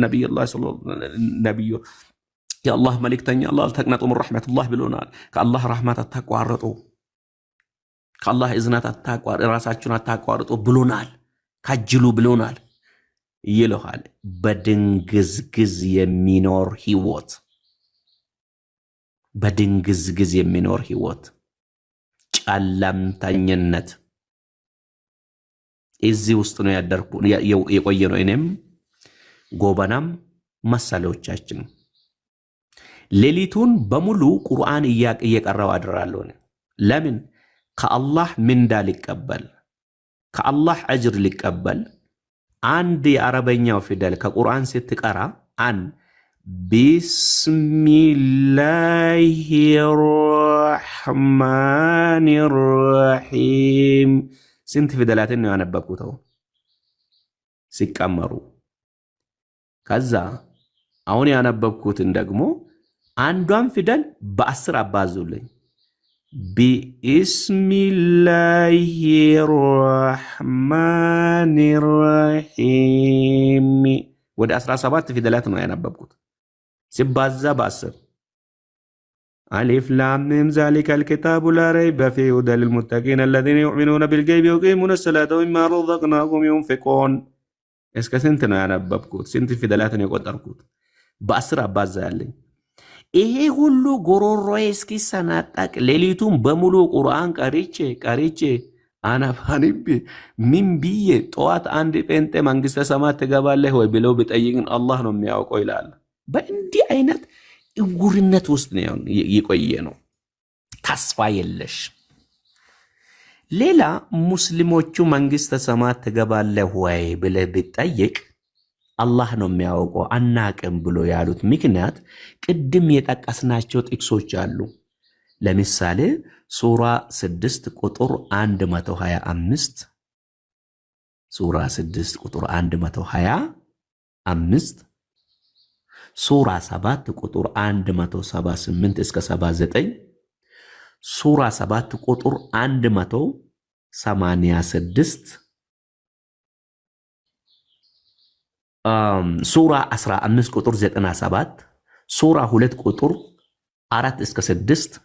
ነቢዩ የአላህ መልእክተኛ لا تقنطوا من رحمة الله ብሎናል። ከአላህ ረሕመት አታቋርጡ፣ ከአላህ እዝነት ራሳችሁን አታቋርጡ ብሎናል። ካጅሉ ብሎናል ይለሃል። በድንግዝግዝ የሚኖር ህይወት፣ በድንግዝግዝ የሚኖር ህይወት፣ ጨለምተኝነት እዚህ ውስጥ ነው ያደርኩ የቆየ ነው። እኔም ጎበናም መሰሎቻችን ሌሊቱን በሙሉ ቁርአን እየቀራው አድራለሁ። ለምን? ከአላህ ምንዳ ሊቀበል፣ ከአላህ አጅር ሊቀበል። አንድ የአረበኛው ፊደል ከቁርአን ስትቀራ አን بسم الله الرحمن الرحيم ስንት ፊደላትን ነው ያነበብኩት? ሲቀመሩ ከዛ አሁን ያነበብኩትን ደግሞ አንዷን ፊደል በ10 አባዙልኝ። بسم الله الرحمن الرحيم ወደ 17 ፊደላት ነው ያነበብኩት ሲባዛ በ10። ألف لام ميم ذلك الكتاب لا ريب فيه هدى للمتقين الذين يؤمنون بالغيب ويقيمون الصلاة ومما رزقناهم ينفقون እስከ ስንት ነው ያነበብኩት? ስንት ፊደላትን የቆጠርኩት? በ10 አባዛ ያለኝ ይሄ ሁሉ ጎሮሮዬ እስኪሰናጠቅ ሌሊቱን በሙሉ ቁርአን ቀሪቼ ቀሪቼ አነባንቤ ምን ብዬ ጠዋት አንድ ጴንጤ መንግስተ ሰማያት ትገባለህ ወይ ብለው ቢጠይቅን አላህ ነው የሚያውቀው ይላል። በእንዲህ አይነት እውርነት ውስጥ ነው የቆየ ነው። ተስፋ የለሽ። ሌላ ሙስሊሞቹ መንግስተ ሰማያት ትገባለህ ወይ ብለህ ብጠይቅ አላህ ነው የሚያውቀው አናቅም ብሎ ያሉት ምክንያት ቅድም የጠቀስናቸው ጥቅሶች አሉ። ለምሳሌ ሱራ 6 ቁጥር 125፣ ሱራ 6 ቁጥር 125፣ ሱራ 7 ቁጥር 178 እስከ 79፣ ሱራ 7 ቁጥር 186፣ ሱራ 15 ቁጥር 97፣ ሱራ 2 ቁጥር 4 እስከ 6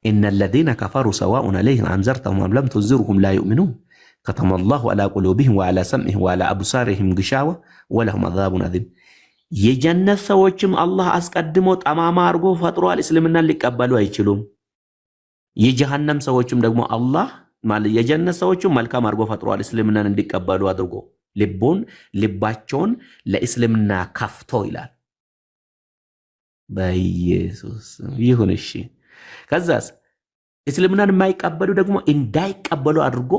إن الذين كفروا سواء عليهم أأنذرتهم أم لم تنذرهم لا يؤمنون ختم الله على قلوبهم وعلى سمعهم وعلى أبصارهم غشاوة ولهم عذاب عظيم። የጀነት ሰዎችም አላህ አስቀድሞ ጠማማ አድርጎ ፈጥሯል። እስልምናን ሊቀበሉ አይችሉም። የጀሃነም ሰዎችም ደግሞ አላህ ማለት የጀነት ሰዎችም መልካም አድርጎ ፈጥሯል። እስልምናን እንዲቀበሉ አድርጎ ልቦን ልባቸውን ለእስልምና ከፍቶ ይላል። በኢየሱስ ይሁን። እሺ፣ ከዛስ እስልምናን የማይቀበሉ ደግሞ እንዳይቀበሉ አድርጎ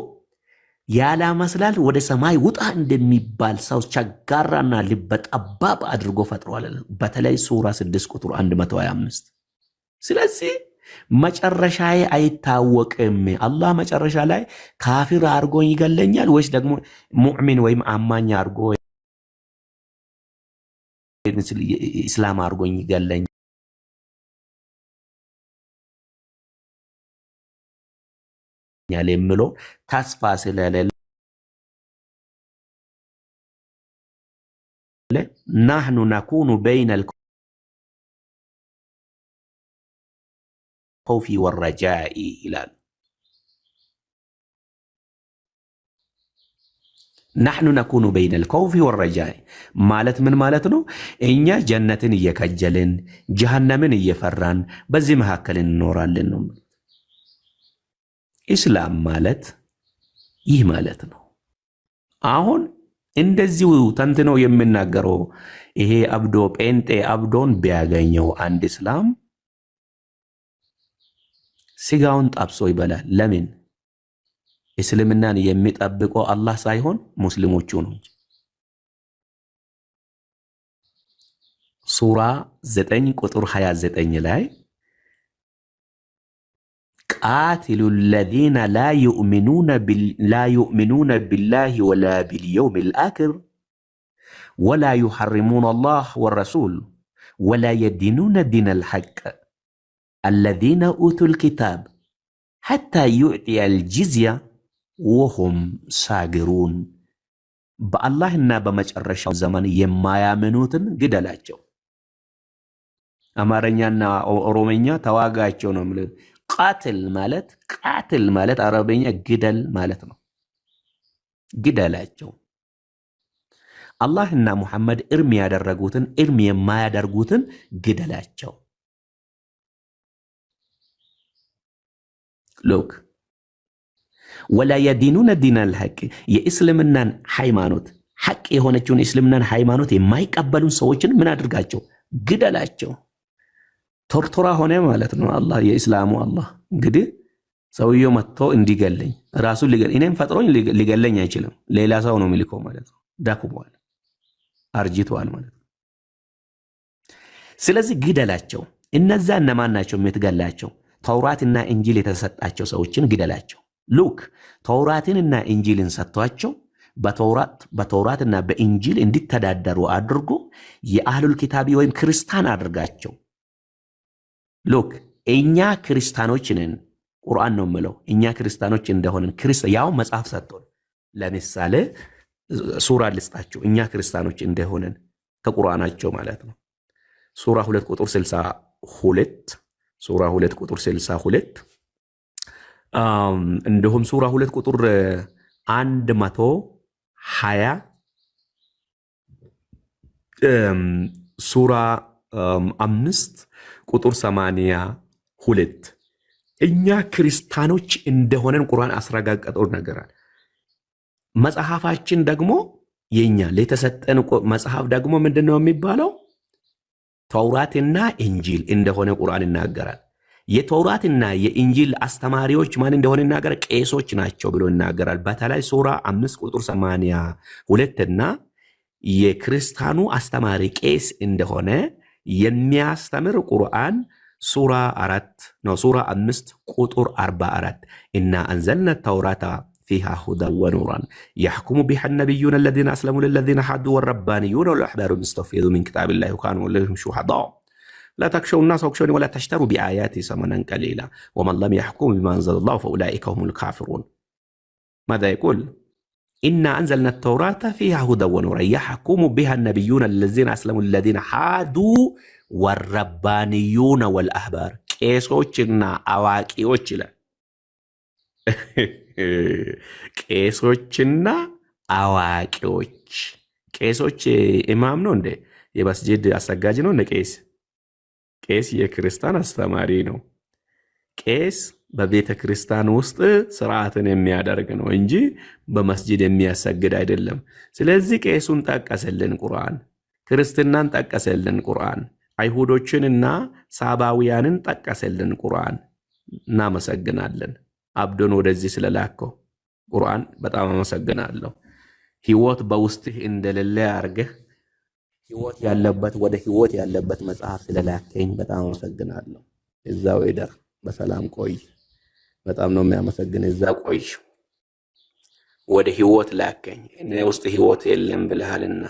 ያላመስላል ወደ ሰማይ ውጣ እንደሚባል ሰው ቸጋራና ልበ ጠባብ አድርጎ ፈጥሯል። በተለይ ሱራ 6 ቁጥር 125። ስለዚህ መጨረሻዬ አይታወቅም። አላህ መጨረሻ ላይ ካፊር አድርጎ ይገለኛል ወይስ ደግሞ ሙእሚን ወይም አማኝ አድርጎ ኢስላም አድርጎኝ ይገለኛል የሚለው ተስፋ ስለሌለ نحن نكون بين الخوف والرجاء ይላል። نحن نكون بين الخوف والرجاء ማለት ምን ማለት ነው? እኛ ጀነትን እየከጀልን ጀሃነምን እየፈራን በዚህ መካከል እንኖራለን ነው። ኢስላም ማለት ይህ ማለት ነው። አሁን እንደዚሁ ተንትነው የሚናገረው ይሄ አብዶ ጴንጤ አብዶን ቢያገኘው አንድ እስላም ስጋውን ጠብሶ ይበላል። ለምን? እስልምናን የሚጠብቀው አላህ ሳይሆን ሙስሊሞቹ ነው እንጂ። ሱራ 9 ቁጥር 29 ላይ قاتلوا الذين لا يؤمنون بالله ولا باليوم الآخر ولا يحرمون الله والرسول ولا يدينون دين الحق الذين أوتوا الكتاب حتى يعطوا الجزية وهم صاغرون። በአላህና በመጨረሻው ዘመን የማያምኑትን ግደላቸው። አማርኛና ኦሮመኛ ተዋጋቸው ነው የሚለው። قاتل ማለት፣ قاتل ማለት አረበኛ ግደል ማለት ነው። ግደላቸው። አላህና ሙሐመድ እርም ያደረጉትን እርም የማያደርጉትን ግደላቸው። Look፣ ولا يدينون دين الحق፣ የእስልምናን ሃይማኖት፣ ሐቅ የሆነችውን እስልምናን ሃይማኖት የማይቀበሉን ሰዎችን ምን አድርጋቸው? ግደላቸው። ቶርቶራ ሆነ ማለት ነው። አላህ፣ የኢስላሙ አላህ እንግዲህ ሰውየው መጥቶ እንዲገለኝ ራሱ እኔም ፈጥሮኝ ሊገለኝ አይችልም። ሌላ ሰው ነው የሚልከው ማለት ነው። ደክሟል፣ አርጅቷል ማለት ነው። ስለዚህ ግደላቸው። እነዛ እነማን ናቸው የምትገላቸው? ተውራትና እንጂል የተሰጣቸው ሰዎችን ግደላቸው። Look፣ ተውራትንና እንጂልን ሰጥቷቸው በተውራትና በእንጂል እንዲተዳደሩ አድርጎ የአህሉል ኪታቢ ወይም ክርስቲያን አድርጋቸው። Look፣ እኛ ክርስቲያኖች ነን። ቁርአን ነው የምለው። እኛ ክርስቲያኖች እንደሆንን ያው መጽሐፍ ሰጥቶን፣ ለምሳሌ ሱራ ልስጣቸው። እኛ ክርስቲያኖች እንደሆንን ከቁርአናቸው ማለት ነው። ሱራ 2 ቁጥር 62፣ ሱራ 2 ቁጥር 62፣ እንዲሁም ሱራ 2 ቁጥር 120፣ ሱራ 5 ቁጥር 82 እኛ ክርስቲያኖች እንደሆነን ቁርአን አስረጋግጦ ነገራል። መጽሐፋችን ደግሞ የኛ የተሰጠን መጽሐፍ ደግሞ ምንድን ነው የሚባለው? ተውራትና ኢንጂል እንደሆነ ቁርአን ይናገራል። የተውራትና የኢንጂል አስተማሪዎች ማን እንደሆነ ይናገራል። ቄሶች ናቸው ብሎ ይናገራል። በተለይ ሱራ 5 ቁጥር 82 እና የክርስቲያኑ አስተማሪ ቄስ እንደሆነ የሚያስተምር ቁርአን ሱራ 4 ነው፣ ሱራ 5 ቁጥር 44 إنا أنزلنا التوراة فيها هدى ونور يحكم بها النبيون الذين أسلموا للذين هادوا والربانيون والأحبار بما استحفظوا من كتاب الله وكانوا لهم شهداء لا تخشوا الناس واخشوني ولا تشتروا بآياتي ثمنا قليلا ومن لم يحكم بما أنزل الله فأولئك هم الكافرون። ماذا يقول؟ إنا أنزلنا التوراة فيها هدى ونور يحكم بها النبيون الذين أسلموا للذين هادوا والربانيون والأحبار፣ ቄሶችና አዋቂዎች ይላል። ቄሶችና አዋቂዎች። ቄሶች ኢማም ነው እንዴ? የመስጂድ አሰጋጅ ነው እንደ ቄስ? ቄስ የክርስቲያን አስተማሪ ነው። ቄስ በቤተ ክርስቲያን ውስጥ ስርዓትን የሚያደርግ ነው እንጂ በመስጂድ የሚያሰግድ አይደለም። ስለዚህ ቄሱን ጠቀሰልን ቁርአን፣ ክርስትናን ጠቀሰልን ቁርአን፣ አይሁዶችንና ሳባውያንን ጠቀሰልን ቁርአን። እናመሰግናለን። አብዶን ወደዚህ ስለላከው ቁርአን በጣም አመሰግናለሁ። ህይወት በውስጥህ እንደሌለ አድርገህ ህይወት ያለበት፣ ወደ ህይወት ያለበት መጽሐፍ ስለላከኝ በጣም አመሰግናለሁ። እዛው ይደር፣ በሰላም ቆይ። በጣም ነው የሚያመሰግን። እዛ ቆይ፣ ወደ ህይወት ላከኝ። እኔ ውስጥ ህይወት የለም ብለሃልና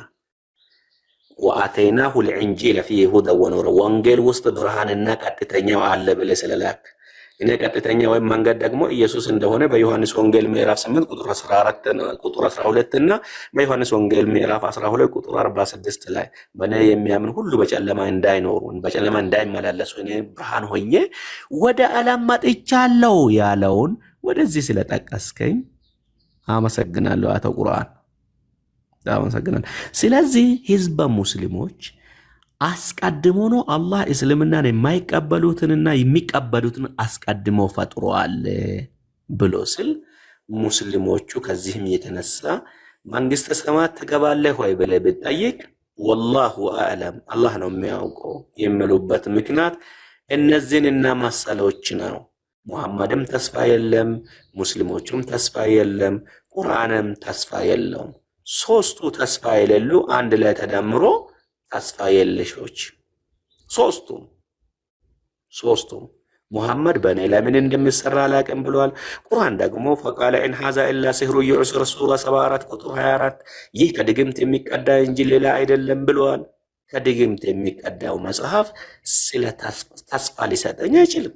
وآتيناه الإنجيل فيه هدى ونور፣ ወንጌል ውስጥ ብርሃንና ቀጥተኛው አለ ብለህ ስለላክ እኔ ቀጥተኛ ወይም መንገድ ደግሞ ኢየሱስ እንደሆነ በዮሐንስ ወንጌል ምዕራፍ 8 ቁጥር 14፣ ቁጥር 12 እና በዮሐንስ ወንጌል ምዕራፍ 12 ቁጥር 46 ላይ በእኔ የሚያምን ሁሉ በጨለማ እንዳይኖሩ፣ በጨለማ እንዳይመላለሱ እኔ ብርሃን ሆኜ ወደ ዓለም መጥቻለሁ ያለውን ወደዚህ ስለጠቀስከኝ አመሰግናለሁ አቶ ቁርአን። አመሰግናለሁ። ስለዚህ ህዝበ ሙስሊሞች አስቀድሞ ነው አላህ እስልምናን የማይቀበሉትንና የሚቀበሉትን አስቀድሞ ፈጥሯል ብሎ ስል ሙስሊሞቹ ከዚህም የተነሳ መንግስተ ሰማያት ትገባለህ ወይ ብለህ ብትጠይቅ والله أعلم አላህ ነው የሚያውቀው የሚሉበት ምክንያት እነዚህንና መሰሎች ነው። ሙሐመድም ተስፋ የለም፣ ሙስሊሞቹም ተስፋ የለም፣ ቁርአንም ተስፋ የለውም። ሶስቱ ተስፋ የሌሉ አንድ ላይ ተደምሮ ተስፋ የለሾች ሶስቱም ሶስቱም ሙሐመድ በእኔ ላይ ምን እንደሚሰራ አላቅም ብሏል። ቁርአን ደግሞ فقال إن هذا إلا سحر يؤثر ሱራ 74 ቁጥር 24 ይህ ከድግምት የሚቀዳ እንጂ ሌላ አይደለም ብሏል። ከድግምት የሚቀዳው መጽሐፍ ስለ ተስፋ ሊሰጠኝ አይችልም።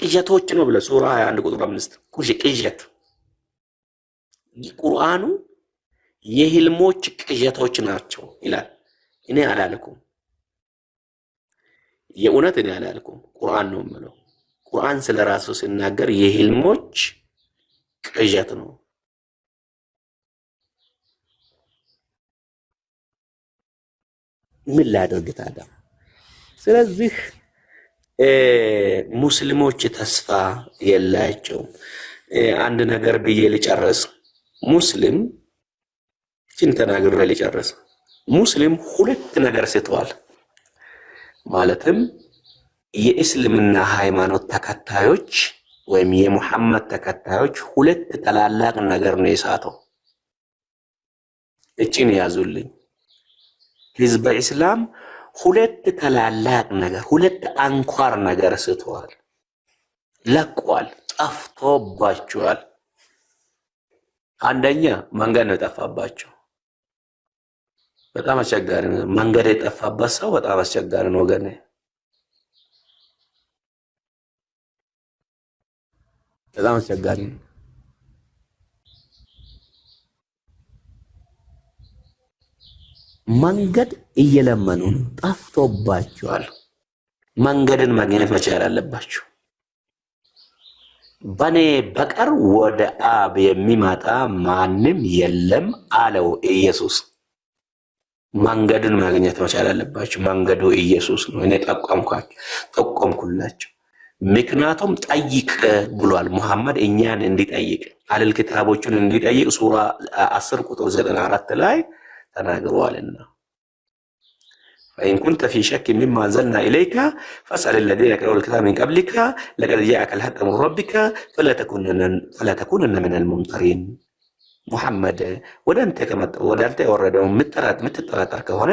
ቅዠቶች ነው ብለ ሱራ 21 ቁጥር 5 ቅዠት ቁርአኑ የህልሞች ቅዠቶች ናቸው ይላል። እኔ አላልኩም፣ የእውነት እኔ አላልኩም። ቁርአን ነው የምለው። ቁርአን ስለ ራሱ ሲናገር የህልሞች ቅዠት ነው። ምን ላደርግ ታዲያ? ስለዚህ ሙስሊሞች ተስፋ የላቸውም። አንድ ነገር ብዬ ልጨርስ። ሙስሊም ችን ተናግሬ ልጨርስ። ሙስሊም ሁለት ነገር ስተዋል። ማለትም የእስልምና ሃይማኖት ተከታዮች ወይም የሙሐመድ ተከታዮች ሁለት ታላላቅ ነገር ነው የሳተው። እቺን ያዙልኝ። ህዝበ እስላም ሁለት ታላላቅ ነገር፣ ሁለት አንኳር ነገር ስተዋል፣ ለቋል፣ ጠፍቶባቸዋል። አንደኛ መንገድ ነው የጠፋባቸው። በጣም አስቸጋሪ ነው። መንገድ የጠፋበት ሰው በጣም አስቸጋሪ ነው ወገኔ። በጣም አስቸጋሪ ነው። መንገድ እየለመኑ ነው፣ ጠፍቶባቸዋል። መንገድን ማግኘት መቻል አለባቸው። በኔ በቀር ወደ አብ የሚመጣ ማንም የለም አለው ኢየሱስ። መንገድን ማግኘት መቻል አለባቸው። መንገዱ ኢየሱስ ነው። እኔ ጠቆምኳቸው ጠቆምኩላቸው። ምክንያቱም ጠይቅ ብሏል ሙሐመድ እኛን እንዲጠይቅ አህለል ኪታቦቹን እንዲጠይቅ ሱራ 10 ቁጥር 94 ላይ ተናግሯልና فإن كنت في شك مما أنزلنا إليك فاسأل الذين يقرؤون الكتاب من قبلك لقد جاءك الحق من ربك فلا تكونن من الممترين። ሙሐመድ ወደ አንተ የወረደውን የምትጠራጠር ከሆነ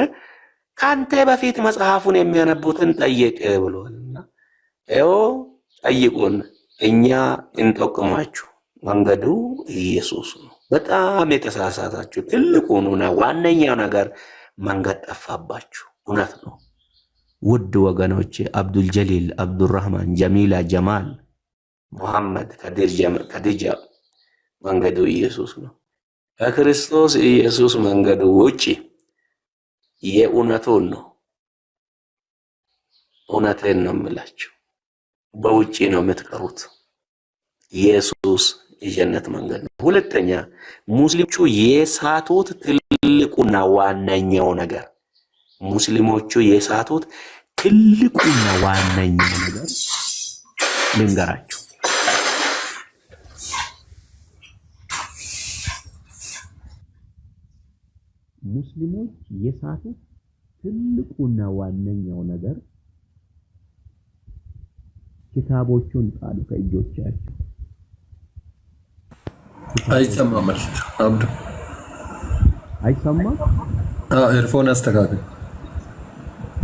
ከአንተ በፊት መጽሐፉን የሚያነቡትን ጠይቅ ብሏልና፣ ይኸው ጠይቁን፣ እኛ እንጠቁማችሁ። መንገዱ ኢየሱስ ነው። በጣም የተሳሳታችሁ ትልቁንና ዋነኛው ነገር መንገድ ጠፋባችሁ። እውነት ነው። ውድ ወገኖች አብዱል ጀሊል፣ አብዱራህማን፣ ጀሚላ፣ ጀማል፣ ሙሐመድ፣ ከዲጃ መንገዱ ኢየሱስ ነው። ከክርስቶስ ኢየሱስ መንገዱ ውጪ የእውነቱን ነው። እውነቴን ነው የምላችሁ፣ በውጪ ነው የምትቀሩት። ኢየሱስ የጀነት መንገድ ነው። ሁለተኛ ሙስሊሞቹ የሳቱት ትልቁና ዋነኛው ነገር ሙስሊሞቹ የሳቱት ትልቁና ዋነኛው ነገር ልንገራችሁ። ሙስሊሞች የሳቱት ትልቁና ዋነኛው ነገር ኪታቦቹን ጣሉ ከእጆቻቸው። አይሰማም አብዱ፣ አይሰማም። Earphone አስተካክል።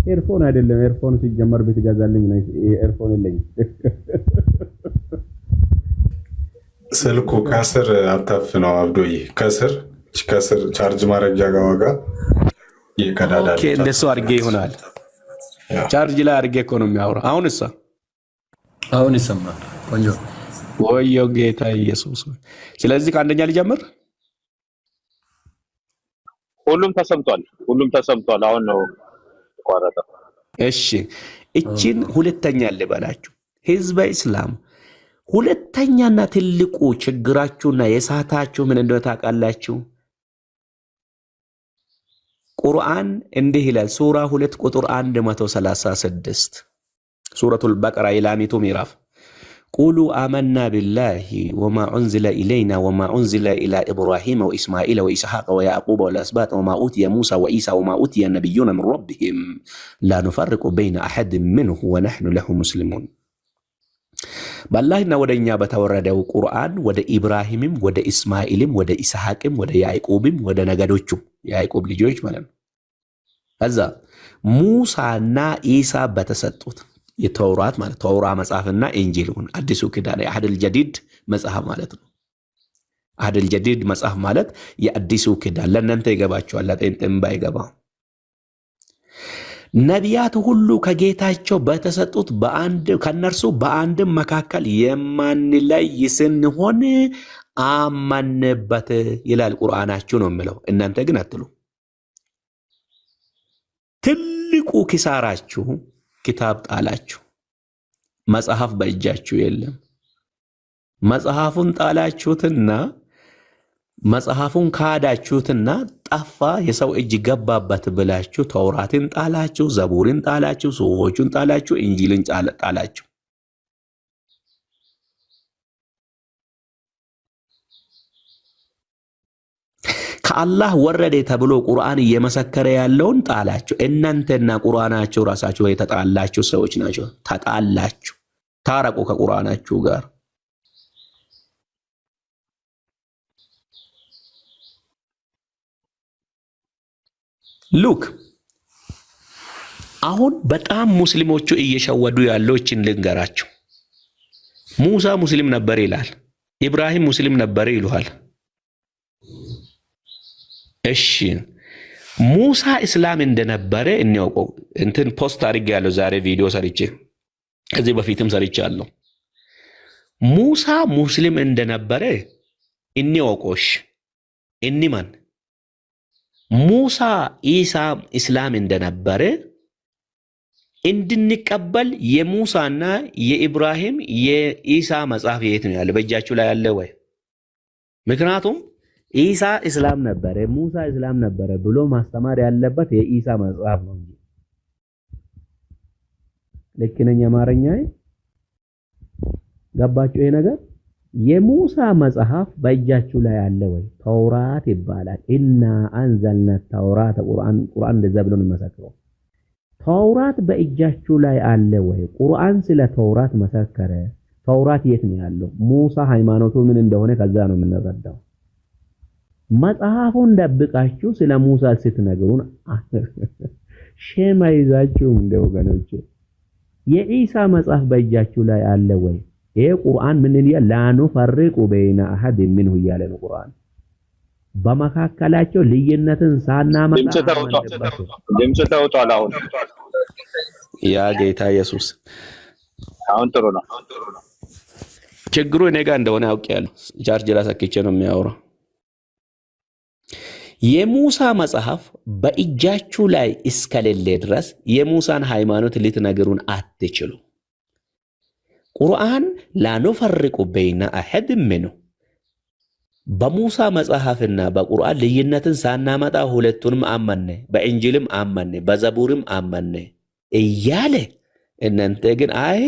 Earphone አይደለም፣ earphone ሲጀመር ብትገዛልኝ ነው። Earphone የለኝም። ስልኩ ከስር አታፍነው አብዶዬ፣ ከስር ከስር ቻርጅ ማድረጊያ ጋር ዋጋ ይቀዳዳል። Okay፣ እንደሱ አድርጌ ይሆናል። ቻርጅ ላይ አድርጌ እኮ ነው የሚያወራው። አሁን እሷ አሁን ይሰማል። ቆንጆ። ወዮ ጌታ ኢየሱስ። ስለዚህ ከአንደኛ ሊጀምር። ሁሉም ተሰምቷል። ሁሉም ተሰምቷል። አሁን ነው የተቋረጠው። እሺ፣ እችን ሁለተኛ ልበላችሁ። ህዝበ እስላም ሁለተኛና ትልቁ ችግራችሁና የሳታችሁ ምን እንደሆነ ታውቃላችሁ? ቁርአን እንዲህ ይላል። ሱራ 2 ቁጥር 136፣ ሱረቱል በቀራ የላሚቱ ምዕራፍ፣ قولوا آمنا بالله وما أنزل إلينا وما أنزل إلى إبراهيم وإسماعيل وإسحاق ويعقوب والأسباط وما أوتي موسى وعيسى وما أوتي النبيون من ربهم لا نفرق بين أحد منهم ونحن له مسلمون። በአላህና ወደ እኛ በተወረደው ቁርአን፣ ወደ ኢብራሂምም ወደ ኢስማኤልም ወደ ኢስሐቅም ወደ ያዕቆብም ወደ ነገዶቹም፣ የያዕቆብ ልጆች ማለት ነው። ከዛ ሙሳና ኢሳ በተሰጡት የተውራት ማለት ተውራ መጽሐፍና ኢንጂል፣ አዲሱ ኪዳን የአህድል ጀዲድ መጽሐፍ ማለት ነው። አህድል ጀዲድ መጽሐፍ ማለት የአዲሱ ኪዳን ለእናንተ ይገባቸዋል፣ ለጴንጤም ባይገባ። ነቢያት ሁሉ ከጌታቸው በተሰጡት በአንድ ከነርሱ በአንድም መካከል የማንለይ ስንሆን አመንበት ይላል ቁርአናችሁ ነው የሚለው። እናንተ ግን አትሉ። ትልቁ ኪሳራችሁ ኪታብ ጣላችሁ። መጽሐፍ በእጃችሁ የለም። መጽሐፉን ጣላችሁትና መጽሐፉን ካዳችሁትና ጠፋ፣ የሰው እጅ ገባበት ብላችሁ ተውራትን ጣላችሁ፣ ዘቡርን ጣላችሁ፣ ሱፎቹን ጣላችሁ፣ ኢንጂልን ጣላችሁ። ከአላህ ወረደ ተብሎ ቁርአን እየመሰከረ ያለውን ጣላችሁ። እናንተና ቁርአናችሁ ራሳችሁ የተጣላችሁ ሰዎች ናቸው። ተጣላችሁ። ታረቁ ከቁርአናችሁ ጋር። Look፣ አሁን በጣም ሙስሊሞቹ እየሸወዱ ያለዎችን ልንገራችሁ። ሙሳ ሙስሊም ነበር ይላል። ኢብራሂም ሙስሊም ነበር ይሉሃል። እሺ፣ ሙሳ እስላም እንደነበረ እንያውቀው። እንትን post አድርጌያለሁ ዛሬ ቪዲዮ ሰርቼ፣ ከዚህ በፊትም ሰርቻለሁ። ሙሳ ሙስሊም እንደነበረ እንወቆሽ እንመን። ሙሳ ኢሳ እስላም እንደነበረ እንድንቀበል የሙሳና የኢብራሂም የኢሳ መጽሐፍ የት ነው ያለ? በእጃችሁ ላይ ያለ ወይ? ምክንያቱም ኢሳ እስላም ነበረ፣ ሙሳ እስላም ነበረ ብሎ ማስተማር ያለበት የኢሳ መጽሐፍ ነው እንጂ። ልክ ነኝ? አማርኛ ገባችሁ? ይሄ ነገር የሙሳ መጽሐፍ በእጃችሁ ላይ አለ ወይ? ተውራት ይባላል። إنا أنزلنا التوراة፣ ቁርአን ቁርአን እንደዛ ብሎ ነው የሚመሰክረው። ተውራት በእጃችሁ ላይ አለ ወይ? ቁርአን ስለ ተውራት መሰከረ። ተውራት የት ነው ያለው? ሙሳ ሃይማኖቱ ምን እንደሆነ ከዛ ነው የምንረዳው። መጽሐፉን ደብቃችሁ ስለ ሙሳ ስትነግሩን shame አይዛችሁም እንደ ወገኖች? የኢሳ መጽሐፍ በእጃችሁ ላይ አለ ወይ? ይሄ ቁርአን ምን ይላል? لا نفرق بين أحد منهم እያለ ነው ቁርአን። በመካከላቸው ልዩነትን ሳናመጣ ድምፅ ተውጧል። አመንባቸው። ድምፅ ተውጧል። አሁን ያ ጌታ ኢየሱስ። አሁን ጥሩ ነው። ችግሩ እኔ ጋር እንደሆነ አውቄያለሁ። ቻርጅ ላሰክቼ ነው የሚያወራው። የሙሳ መጽሐፍ በእጃችሁ ላይ እስከሌለ ድረስ የሙሳን ሃይማኖት ልትነግሩን አትችሉ። ቁርአን لا نفرق بين أحد منهم፣ በሙሳ መጽሐፍና በቁርአን ልዩነትን ሳናመጣ ሁለቱንም አመነ፣ በእንጂልም አመነ፣ በዘቡርም አመነ እያለ እናንተ ግን አይ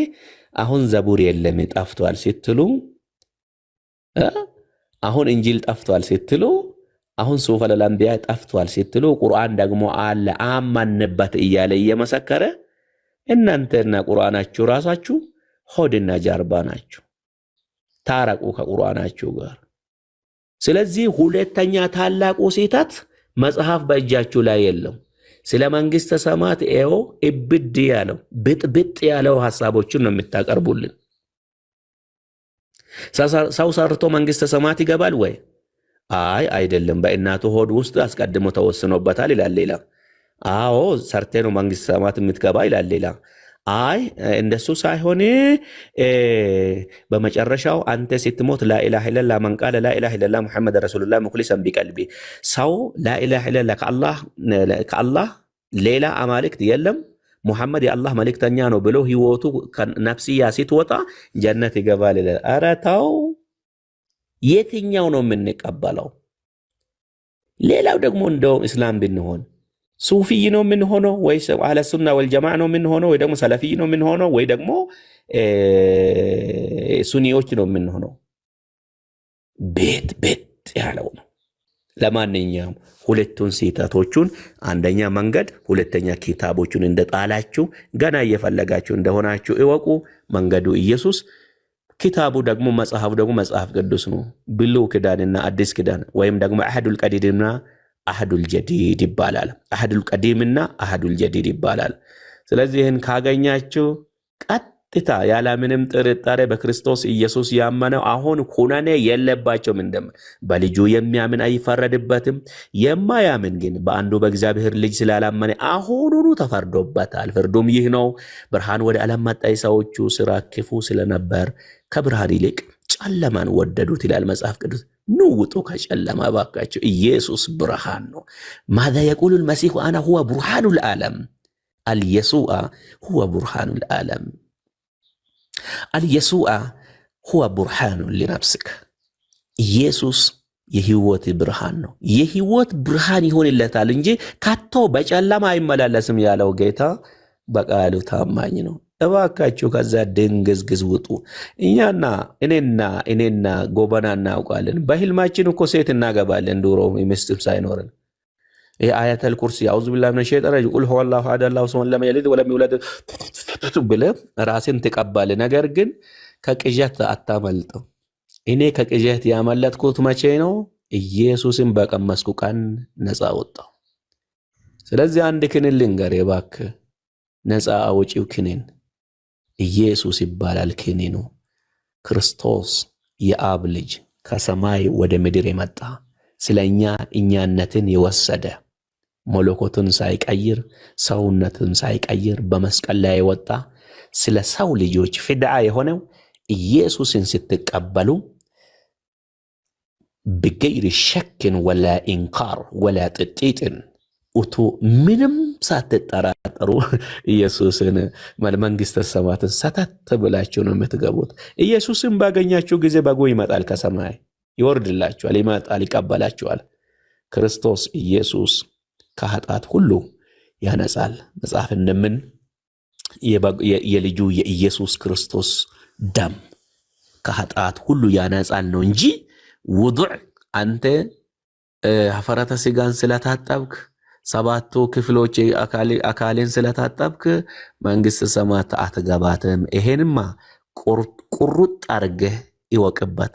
አሁን ዘቡር የለም ጠፍቷል ስትሉ፣ አሁን እንጂል ጠፍቷል ስትሉ፣ አሁን ሱፈ ለአንቢያ ጠፍቷል ስትሉ፣ ቁርአን ደግሞ አለ አመንበት እያለ እየመሰከረ እናንተና ቁርአናችሁ ራሳችሁ ሆድና ጀርባ ናችሁ። ታረቁ ከቁርአናችሁ ጋር። ስለዚህ ሁለተኛ ታላቁ ስህተት መጽሐፍ በእጃችሁ ላይ የለም። ስለ መንግስተ ሰማያት ይኸው እብድ ያለው ብጥብጥ ያለው ሀሳቦችን ነው የምታቀርቡልን። ሰው ሰርቶ መንግስተ ሰማያት ይገባል ወይ? አይ አይደለም፣ በእናቱ ሆድ ውስጥ አስቀድሞ ተወስኖበታል ይላል ሌላ። አዎ ሰርቴ ነው መንግስተ ሰማያት የምትገባ ይላል ሌላ። አይ እንደሱ ሳይሆን በመጨረሻው አንተ ስትሞት لا إله إلا الله من قال لا إله إلا الله محمد رسول الله مخلصا بقلبه፣ ሰው لا إله إلا الله፣ ከአላህ ሌላ አማልክት የለም፣ ሙሐመድ የአላህ መልእክተኛ ነው ብሎ ህይወቱ ነፍስያ ስትወጣ ጀነት ይገባል ይላል። ኧረ ተው፣ የትኛው ነው የምንቀበለው? ሌላው ደግሞ እንደውም እስላም ብንሆን ሱፊይ ነው የምንሆነው ወይ አህለ ሱና ወልጀማ ነው የምንሆነው ወይ ደግሞ ሰለፊይ ነው የምንሆነው ወይ ደግሞ ሱኒዎች ነው የምንሆነው? ቤት ቤት ያለው ነው። ለማንኛውም ሁለቱን ስህተቶቹን አንደኛ መንገድ፣ ሁለተኛ ኪታቦቹን እንደጣላችሁ ገና እየፈለጋችሁ እንደሆናችሁ እወቁ። መንገዱ ኢየሱስ፣ ኪታቡ ደግሞ መጽሐፉ ደግሞ መጽሐፍ ቅዱስ ነው። ብሉይ ኪዳንና አዲስ ኪዳን ወይም ደግሞ አህዱል ቀዲምና አህዱል ጀዲድ ይባላል። አህዱል ቀዲምና አህዱል ጀዲድ ይባላል። ስለዚህ ይህን ካገኛችሁ ቀጥታ ያለምንም ጥርጣሬ በክርስቶስ ኢየሱስ ያመነው አሁን ኩነኔ የለባቸውም። እንደም በልጁ የሚያምን አይፈረድበትም። የማያምን ግን በአንዱ በእግዚአብሔር ልጅ ስላላመነ አሁኑኑ ተፈርዶበታል። ፍርዱም ይህ ነው፣ ብርሃን ወደ ዓለም መጣ፣ የሰዎቹ ስራ ክፉ ስለነበር ከብርሃን ይልቅ ጨለማን ወደዱት ይላል መጽሐፍ ቅዱስ። ኑ ውጡ ከጨለማ እባካችሁ። ኢየሱስ ብርሃን ነው። ماذا يقول المسيح؟ أنا هو برهان العالم اليسوع هو برهان العالم اليسوع هو برهان لنفسك። ኢየሱስ የህይወት ብርሃን ነው። የህይወት ብርሃን ይሆንለታል እንጂ ከቶ በጨለማ አይመላለስም ያለው ጌታ በቃሉ ታማኝ ነው። እባካችሁ ከዛ ድንግዝግዝ ውጡ። እኛና እኔና ጎበና እናውቃለን። በህልማችን እኮ ሴት እናገባለን ድሮ ሚስትም ሳይኖርን። ይህ አያተል ኩርሲ أعوذ بالله من الشيطان الرجيم قل هو الله أحد الله الصمد لم يلد ولم يولد ብለህ ራስን ትቀባለህ። ነገር ግን ከቅዠት አታመልጥም። እኔ ከቅዠት ያመለጥኩት መቼ ነው? ኢየሱስን በቀመስኩ ቀን ነፃ ወጣሁ። ስለዚህ አንድ ክንን ልንገርህ እባክህ፣ ነፃ አውጪው ክንን ኢየሱስ ይባላል። ክኒኑ ክርስቶስ የአብ ልጅ ከሰማይ ወደ ምድር የመጣ፣ ስለ እኛ እኛነትን የወሰደ፣ መለኮቱን ሳይቀይር ሰውነትን ሳይቀይር በመስቀል ላይ የወጣ፣ ስለ ሰው ልጆች ፊድዓ የሆነው ኢየሱስን ስትቀበሉ بغير شك ولا إنكار ولا ترديد ውጡ፣ ምንም ሳትጠራጠሩ ኢየሱስን መንግስተ ሰማያትን ሰተት ብላችሁ ነው የምትገቡት። ኢየሱስን ባገኛችሁ ጊዜ በጉ ይመጣል፣ ከሰማይ ይወርድላችኋል፣ ይመጣል፣ ይቀበላችኋል። ክርስቶስ ኢየሱስ ከኃጢአት ሁሉ ያነጻል። መጽሐፍ እንደምን የልጁ የኢየሱስ ክርስቶስ ደም ከኃጢአት ሁሉ ያነጻል ነው እንጂ ውዱዕ አንተ ሀፈረተ ስጋን ስለታጠብክ፣ ሰባቱ ክፍሎች አካልን ስለታጠብክ መንግስተ ሰማያት አትገባትም። ይሄንማ ቁርጥ አድርገህ ይወቅበት።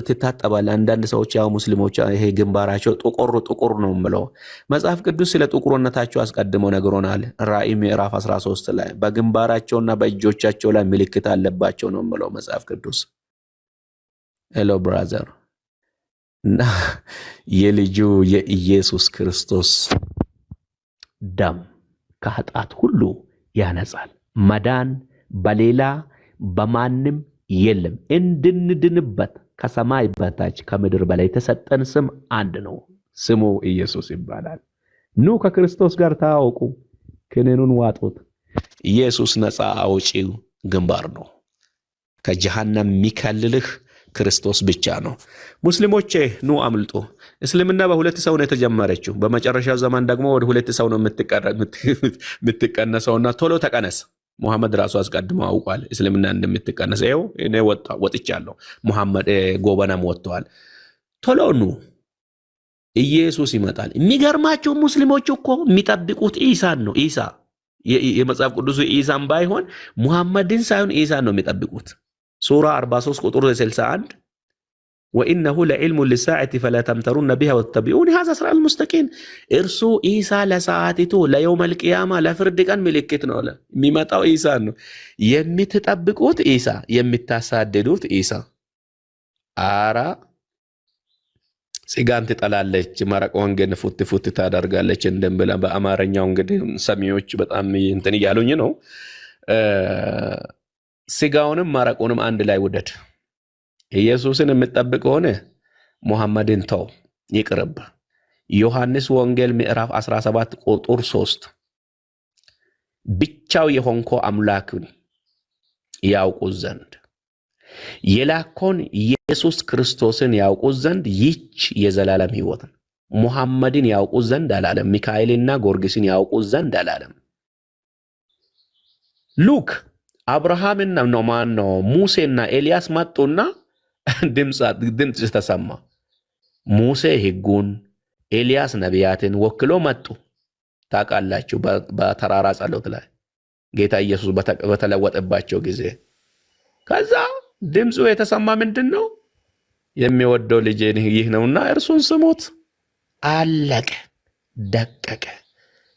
ትታጠባለህ። አንዳንድ ሰዎች ያው ሙስሊሞች ይሄ ግንባራቸው ጥቁር ጥቁር ነው የምለው። መጽሐፍ ቅዱስ ስለ ጥቁርነታቸው አስቀድሞ ነግሮናል። ራእይ ምዕራፍ 13 ላይ በግንባራቸውና በእጆቻቸው ላይ ምልክት አለባቸው ነው የምለው መጽሐፍ ቅዱስ። Hello brother፣ እና የልጁ የኢየሱስ ክርስቶስ ደም ከኃጢአት ሁሉ ያነጻል። መዳን በሌላ በማንም የለም። እንድንድንበት ከሰማይ በታች ከምድር በላይ የተሰጠን ስም አንድ ነው። ስሙ ኢየሱስ ይባላል። ኑ ከክርስቶስ ጋር ተዋወቁ፣ ክኒኑን ዋጡት። ኢየሱስ ነፃ አውጪው ግንባር ነው። ከጀሃነም የሚከልልህ ክርስቶስ ብቻ ነው። ሙስሊሞቼ ኑ አምልጡ። እስልምና በሁለት ሰው ነው የተጀመረችው። በመጨረሻው ዘመን ደግሞ ወደ ሁለት ሰው ነው የምትቀነሰውና ቶሎ ተቀነስ። ሙሐመድ ራሱ አስቀድሞ አውቋል እስልምና እንደምትቀነስ። ይኸው እኔ ወጥቻለሁ፣ ሙሐመድ ጎበናም ወጥተዋል። ቶሎ ኑ፣ ኢየሱስ ይመጣል። የሚገርማቸው ሙስሊሞች እኮ የሚጠብቁት ኢሳን ነው። ኢሳ የመጽሐፍ ቅዱሱ ኢሳን ባይሆን፣ ሙሐመድን ሳይሆን ኢሳን ነው የሚጠብቁት። ሱራ 43 ቁጥር 61 وإنه لعلم للساعة فلا تمترن بها واتبعون هذا صراط مستقيم። እርሱ ኢሳ ለሰዓቲቱ ለ يوم القيامة ለፍርድ ቀን ምልክት ነው አለ። የሚመጣው ኢሳ ነው። የምትጠብቁት ኢሳ፣ የምታሳድዱት ኢሳ። አራ ስጋን ትጠላለች፣ መረቋን ግን ፉት ፉት ታደርጋለች እንደምብላ በአማርኛው እንግዲህ ሰሚዎች በጣም እንትን እያሉኝ ነው። ስጋውንም መረቁንም አንድ ላይ ውደድ። ኢየሱስን የምትጠብቅ ከሆነ ሙሐመድን ተው፣ ይቅርብ። ዮሐንስ ወንጌል ምዕራፍ 17 ቁጥር 3 ብቻው የሆንኮ አምላክን ያውቁት ዘንድ የላኮን ኢየሱስ ክርስቶስን ያውቁት ዘንድ ይች የዘላለም ሕይወት ነው። ሙሐመድን ያውቁት ዘንድ አላለም። ሚካኤልና ጎርጊስን ያውቁት ዘንድ አላለም። Look፣ አብርሃምና ነው ማን ነው ሙሴና ኤልያስ መጡና ድምፅ ተሰማ። ሙሴ ሕጉን፣ ኤልያስ ነቢያትን ወክሎ መጡ። ታውቃላችሁ፣ በተራራ ጸሎት ላይ ጌታ ኢየሱስ በተለወጠባቸው ጊዜ ከዛ ድምፁ የተሰማ ምንድን ነው? የሚወደው ልጄ ይህ ነውና እርሱን ስሙት። አለቀ፣ ደቀቀ።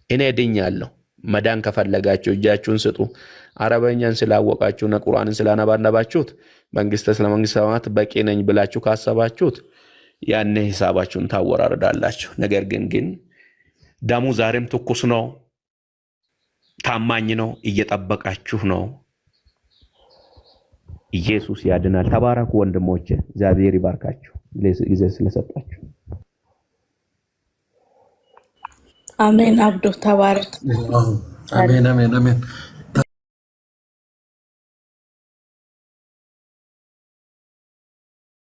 እኔ ድኛለሁ። መዳን ከፈለጋችሁ እጃችሁን ስጡ። አረበኛን ስላወቃችሁና ቁርአንን ስላነባነባችሁት መንግስተ ስለ መንግስተ ሰማያት በቂ ነኝ ብላችሁ ካሰባችሁት ያኔ ሂሳባችሁን ታወራርዳላችሁ። ነገር ግን ደሙ ዛሬም ትኩስ ነው፣ ታማኝ ነው፣ እየጠበቃችሁ ነው። ኢየሱስ ያድናል። ተባረኩ ወንድሞቼ፣ እግዚአብሔር ይባርካችሁ ጊዜ ስለሰጣችሁ። አሜን። አብዶ ተባረክ። አሜን አሜን አሜን።